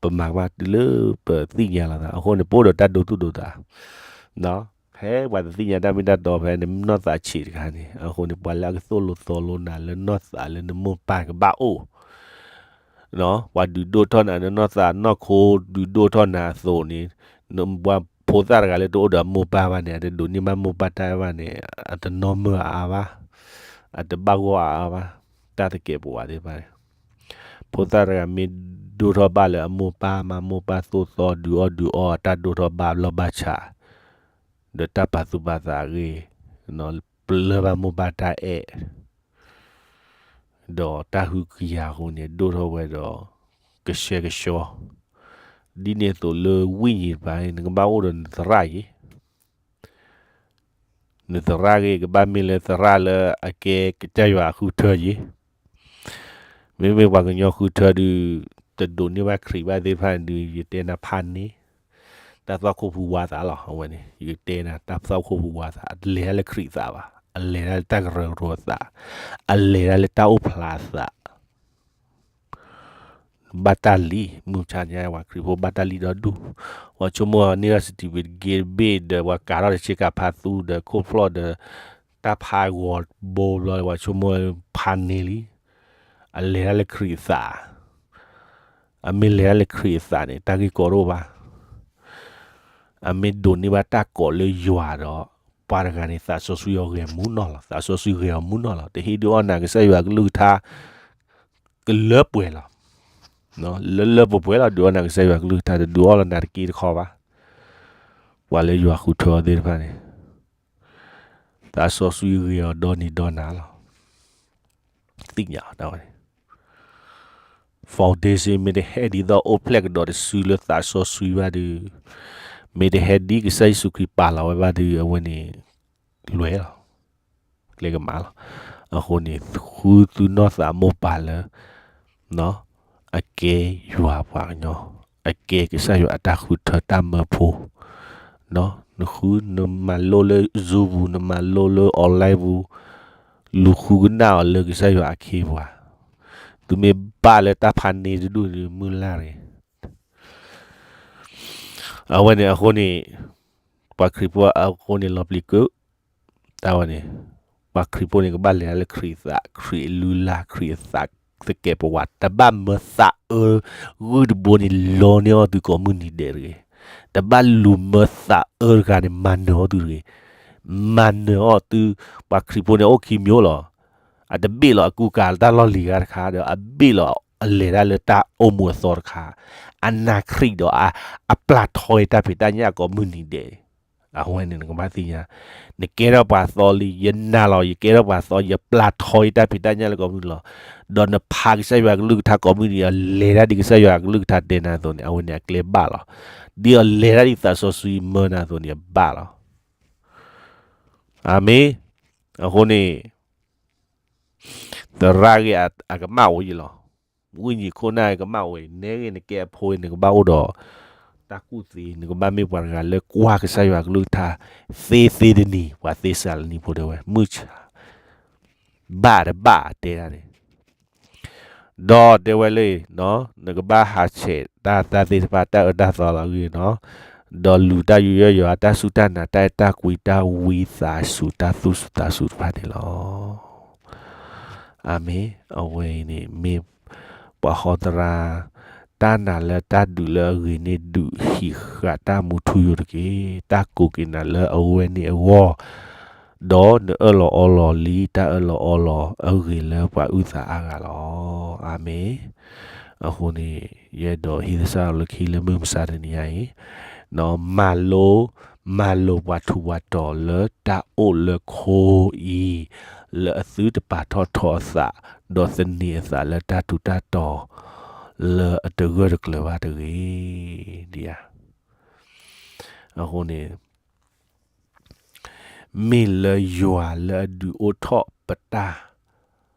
ပမၤကမၣ်တုၤလၢပသ့ၣ်ညါလီၤသး အဃိန့ၣ် ပအိၣ်ဒီးတၢ်ဒိသူၣ်ဒိသး ဖဲပှၤတသ့ၣ်ညါတၢ်မ့ၢ်တၢ်တီဖဲန့ၣ် နီၢ်သးဆံးတခါန့ၣ် အဃိန့ၣ် ပှၤလၢအကသိၣ်လိသီလိနၤလၢနီၢ်သးလၢနမိၢ်ပၢ်ကဘၣ်အိၣ် ပှၤဒုးဒိၣ်ထီၣ်နၤလၢနီၢ်သးနီၢ်ခိ ဒုးဒိၣ်ထီၣ်နၤအသိးန့ၣ် ပှၤဖိသၣ်တဂၤလၢတအိၣ်ဒီးအမိၢ်ပၢ်ဘၣ်န့ၣ် အတဒိးန့ၢ်ဘၣ်မိၢ်ပၢ်တၢ်အဲၣ်ဘၣ်န့ၣ် အတနီၢ်မၢၢ်အါအါဘၣ်, အတဘၣ်ဂီၢ်အါအါဘၣ်, တၢ်သကဲးပဝးသ့ၣ်တဖၣ်န့ၣ် ဖိသၣ်တဂၤမ့ၢ်ဒိၣ်ထီၣ်ဘၣ်လၢအမိၢ်ပၢ်မၤ မိၢ်ပၢ်သိၣ်သီဒုးအီၣ်ဒုးအီအတၢ်ဒိၣ်ထီၣ်ဘၣ်ဘျီဘၣ်ဆး, ဒီးတၢ်ပာ်သူၣ်ပာ်သးအဂ့ၢ်, ပလၢၢ်ဘၣ်မိၢ်ပၢ်တၢ်အဲၣ် ဒီးတၢ်ဟုကယာ်အဃိန့ၣ် ဒိၣ်ထီၣ်ဝဲဒီး ကဆှဲကဆှီ, ဒ်န့ၣ်အသိးလၢဝိညာဉ်တပၤန့ၣ် နကဘၣ်အိၣ်ဒီးနသရၣ်ယံၤ နသရၣ်ဂ့ၤ ကဘၣ်မ့ၢ်လၢသရၣ်လၢအကဲကစၢ်ယွၤအဃုထၢယံၤ, မ့မ့ၢ်ပှၤကညီဃုထၢဒုး တဒိးန့ၢ်ဘၣ်ခရံာ်ဘၣ်သ့ၣ်တဖၣ်န့ၣ်ဒုး ယတဲနၤဖးန့ၢ် တၢ်သွၣ်ခိၣ်ဖူဝါသးလီၤ. အဝဲန့ၣ် ယတဲနၤ တၢ်သွၣ်ခိၣ်ဖူဝါသး အလဲၤတၢ်လၢခရံာ်အသးဘၣ်, အလဲၤတၢ်လၢတၢ်ကရၢကရိအသး, အလဲၤတၢ်လၢတၢ်အိၣ်ဖျါအသး ဘၣ်တၢ်လံ, မုၢ်ဆါညါပှၤခရံာ်ဖိဘၣ်တၢ်လံဒီဒူၣ်, ပှၤဆိကမိၣ်န့ၢ်ဒီး certificate တဘ့ၣ်ဒီး ပှၤကၤထီၣ်တဆ့ကၤဖးသူဒီး ခိၣ်ဖျီၣ်ဒီး တၢ်ဖးဂီၤဘိဘျီ ပှၤဆိကမိၣ်ဖးန့ၢ်လံ, အလဲၤတၢ်လၢခရံာ်အသး, အမ့ၢ်လဲၤတၢ်လၢခရံာ်အသးန့ၣ် တၢ်ဂ့ၢ်ကီတအိၣ်ဘၣ် အမ့ၢ်ဒိးန့ၢ်ဘၣ်တၢ်ကိးလၢယွၤဒီး ပှၤတဂၤန့ၣ် သးစီဆှံအီၤဂဲၤမူနီၢ်လီၤ, သးစီဆှံဂဲၤအီၤမူနီၢ်လီၤ, တဟ့ၣ်ဒုးအီၣ်နၤကစၢ်ယွၤကလုၢ်ကထါ ကလၢပှဲၤလီၤ, လၢလၢပှဲၤပှဲၤလီၤ, ဒုးအီၣ်နၤကစၢ်ယွၤကလုၢ်ကထါ တဒုးအီၣ်လီၤနၤတက့တခီဘၣ်, ပှၤလၢယွၤဃုထၢအီၤသ့ၣ်တဖၣ်န့ၣ် သးစီဆှံဂ့ၤအီၤဒီနံၤဒီနၤလီၤ. သ့ၣ်ညါတၢ်ဝဲန့ၣ် foundation မ့ၢ်တဟဲဒ်သိးအိၣ်ဖျဲၣ်ကဒီးတစုလၢသးစီဆှံဘၣ်ဒီး, မ့ၢ်တဟဲဒ်ကစၢ်ယ့ၣ်ၡူးခရံာ်ပာ်လီၤဝဲဘၣ်ဒီး အဝဲန့ၣ် လွဲၢ်လီၤ, ကျဲကမၣ်လီၤ. အဃိန့ၣ် ဃုသုနီၢ်သးမိၢ်ပၢ်လၢ အကဲယွၤပှၤကညီ, အကဲကစၢ်ယွၤအတၢ်ဃုထၢတၢ်မၢဖိ, နဃုနမၤလိလၢ Zoom ပူၤ နမၤလိလၢ online ပူၤ, လူၤဃုကနၣ်အီၤလၢကစၢ်ယွၤအခ့အပှၤ, သုမ့ၢ်ဘၣ်လၢတၢ်ဖးန့ၢ်တဒူၣ်န့ၣ် မုၢ်လၢ်တဂ့ၤ. အဝဲန့ၣ်အဃိန့ၣ် ပှၤခရံာ်ဖိအဃိန့ၣ် လီၤပျံၤကု တၢ်ဝဲန့ၣ် ပှၤခရံာ်ဖိန့ၣ် ကဘၣ်လဲၤတၢ်လၢခရံာ်အသး, ခရံာ်အလုၢ်အလၢ်, ခရံာ်အသးသကဲးပဝး, တဘၣ်မၢသးအၢဂုၢ်တဘိန့ၣ် လီန့ၢ်အီၣ်သုကိးမုၢ်နံၤဒဲးတဂ့ၤ. တဘၣ်လူၤမၢသးအၢတဂၤန့ၣ် မၤနၢၤအီၣ်သုတဂ့ၤ. မၤနၢၤအီၣ်သု, ပှၤခရံာ်ဖိန့ၣ် အိၣ်ခံမျိုးလီၤ. အတဘ့ၣ်လီၤ အကူကၤလၢတၢ်လီၢ်လံၤဂၤတခါဒီး အဘ့ၣ်လီၤ အလဲၤတၢ်လၢတၢ်အိၣ်မူအသီတခါ, အနာ်ခရံာ်ဒီး အပျၢ်ထီအံၤတၢ်ဖံးတၢ်ညၣ်ကိးမုၢ်နံၤဒဲး, အဝဲန့ၣ်နကဘၣ်သ့ၣ်ညါ, နကဲထီၣ်ပှၤသီလံ, ယနာ်လီၤ ယကဲထီၣ်ပှၤသီ, ယပျၢ်ထီအံၤတၢ်ဖံးတၢ်ညၣ်လၢကိးမုၢ်နံၤလီၤ. ဒီးနဖးကစၢ်ယွၤကလုၢ်ကထါကိးမုၢ်နံၤ, အလဲၤတၢ်ဒ်ကစၢ်ယွၤကလုၢ်ကထါတဲနၤအသိးန့ၣ် အဝဲန့ၣ်အကျဲဘၣ်လီၤ. ဒ်အလဲၤတၢ်ဒ်သးစီဆှံမၢနၤအသိးန့ၣ် အဘၣ်လီၤ. အၤမ့ၣ်. အဃိန့ၣ် သရၣ်ဂ့ၤအကမၣ်အိၣ်ယလီၤ. ဝိညာဉ်ခိၣ်နၢ်ကမၣ်အိၣ်, နဲဂ့ၤနကဲအဖိအံၤ နကဘၣ်အိၣ်ဒီးတၢ်ကူၣ်သ့, နကဘၣ်မ့ၢ်ပှၤတဂၤလၢကွၢ်ကစၢ်ယွၤကလုၢ်ကထါသ့သ့တနံၤ, ပှၤသ့းစၤလနံဖိတဲဝဲ, မုၢ်ဆါဘၣ်တဘၣ်တဲဒၣ်န့ၣ် ဒီးတဲဝဲလၢ နကဘၣ်ဟးဆှဲးတၢ်သ့ၣ်တဖၣ် တၢ်အၢတၢ်သီလီၤဂ့ၤနီၤ, ဒီးလူၤတၢ်ယူးယီၣ်ယွၤ တၢ်စူၢ်တၢ်နာ် တၢ်အဲၣ်တၢ်ကွံ တၢ်ဝံသးစူၤ တၢ်သူၣ်စူၤသးစူၤတဖၣ်န့ၣ်လီၤ. အၤမ့ၣ်. အဝဲအံၤန့ၣ် မ့ၢ်ပှၤဟီသရၣ် တၢ်နာ်လၢတၢ်ဒုးလၢအဂ့ၤန့ၣ် ဒုးဟံးဃာ်တၢ်မူထူယိာ်တက့ၢ်. တၢ်ကိးက့ၤနၤလၢအဝဲန့ၣ်အဂီၢ် ဒီးနအၢၣ်လီၤအီလီၤလံ တၢ်အၢၣ်လီၤအီလီၤအဂ့ၤလၢပှၤအုၣ်သးအါဂၤလီၤ. အၤမ့ၣ်. အဃိန့ၣ် ယအဲၣ်ဒိးဟံးသဆၣ်လၢခံလၢမုၢ်မဆါတနံၤညါအံၤ, မၤလိ, မၤလိာ်ပှၤထူးပှၤတီၤလၢတၢ်အိၣ်လၢခိအံၤ, လၢအသုတပာ်ထီၣ်ထီအသး, ဒီးသန့ၤအသးလၢတၢ်ထူးတၢ်တီၤ လၢအတဂၢၢ်တကျၢၤဘၣ်တဂ့ၤ. ဒ်ယၤ အဃိန့ၣ် မ့ၢ်လၢယွၤလၢအဒုးအိၣ်ထီၣ်ပတၢ်,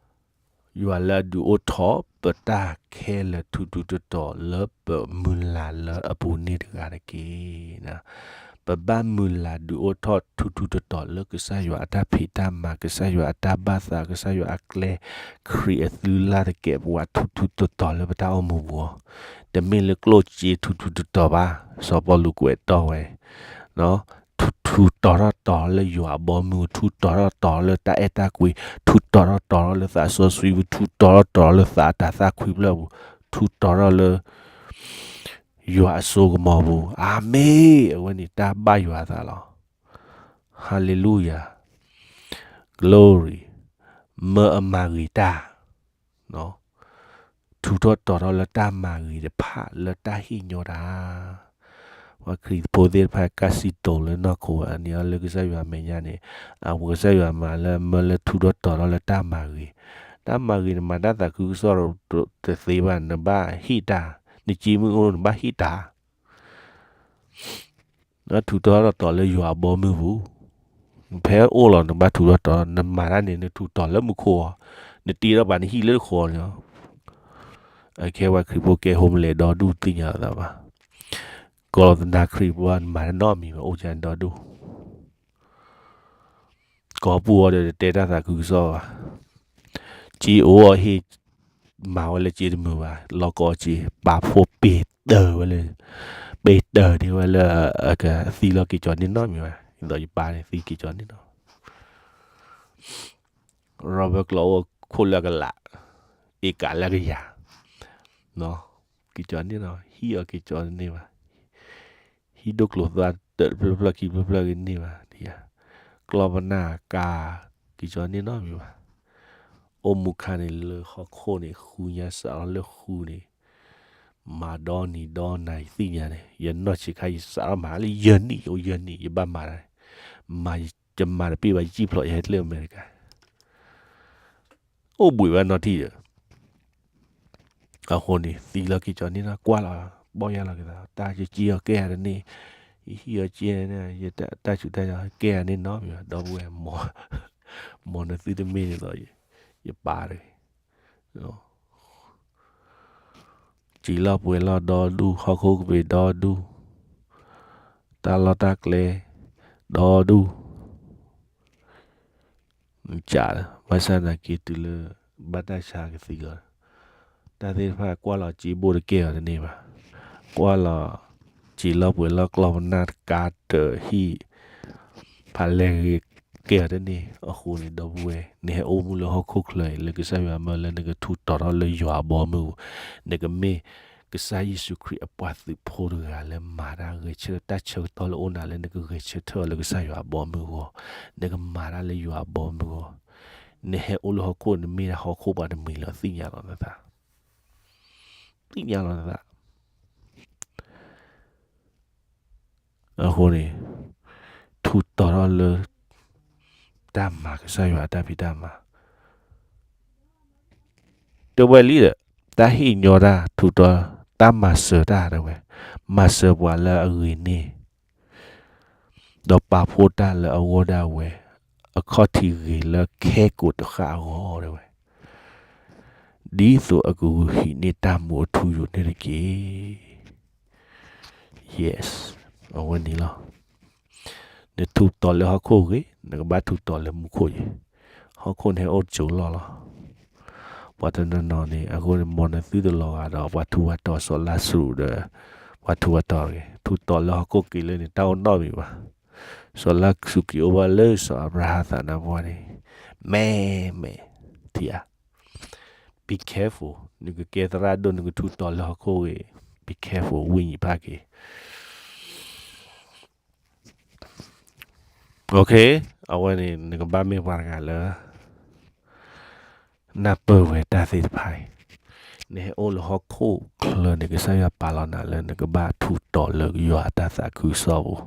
ယွၤလၢအဒုးအိၣ်ထီၣ်ပတၢ်ခဲလၢာ်ထူးထူးတီၤတီၤလၢပမုၢ်လၢ်လၢအပူၤန့ၣ်တဂၤတက့ၢ်. ပဘၣ်မုၢ်လၢ်ဒုးအိၣ်ထီၣ်ထူးထူးတီၤတီၤလၢကစၢ်ယွၤအတၢ်ဖံးတၢ်မၤ, ကစၢ်ယွၤအတၢ်ဘၣ်သး, ကစၢ်ယွၤအကျဲ, ခရံာ်အသုလၢ်တကဲးပဝးထူးထူးတီၤတီၤလၢပတၢ်အိၣ်မူပူၤ, တမ့ၢ်လၢကျိၣ်စ့ထူးထူးတီၤတီၤဘၣ်. စီၤပီလူးကွဲးတီၢ်ဝဲ ထူးထူးတီၤထီၣ်တီၤလၢယွၤအဘီမုၢ်, ထူးတီၤထီၣ်တီၤလၢတၢ်အဲၣ်တၢ်ကွံ, ထူးတီၤထီၣ်တီၤလၢသးစီဆှံပူၤ, ထူးတီၤထီၣ်တီၤလၢသးအတၢ်သၣ်ခွံဖျၢၣ်ပူၤ, ထူးတီၤထီၣ်လၢ ယွၤအစိကမီၤပူၤ. အၤမ့ၣ်. အဝဲန့ၣ်တၢ်ဘၣ်ယွၤအသးလီၤ. ဟါလ့လူယၤ, glory, မၢအမၤဂ့ၤတၢ် ထူးထီၣ်တီၤထီၣ်လၢတၢ်မၤဂ့ၤတဖၣ်လၢတၢ်ဟ့ၣ်ညီတၢ်, ပှၤခရံာ်ဖိသ့ၣ်တဖၣ်ကစံးတိၤလၢနီၢ်ခိအန့ၣ် အလၢကစၢ်ယွၤမဲာ်ညါန့ၣ်, အကစၢ်ယွၤမၤလၢမၢလၢထူးထီၣ်တီၤထီၣ်လၢတၢ်မၤဂ့ၤ, တၢ်မၤဂ့ၤနမၤတၢ်သးခုကစီၣ်တသ့ဘၣ်, နဘၣ်ဟ့ၣ်တၢ်, နစ့မုၢ်အိၣ်နဘၣ်ဟ့ၣ်တၢ် ထူးတီၤထီၣ်တီၤလၢယွၤအဘီမုၢ်ပူၤ, ဖဲအိၣ်လီၤနဘၣ်ထူးထီၣ်တီၤ, နမၤတၢ်န့ၣ် နထူးတီၤလၢမူခိၣ်အီၤ, နတ့ထီၣ်ပာ်နဟံၣ်လၢတဃီန့ၣ်လီၤ. အခဲပှၤခရံာ်ဖိကဲဟိမလဲၤဒီဒူၣ်သ့ၣ်ညါလီၤသးဘၣ်, ကီၤလီၤသနာ်ခရံာ်ဖိနမၤတၢ်နီတမံၤဘၣ်, အိၣ်ကန့ၣ်ဒီဒူၣ် ကီၢ်ပူၤအီၤဒီးတတဲတၢ်သးခုကစီၣ်ဘၣ်, စ့အိၣ်အီၤဟ့ၣ်, မၤဝဲလၢစ့တမုာ်ဘၣ်, လီၤကီစ့ ပာ်ဖှိၣ်ပ့ၤတၢၤဝဲလၢ, ပ့ၤတၢၤန့ၢ်ဝဲလၢ အကသံလီၤက့ၤကၠီၤန့ၢ်နီတမံၤဘၣ်, ဒ်သိးယပၢ်န့ၣ်သံက့ၤကၠီၤန့ၢ်နီၤ ရီဘၢၣ်ကျီအိၣ်ခိၣ်လၢအကလး, အ့ကးလၢအကယၤ, က့ၤကၠီၤန့ၢ်နီၤ, ဟံၣ်အီၤက့ၤကၠီၤန့ၢ်ဘၣ်, ဟံၣ်ဒိၣ်ကျိၤသွါတဖျၢၣ်ဖျၢၣ်ခံဖျၢၣ်ဖျၢၣ်ကန့ၢ်ဘၣ်, ကျီၢ်ပနၢ်ကါ, က့ၤကၠီၤန့ၢ်နီတမံၤဘၣ်, အိၣ်မူခါန့ၣ်လၢဟီၣ်ခိၣ်န့ၣ် ဃုညါစးထီၣ်လၢဃုန့ၣ်, မၤဒီနံၤဒီနၤယသ့ၣ်ညါန့ၣ်, ယနီၢ်ဆံးခါယစးထီၣ်မၤလၢယဲၢ်နံၣ်, ယအိၣ်ယဲၢ်နံၣ် ယဘၣ်မၤတၢ်, မၤယမၤတပ့ၢ်ဘၣ် ယစံၣ်ဖျိးယဟဲလၢအမဲရကၤ, အိၣ်ဘှံးဘၣ်နီၢ်ထံၣ်ဒီး အဃိန့ၣ် သံလီၤက့ၤကၠီၤန့ၢ်နီၤ, ကွၢ်လီၤ, ဘီၣ်ယၢ်လီၤက့ၤသး, တၢ်ယစ့အီၤကဲယၤတန့ၢ်, ယဟံၣ်အီၤကဲန့ၣ်, ယတၢ်ဆူးတၢ်ဆါကဲယၤန့ၢ်နီတမံၤဘၣ်, ဒီပုၢ်ဝဲၢ်, မ်နသုတမ့ၢ်ဒ်သိး ယပၢ်တဂ့ၤ, စံာ်လီၢ်ပှဲၤလီၢ်ဒီဒူၣ်, ဟီၣ်ခိၣ်ကပ့ၤဒီဒူၣ်, တၢ်လီၢ်တၢ်ကျဲ ဒီဒူၣ် ကး, ဘၣ်ဆၣ်သနာ်က့တုၤလၢ ဘၣ်တၢ်ဆါကသံလီၤ, တၢ်သ့ၣ်တဖၣ်ကွၢ်လီၤစ့ဘိၣ်တကဲအီၤတန့ၢ်ဘၣ်, ကွၢ်လီၤစ့လီၢ်ပှဲၤလီၢ် ကျီၢ်ပနၢ်တကါတဟံၣ် ဖးလဲၢ်ဂ့ၤကဲအီၤတန့ၢ်, အဃိန့ၣ် ဒီပုၢ်ဝဲၢ် နဟဲအိၣ်မူလၢဟီၣ်ခိၣ်ချၢအံၤ လၢကစၢ်ယွၤမၢလၢနကထူးတီၤထီၣ်လၢယွၤအဘီအမုၢ်ပူၤ, နကမ့ၢ်ကစၢ်ယ့ၣ်ၡူးခရံာ်အပှၤသုးဖိတဂၤလၢမၤတၢ်ဂဲၤဆၢထၢၣ်, တၢ်ဆၢကတီၢ်လၢအိၣ်နၤလၢနကဂဲၤဆၢထၢၣ်အီၤလၢကစၢ်ယွၤအဘီအမုၢ်အဂီၢ်, နကမၤတၢ်လၢယွၤအဘီအမုၢ်အဂီၢ်, နဟဲအိၣ်လၢဟီၣ်ခိၣ် နမ့ၢ်ဒၣ်ဟီၣ်ခိၣ်ပှၤတမှံၤလီၤ သ့ၣ်ညါလီၤနသး, သ့ၣ်ညါလီၤနသး, အဃိန့ၣ် ထူးတီၤထီၣ်လၢ တၢ်မၤကစၢ်ယွၤအတၢ်ဖံးတၢ်မၤ တဲဝဲလံဒီး တၢ်ဟ့ၣ်ညီတၢ်ထူးတီၤ တၢ်မၤစၢၤတၢ်တဲဝဲ, မၤစၢၤပှၤလၢအဂ့ၤန့ၢ် ဒီးပာ်ဖှိၣ်တၢ်လၢအဂီၢ်ဒၣ်ဝဲ အခီၣ်ထံးဂ့ၤလၢခဲကိာ်တဃၣ်အဂီၢ်တဲဝဲ, ဒ်သိးအကဂုာ်ဟံးန့ၢ်တၢ်မူအထူအယိာ်န့ၣ်တက့ၢ်. Yes, အဝဲန့ၣ်လီၤ. နထူးတီၤလၢဟီၣ်ခိၣ်ဂ့ၤ, နကဘၣ်ထူးတီၤလၢမူခိၣ်ဂ့ၤ. ဟီၣ်ခိၣ်န့ၣ်ဟဲအိၣ်တစိၤလီၢ်လီၤ. ပှၤတနီၤနီၤန့ၣ် အဃိန့ၣ် မ်နသုတလီၤဂာ်ဒီး ပှၤထူးပှၤတီၤစီၤလါစရူးဒီး ပှ�ၤထူးပှၤတီၤတဂ့ၤ. ထူးတီၤလၢဟီၣ်ခိၣ်က့ၤလၢန့ၣ် တၢ်အိၣ်နီတမံၤဘၣ်. စီၤလါစရူးက့ၤအိၣ်ဘၣ်လၢစီၤအၤဘြၤဟၣ်သးနါပှၢ်န့ၣ်, မ့ၢ်, မ့ၢ်, ထံဧါ. Be careful, နကကဲသရၣ်ဒိၣ် နကထူးတီၤလၢဟီၣ်ခိၣ်ဂ့ၤ, be careful ဝိညာဉ်ဖးက့ၤ Okay, အဝဲန့ၣ် နကဘၣ်မ့ၢ်ပှၤတဂၤလၢ နၢ်ပၢၢ်ဝဲတၢ်သ့ၣ်တဖၣ်အံၤ, နဟဲအိၣ်လၢဟီၣ်ခိၣ်ချၢန့ၣ် ကစၢ်ယွၤပာ်လီၤနၤလၢ နကဘၣ်ထူးတီၤလၢယွၤအတၢ်သးခုကစီၣ်ပူၤ,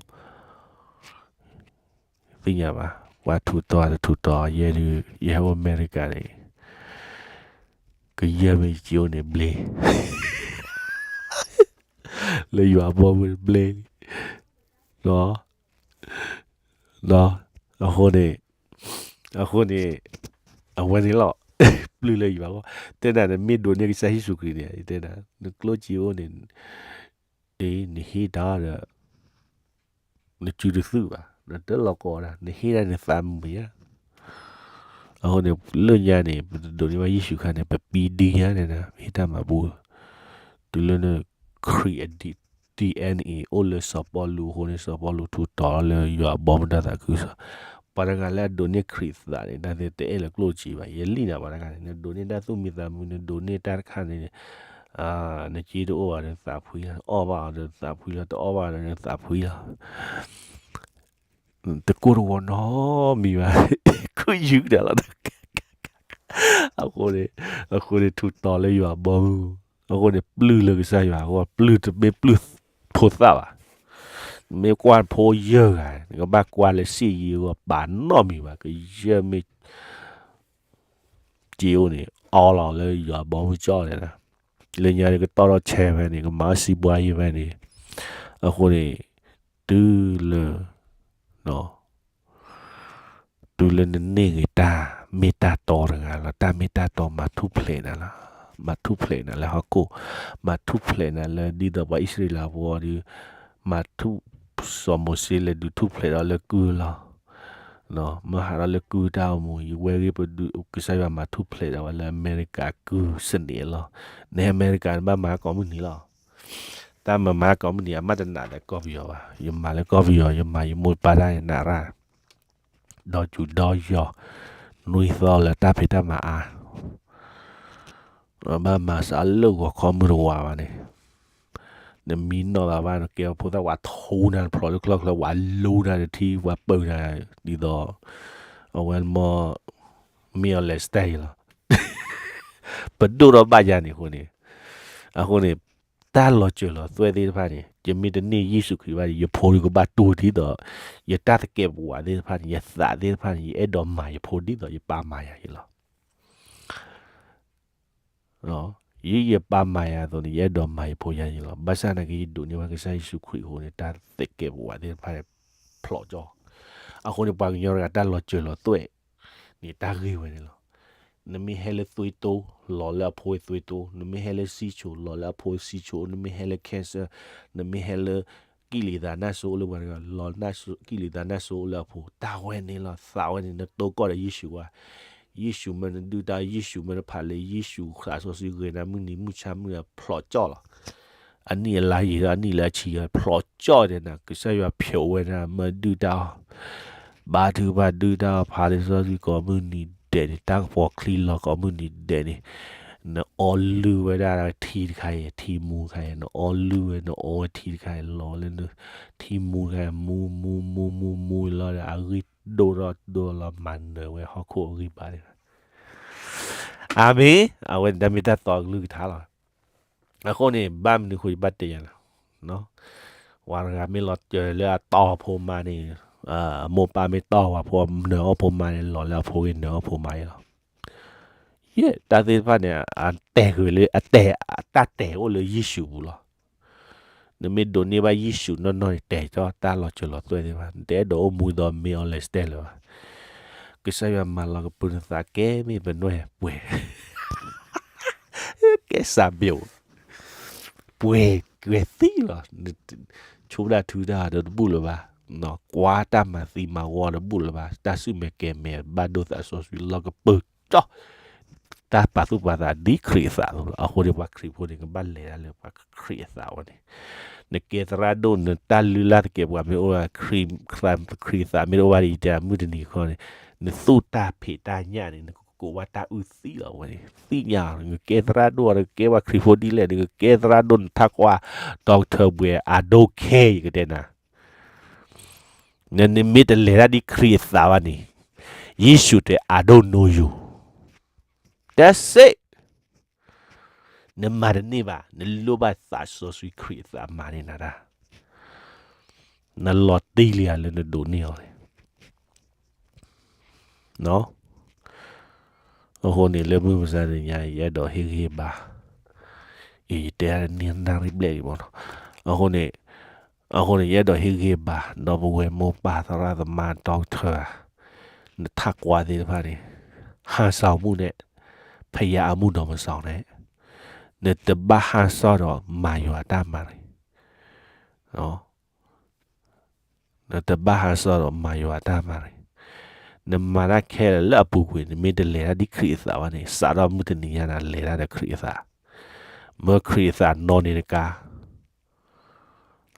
သ့ၣ်ညါဘၣ်, ပှၤထူးတီၤတထူးတီၤ ယဲဒုး ယဟဲအိၣ်အမဲရကၤန့ၣ် ကယဲၢ်မ့ၢ်ယက့ၤအိၣ်န့ၣ်ဘျ့ လၢယွၤအဘီအမုၢ်ဘျ့ အဃိန့ၣ်, အဃိန့ၣ်, အဝဲန့ၣ်လီၤ, ပျုၢ်လၢယွၤအဘီ, တဲနၤ နမ့ၢ်ဒိးန့ၢ်ကစၢ်ယ့ၣ်ၡူးခရံာ်န့ၣ် ယတဲနၤ နကျိၣ်စ့အိၣ်န့ၣ်, အ့ နဟ့ၣ်တၢ်ဒီး နစုတသုးဘၣ်, နတလီၤကီးဒၣ် နဟ့ၣ်ဒၣ်နသးမုာ်ညါ, အဃိန့ၣ် လၢညါန့ၣ် ပတဒိးန့ၢ်ဘၣ်ယ့ၣ်ၡူးခါန့ၣ် ပပံဒံညါန့ၣ် ဟ့ၣ်တၢ်မၤဘူၣ်, တုၤလၢနခရံာ်အ DNA အိၣ်လၢစီၤပီလူးအဃိန့ၣ် စီၤပီလူးထူးတီၤလၢယွၤအဘီမုၢ်တၢ်သးခုကစီၣ်, ပှၤတဂၤလၢအဒိးန့ၢ်ခရံာ်သးန့ၣ် တၢ်သ့တအဲၣ်လၢကျိၣ်စ့ဘၣ်, ယဲလံနၤပှၤတဂၤန့ၣ် နဒိးန့ၢ်တၢ်သူၣ်မံသးမုာ် နဒိးန့ၢ်တၢ်တခါန့ၣ် နစ့တအိၣ်ဘၣ်ဒီးသးဖှံလီၤ, အီၣ်ဘၣ်အီၤဒီးသးဖှံလီၤ, တအီၣ်ဘၣ်ဒီးသးဖှံလီၤ, တကိၢ်တဂီၤနီတမံၤဘၣ်, ခုယုၢ်ကဒါလီၤ, အဃိန့ၣ်, အဃိန့ၣ်ထူးတီၤလၢယွၤအဘီမုၢ်, အဃိန့ၣ်ပျုၢ်လၢကစၢ်ယွၤအဂီၢ်, ပျုၢ်တမ့ၢ်ပျုၢ်ဖိသၣ်ဘၣ်, မ့ၢ်ကွၢ်ဖိယဲၢ်ဂၤ, နကဘၣ်ကွၢ်လၢစ့ယံၤအဂီၢ် ပာ်နီတမံၤဘၣ်, ကယဲၢ်မ့ၢ် စ့အိၣ်န့ၣ် အီလီၤလၢယွၤအဘီမုၢ်ကၠီၣ်န့ၣ်, လၢညါန့ၣ် ကတီၢ်ထီၣ်ဆဲးဖဲန့ၣ် ကမၤအီၣ်စံးဘှါယံၤဖဲန့ၣ်, အဃိန့ၣ် တုၤလၢ တုၤလၢနန့ၢ်ဂ့ၤတၢ်မ့ၢ်တၢ်တီတဂၤလီၤ, တၢ်မ့ၢ်တၢ်တီမၤထူၣ်ဖျဲးနၤလီၤ, မၤထူၣ်ဖျဲးနၤလၢဟီၣ်ခိၣ်, မၤထူၣ်ဖျဲးနၤလၢဒ်သိးပှၤအံၣ်စရ့လးဖိဒီး မၤထူၣ် စီၤမိၤၡ့လဲၤဒုးထူၣ်ဖျဲးဒီးလၢကုၢ်လီၤ, မ့ၢ်ဟးထီၣ်လၢကုၢ်တၢ်အိၣ်မူ ယဝဲဂ့ၤပဒုး ကစၢ်ယွၤမၤထူၣ်ဖျဲးဒီးဝဲလၢအမဲရကၤကုၢ်စနံးအလီၢ်, နဟဲအမဲရကၤနဘၣ်မၤကိးမုၢ်နံၤလီၤ, တၢ်မၤမၤကိးမုၢ်နံၤ အမ့ၢ်တနာ်လၢကီၢ်ပယီၤဘၣ်, ယမၤလၢကီၢ်ပယီၤ ယမၤယမိၢ်ပၢ်တၢ်ယနးရၣ် ဒီးစူၤဒီးယီၤ, နွံသီလၢတၢ်ဖံးတၢ်မၤအါ, ဘၣ်မၤစးလၢဂီၤခီမုၢ်တဝးဘၣ်န့ၣ်, နမံနီၢ်သးဘၣ် နကဲဖိသၣ်ဝးထိနၤတဖျိးလၢချီၣ်ချၢ ဝးလိနၤတထံ ဝးပၢနၤ, ဒ်သိး အဝဲမ့ၢ် မ့ၢ်အီၤလဲၤစတၢ်အံၤလီၤ ပဒိၣ်ထီၣ်ဘၣ်ယၤန့ၣ်အဃိန့ၣ်, အဃိန့ၣ် တၢ်လီၤစၢၤလီၤသွဲၣ်သ့ၣ်တဖၣ်န့ၣ် ယမ့ၢ်တန့ၢ်ယ့ၣ်ၡူးခရံာ်ဘၣ်န့ၣ် ယဖိဒုးကဘၣ်တူၢ်ဒ်သိး ယတၢ်သကဲးပဝးသ့ၣ်တဖၣ်န့ၣ် ယသးသ့ၣ်တဖၣ်န့ၣ် ယအဲၣ်ဒိးမၤယဖိဒ်သိးယပၢ်မၤယၤအံၤလီၤ. ယယပၢ်မၤယၤအသိးန့ၣ် ယအဲၣ်ဒိးမၤယဖိယၤအံၤလီၤ. ဘၣ်ဆၣ်သနာ်က့ ယဒိးန့ၢ်ဘၣ်ကစၢ်ယ့ၣ်ၡူးခရံာ်အဃိန့ၣ် တၢ်သကဲးပဝးသ့ၣ်တဖၣ်န့ၣ် ဖျိးကၠီ. အဃိန့ၣ် ပှၤကညီတဂၤတၢ်လီၤစၢၤလီၤသွဲၣ်န့ၣ် တၢ်ဂ့ၢ်ဝဲန့ၣ်လီၤ. နမ့ၢ်ဟဲလၢသွံၣ်တိ လီၤလၢအဖိအသွံၣ်တိ, နမ့ၢ်ဟဲလၢစံၣ်စိၤ လီၤလၢအဖိစံၣ်စိၤ, နမ့ၢ်ဟဲလၢ cancer, နမ့ၢ်ဟဲလၢ ကံၣ်လံၤသးနၢ်စိအိၣ်လၢပှၤတဂၤ လီၤ ကံၣ်လံၤသးနၢ်စိအိၣ်လၢအဖိ, တၢ်ဝဲန့ၣ်လီၤ. သးဝဲန့ၣ် နတိကီၢ်ဒီးယ့ၣ်ၡူးဧါ, ယ့ၣ်ၡူးမ့ၢ်နဒုၣ်တၢ်, ယ့ၣ်ၡူးမ့ၢ်နဖးလံာ်, ယ့ၣ်ၡူးသးစီဆှံဂ့ၤနၤ မုၢ်နံၤမုၢ်ဆါမုၢ်နၤ ဖျိးကၠီလီၤ. အနံၣ်အလါယံာ်ဒီးအနံၣ်လၢအဆံဂၤ ဖျိးကၠီဒဲးနၤ, ကစၢ်ယွၤဖျိးဝဲဒၣ် မ့ၢ်ဒုၣ်တၢ်အီၤ, ဘါထုကဖၣ်ဒုၣ်တၢ်အီၤ ဖးလံာ်စီဆှံကိးမုၢ်နံၤဒဲးန့ၣ်, တၢ်ကပီၤချံလီၤကိးမုၢ်နံၤဒဲးန့ၣ်, နအီလုၢ်ဝဲဒၣ်ထံတခါအံၤ, ထံမူတခါအံၤ, နအီလုၢ်ဝဲ နအီဝဲထံတခါအံၤ လီၤလၢန ထံမူတခါအံၤ မူ မူ မူ မူ မူလီၤဒီး အဂံၢ်ဒိၣ်ထီၣ်ဒိၣ်လီၤ မၤနၢၤဝဲဟီၣ်ခိၣ်အဂံၢ်ဘါန့ၣ်လီၤ. အၤမ့ၣ်, အဝဲန့ၣ်တၢ်မ့ၢ်တၢ်တီအကလုၢ်ကထါလီၤ. အဃိန့ၣ် ဘၣ်မနုၤအဃိယဘၣ်တဲယၤလဲၣ်, ပှၤတဂၤမ့ၢ်လီၤစၢၤလၢအတီၢ်အဖိမါန့ၣ်, အမိၢ်ပၢ်မ့ၢ်တီၢ်ပှၤဖိနၢၤအီၣ်ဖိမါန့ၣ် လီၤလၢအဖိဂ့ၤနၢၤအီၣ်ဖိမါအံၤလီၤ. ယဲၢ်တၢ်သ့ၣ်တဖၣ်န့ၣ် အတဲာ်ကွံာ်လၢ အတဲာ် တၢ်တဲာ်အိၣ်လၢယ့ၣ်ၡူးပူၤလီၤ. နမ့ၢ်ဒိးန့ၢ်ဘၣ်ယ့ၣ်ၡူးနီၢ်နီၢ်န့ၣ် တဲာ်ကၠီတၢ်လီၤစၢၤလီၤသွဲၣ်သ့ၣ်တဖၣ်, နတအဲၣ်ဒိးအိၣ်မူဒီးမ့ၢ်အီၤလဲၤစတဲလၢၤဘၣ်. ကစၢ်ယွၤမၤလီၤကပုာ်နသးကဲမ့ၢ်ပနွဲၣ်ပှဲၤ ကဲစးဘျိး ပှဲၤကွဲၤသံလီၤ. ဆိကမိၣ်တၢ်ထူတၢ်ဒီးတဘူၣ်လၢၤဘၣ်, ကွၢ်တၢ်မၤသံမၤဝီတဘူၣ်လၢၤဘၣ်, တၢ်စူၢ်မဲာ်ကဲၤမဲာ်ဘၣ်ဒိသးစီဆှံလီၤကပၢၤကၠီ, တၢ်ပာ်သူၣ်ပာ်သးဒ်ခရံာ်အသးအသိးလီၤ. အဃိန့ၣ်ပှၤခရံာ်ဖိန့ၣ် ကဘၣ်လဲၤတၢ်လၢပှၤခရံာ်အသးဝဲန့ၣ်, နကဲသရၣ်ဒိၣ် နတၢ်လုၢ်လၢ်သကဲးပဝးမ့ၢ်အိၣ်ဘၣ်, ခရံာ်အသးမ့ၢ်တအိၣ်ဘၣ်ဒီး ယတဲမုၢ်တနံၤခီန့ၣ်, နသူၣ်တၢ်ဖံးတၢ်ညၣ်န့ၣ် နကကိးဘၣ်တၢ်အုၣ်သံလီၤဝဲန့ၣ်, သ့ၣ်ညါ နကကဲသရၣ်ဒိၣ် နကကဲပှၤခရံာ်ဖိဒ်လဲၣ်, နကကဲသရၣ်ဒိၣ် နထးကွၢ် doctor ဘှဲၣ် I don't care ယကတဲနၤ နမ့ၢ်တလဲၤတၢ်ဒ်ခရံာ်အသးဘၣ်န့ၣ်, ယ့ၣ်ၡူးတဲ I don't know you, that's it. နမၤတန့ၢ်ဘၣ်, နလိၣ်ဘၣ်သးစီဆှံခရံာ်အသးမၤန့ၢ်နၤတၢ်, နလီၤတံၢ်လံဧါလၢနဒိးန့ၢ်အီၤန့ၣ် အဃိန့ၣ် လၢမုၢ်မဆါတနံၤညါ ယအဲၣ်ဒိးဟ့ၣ်ဂံၢ်ဟ့ၣ်ဘါ, အံၤ ယတဲနံၤနၣ်ရံၣ်ဘျဲၣ်လံမ့ၢ်နီၤ, အဃိန့ၣ် အဃိန့ၣ် ယအဲၣ်ဒိးဟ့ၣ်ဂံၢ်ဟ့ၣ်ဘါ ဒီပုၢ်ဝဲၢ်မိၢ်ပၢ်သရၣ်သမါ doctor ဧါ, နထးကွၢ်သ့ၣ်တဖၣ်န့ၣ်, ဟန်ဆောင်မှုနဲ့ ဘုရားအမှုတော်မဆောင်နဲ့, နတဘၣ်ဟန်ဆောင်ဒီးမၤယွၤတၢ်မၤန့ၣ် နတဘၣ်ဟန်ဆောင်ဒီးမၤယွၤတၢ်မၤန့ၣ်, နမၤတၢ်ခဲလၢာ်လၢအပူၤကွံာ် နမ့ၢ်တလဲၤတၢ်ဒ်ခရံာ်အသးဘၣ်န့ၣ် စးထီၣ်မုၢ်တနံၤညါနၤလဲၤတၢ်ဒီးခရံာ်အသး, မၢခရံာ်အသးနီၣ်န့ၢ်နကါ,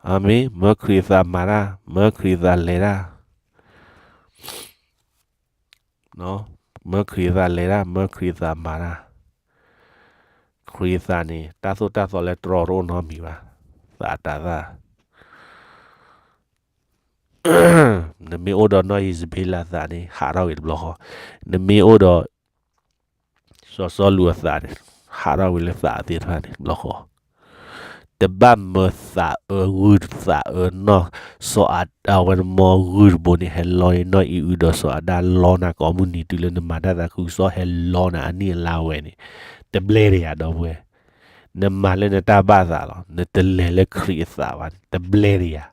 အၤမ့ၣ်, မၢခရံာ်အသးမၤတၢ်, မၢခရံာ်အသးလဲၤတၢ် မၢခရံာ်အသးလဲၤတၢ်, မၢခရံာ်အသးမၤတၢ်, ခရံာ်အသးန့ၣ် တၢ်သိၣ်တၢ်သီလၢတြီတအိၣ်နီတမံၤဘၣ်, သးတးသၣ်, နမ့ၢ်အိၣ်ဒီးနီၢ်အံၤစဘ့လးအသးန့ၣ် ဟးထီၣ်ဝံၤတဘျီဃီ, နမ့ၢ်အိၣ်ဒီး စီၤစီလူးအသးန့ၣ် ဟးထီၣ်ဝံၤလၢသးသ့ၣ်တဖၣ်န့ၣ် တဘျီဃီ တဘၣ်မၢသးအၢဂုၢ်သးအၢနီၢ်, စီၤအၤဒၣ်ဝဲနမ့ၢ်ဂုၢ်တဘိန့ၣ် ဟဲလီန့ၢ်နီၢ်အံၤအုဒီးစီၤအၤဒၣ်လီနၤကိးမုၢ်နံၤတုၤလၢနမၤတၢ်သးခုကစီၣ်ဟဲလီနၤအနံၣ်အလါဝဲန့ၣ်, တဘျဲဒံးယၤဒီပုၢ်ဝဲၢ်, နမၤလၢနတၢ်ဘၣ်သးလီၤ, နတလဲၤလၢခရံာ်အသးဘၣ်န့ၣ် တဘျဲဒံးယၤ,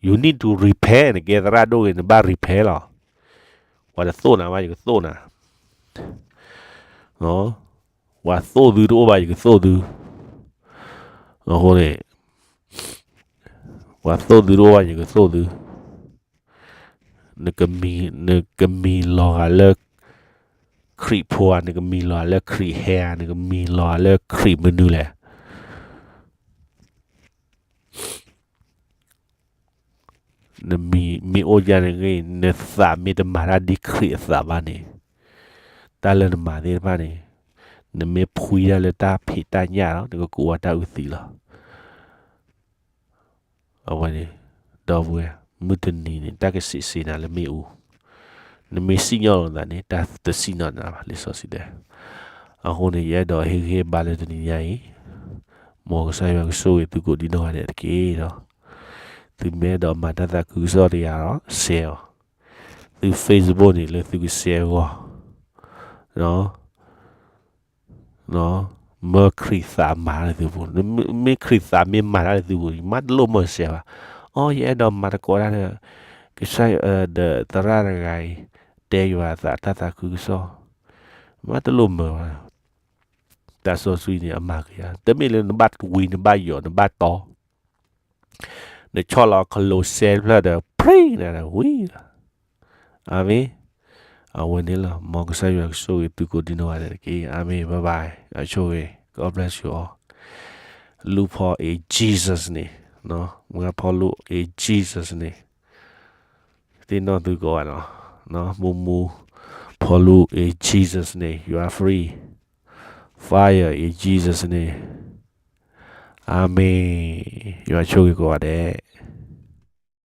you need to repent, နကဲသရၣ်ဒိၣ်ဂ့ၤ နဘၣ် repent လီၤ, ပှၤတသိၣ်နၤဘၣ် ယကသိၣ်နၤ ပှၤသိၣ်သုတအိၣ်ဘၣ် ယကသိၣ်သု, အဃိန့ၣ် ပှၤသိၣ်သုတအိၣ်ဘၣ် ယကသိၣ်သု, နကမံၤလီၤဂာ်လၢ ခရံာ်ဖိဧါ, နကမံၤလီၤဂာ်လၢခရံာ်ဟဲဧါ, နကမံၤလီၤဂာ်လၢခရံာ်မနုၤလဲၣ်. နမံၤမ့ၢ်အိၣ်ယါန့ၣ်ဂ့ၤ, နသးမ့ၢ်တမၤတၢ်ဒ်ခရံာ်အသးဘၣ်န့ၣ်, တၢ်လၢနမၤသ့ၣ်တဖၣ်န့ၣ်, နမ့ၢ်ဖှံတၢ်လၢတၢ်ဖံးတၢ်ညၣ်လီၤ, နကကိးဝဲတၢ်အုၣ်သံလီၤ. အဝဲန့ၣ်, ဒီပုၢ်ဝဲၢ်, မုၢ်တနံၤန့ၣ် တၢ်ကစံးစ့နၤလၢမ့ၣ်အူ, နမ့ၢ်စံၣ်ညီၣ်လီၤသးန့ၣ် တၢ်တစံၣ်ညီၣ်နၤဘၣ် လံာ်စီဆှံတဲ. အဃိန့ၣ် ယအဲၣ်ဒိးဟ့ၣ်ဂံၢ်ဟ့ၣ်ဘါလၢတနံၤညါအံၤ, မ်ကစၢ်ယွၤကဆိၣ်ဂ့ၤသုကိးဒံနီၢ်ဂၤဒဲးတက့ၢ်ဒီး, သုမ့ၢ်အဲၣ်ဒိးမၤတၢ်သးခုကစီၣ်တဂၤဒီး share အီၤ, သု Facebook န့ၣ်လၢသုက share အဂီၢ် မၢခရံာ်သးမၤတၢ်လၢသုပူၤ, မ့ၢ်ခရံာ်သးမ့ၢ်မၤတၢ်လၢသုပူၤ မ့ၢ်တလိၣ်မၢစဲးဘၣ်. အိ ယအဲၣ်ဒိးမၤသကိးတၢ်ဒီး ကစၢ်ယွၤဒီးသရၣ်တဂၤအံၤ တဲယွၤအသးတၢ်သးခုကစီၣ်, မ့ၢ်တလိၣ်မၢဘၣ်. တၢ်စီဆှံန့ၣ် အမၤက့ၤဧါ, တမ့ၢ်လၢနဘၣ်ဝံနဘၣ်ယိးနဘၣ်တီ နဆီၣ်လီၤ close စဲးတဖျၢၣ်ဒီး ဖြံၣ်နၤဒီးဝံၤလီၤ. အၤမ့ၣ်. အဝဲန့ၣ်လီၤ. မ်ကစၢ်ယွၤကဆိၣ်ဂ့ၤသုကိးဒံနီၢ်ဂၤဒဲးတက့ၢ်. အၤမ့ၣ်. Bye bye. အဆိၣ်ဂ့ၤ. God bless you all. လူၤဖီၣ် in Jesus name. မုၢ်ဂၢ်ဖီလူၤ in Jesus name. သ့ၣ်နီၣ်သုကိးဂၤနီၤ. မူမူဖီလူၤ in Jesus name. You are free. Fire in Jesus name. အၤမ့ၣ်. ယွၤဆိၣ်ဂ့ၤကိးဂၤဒဲး.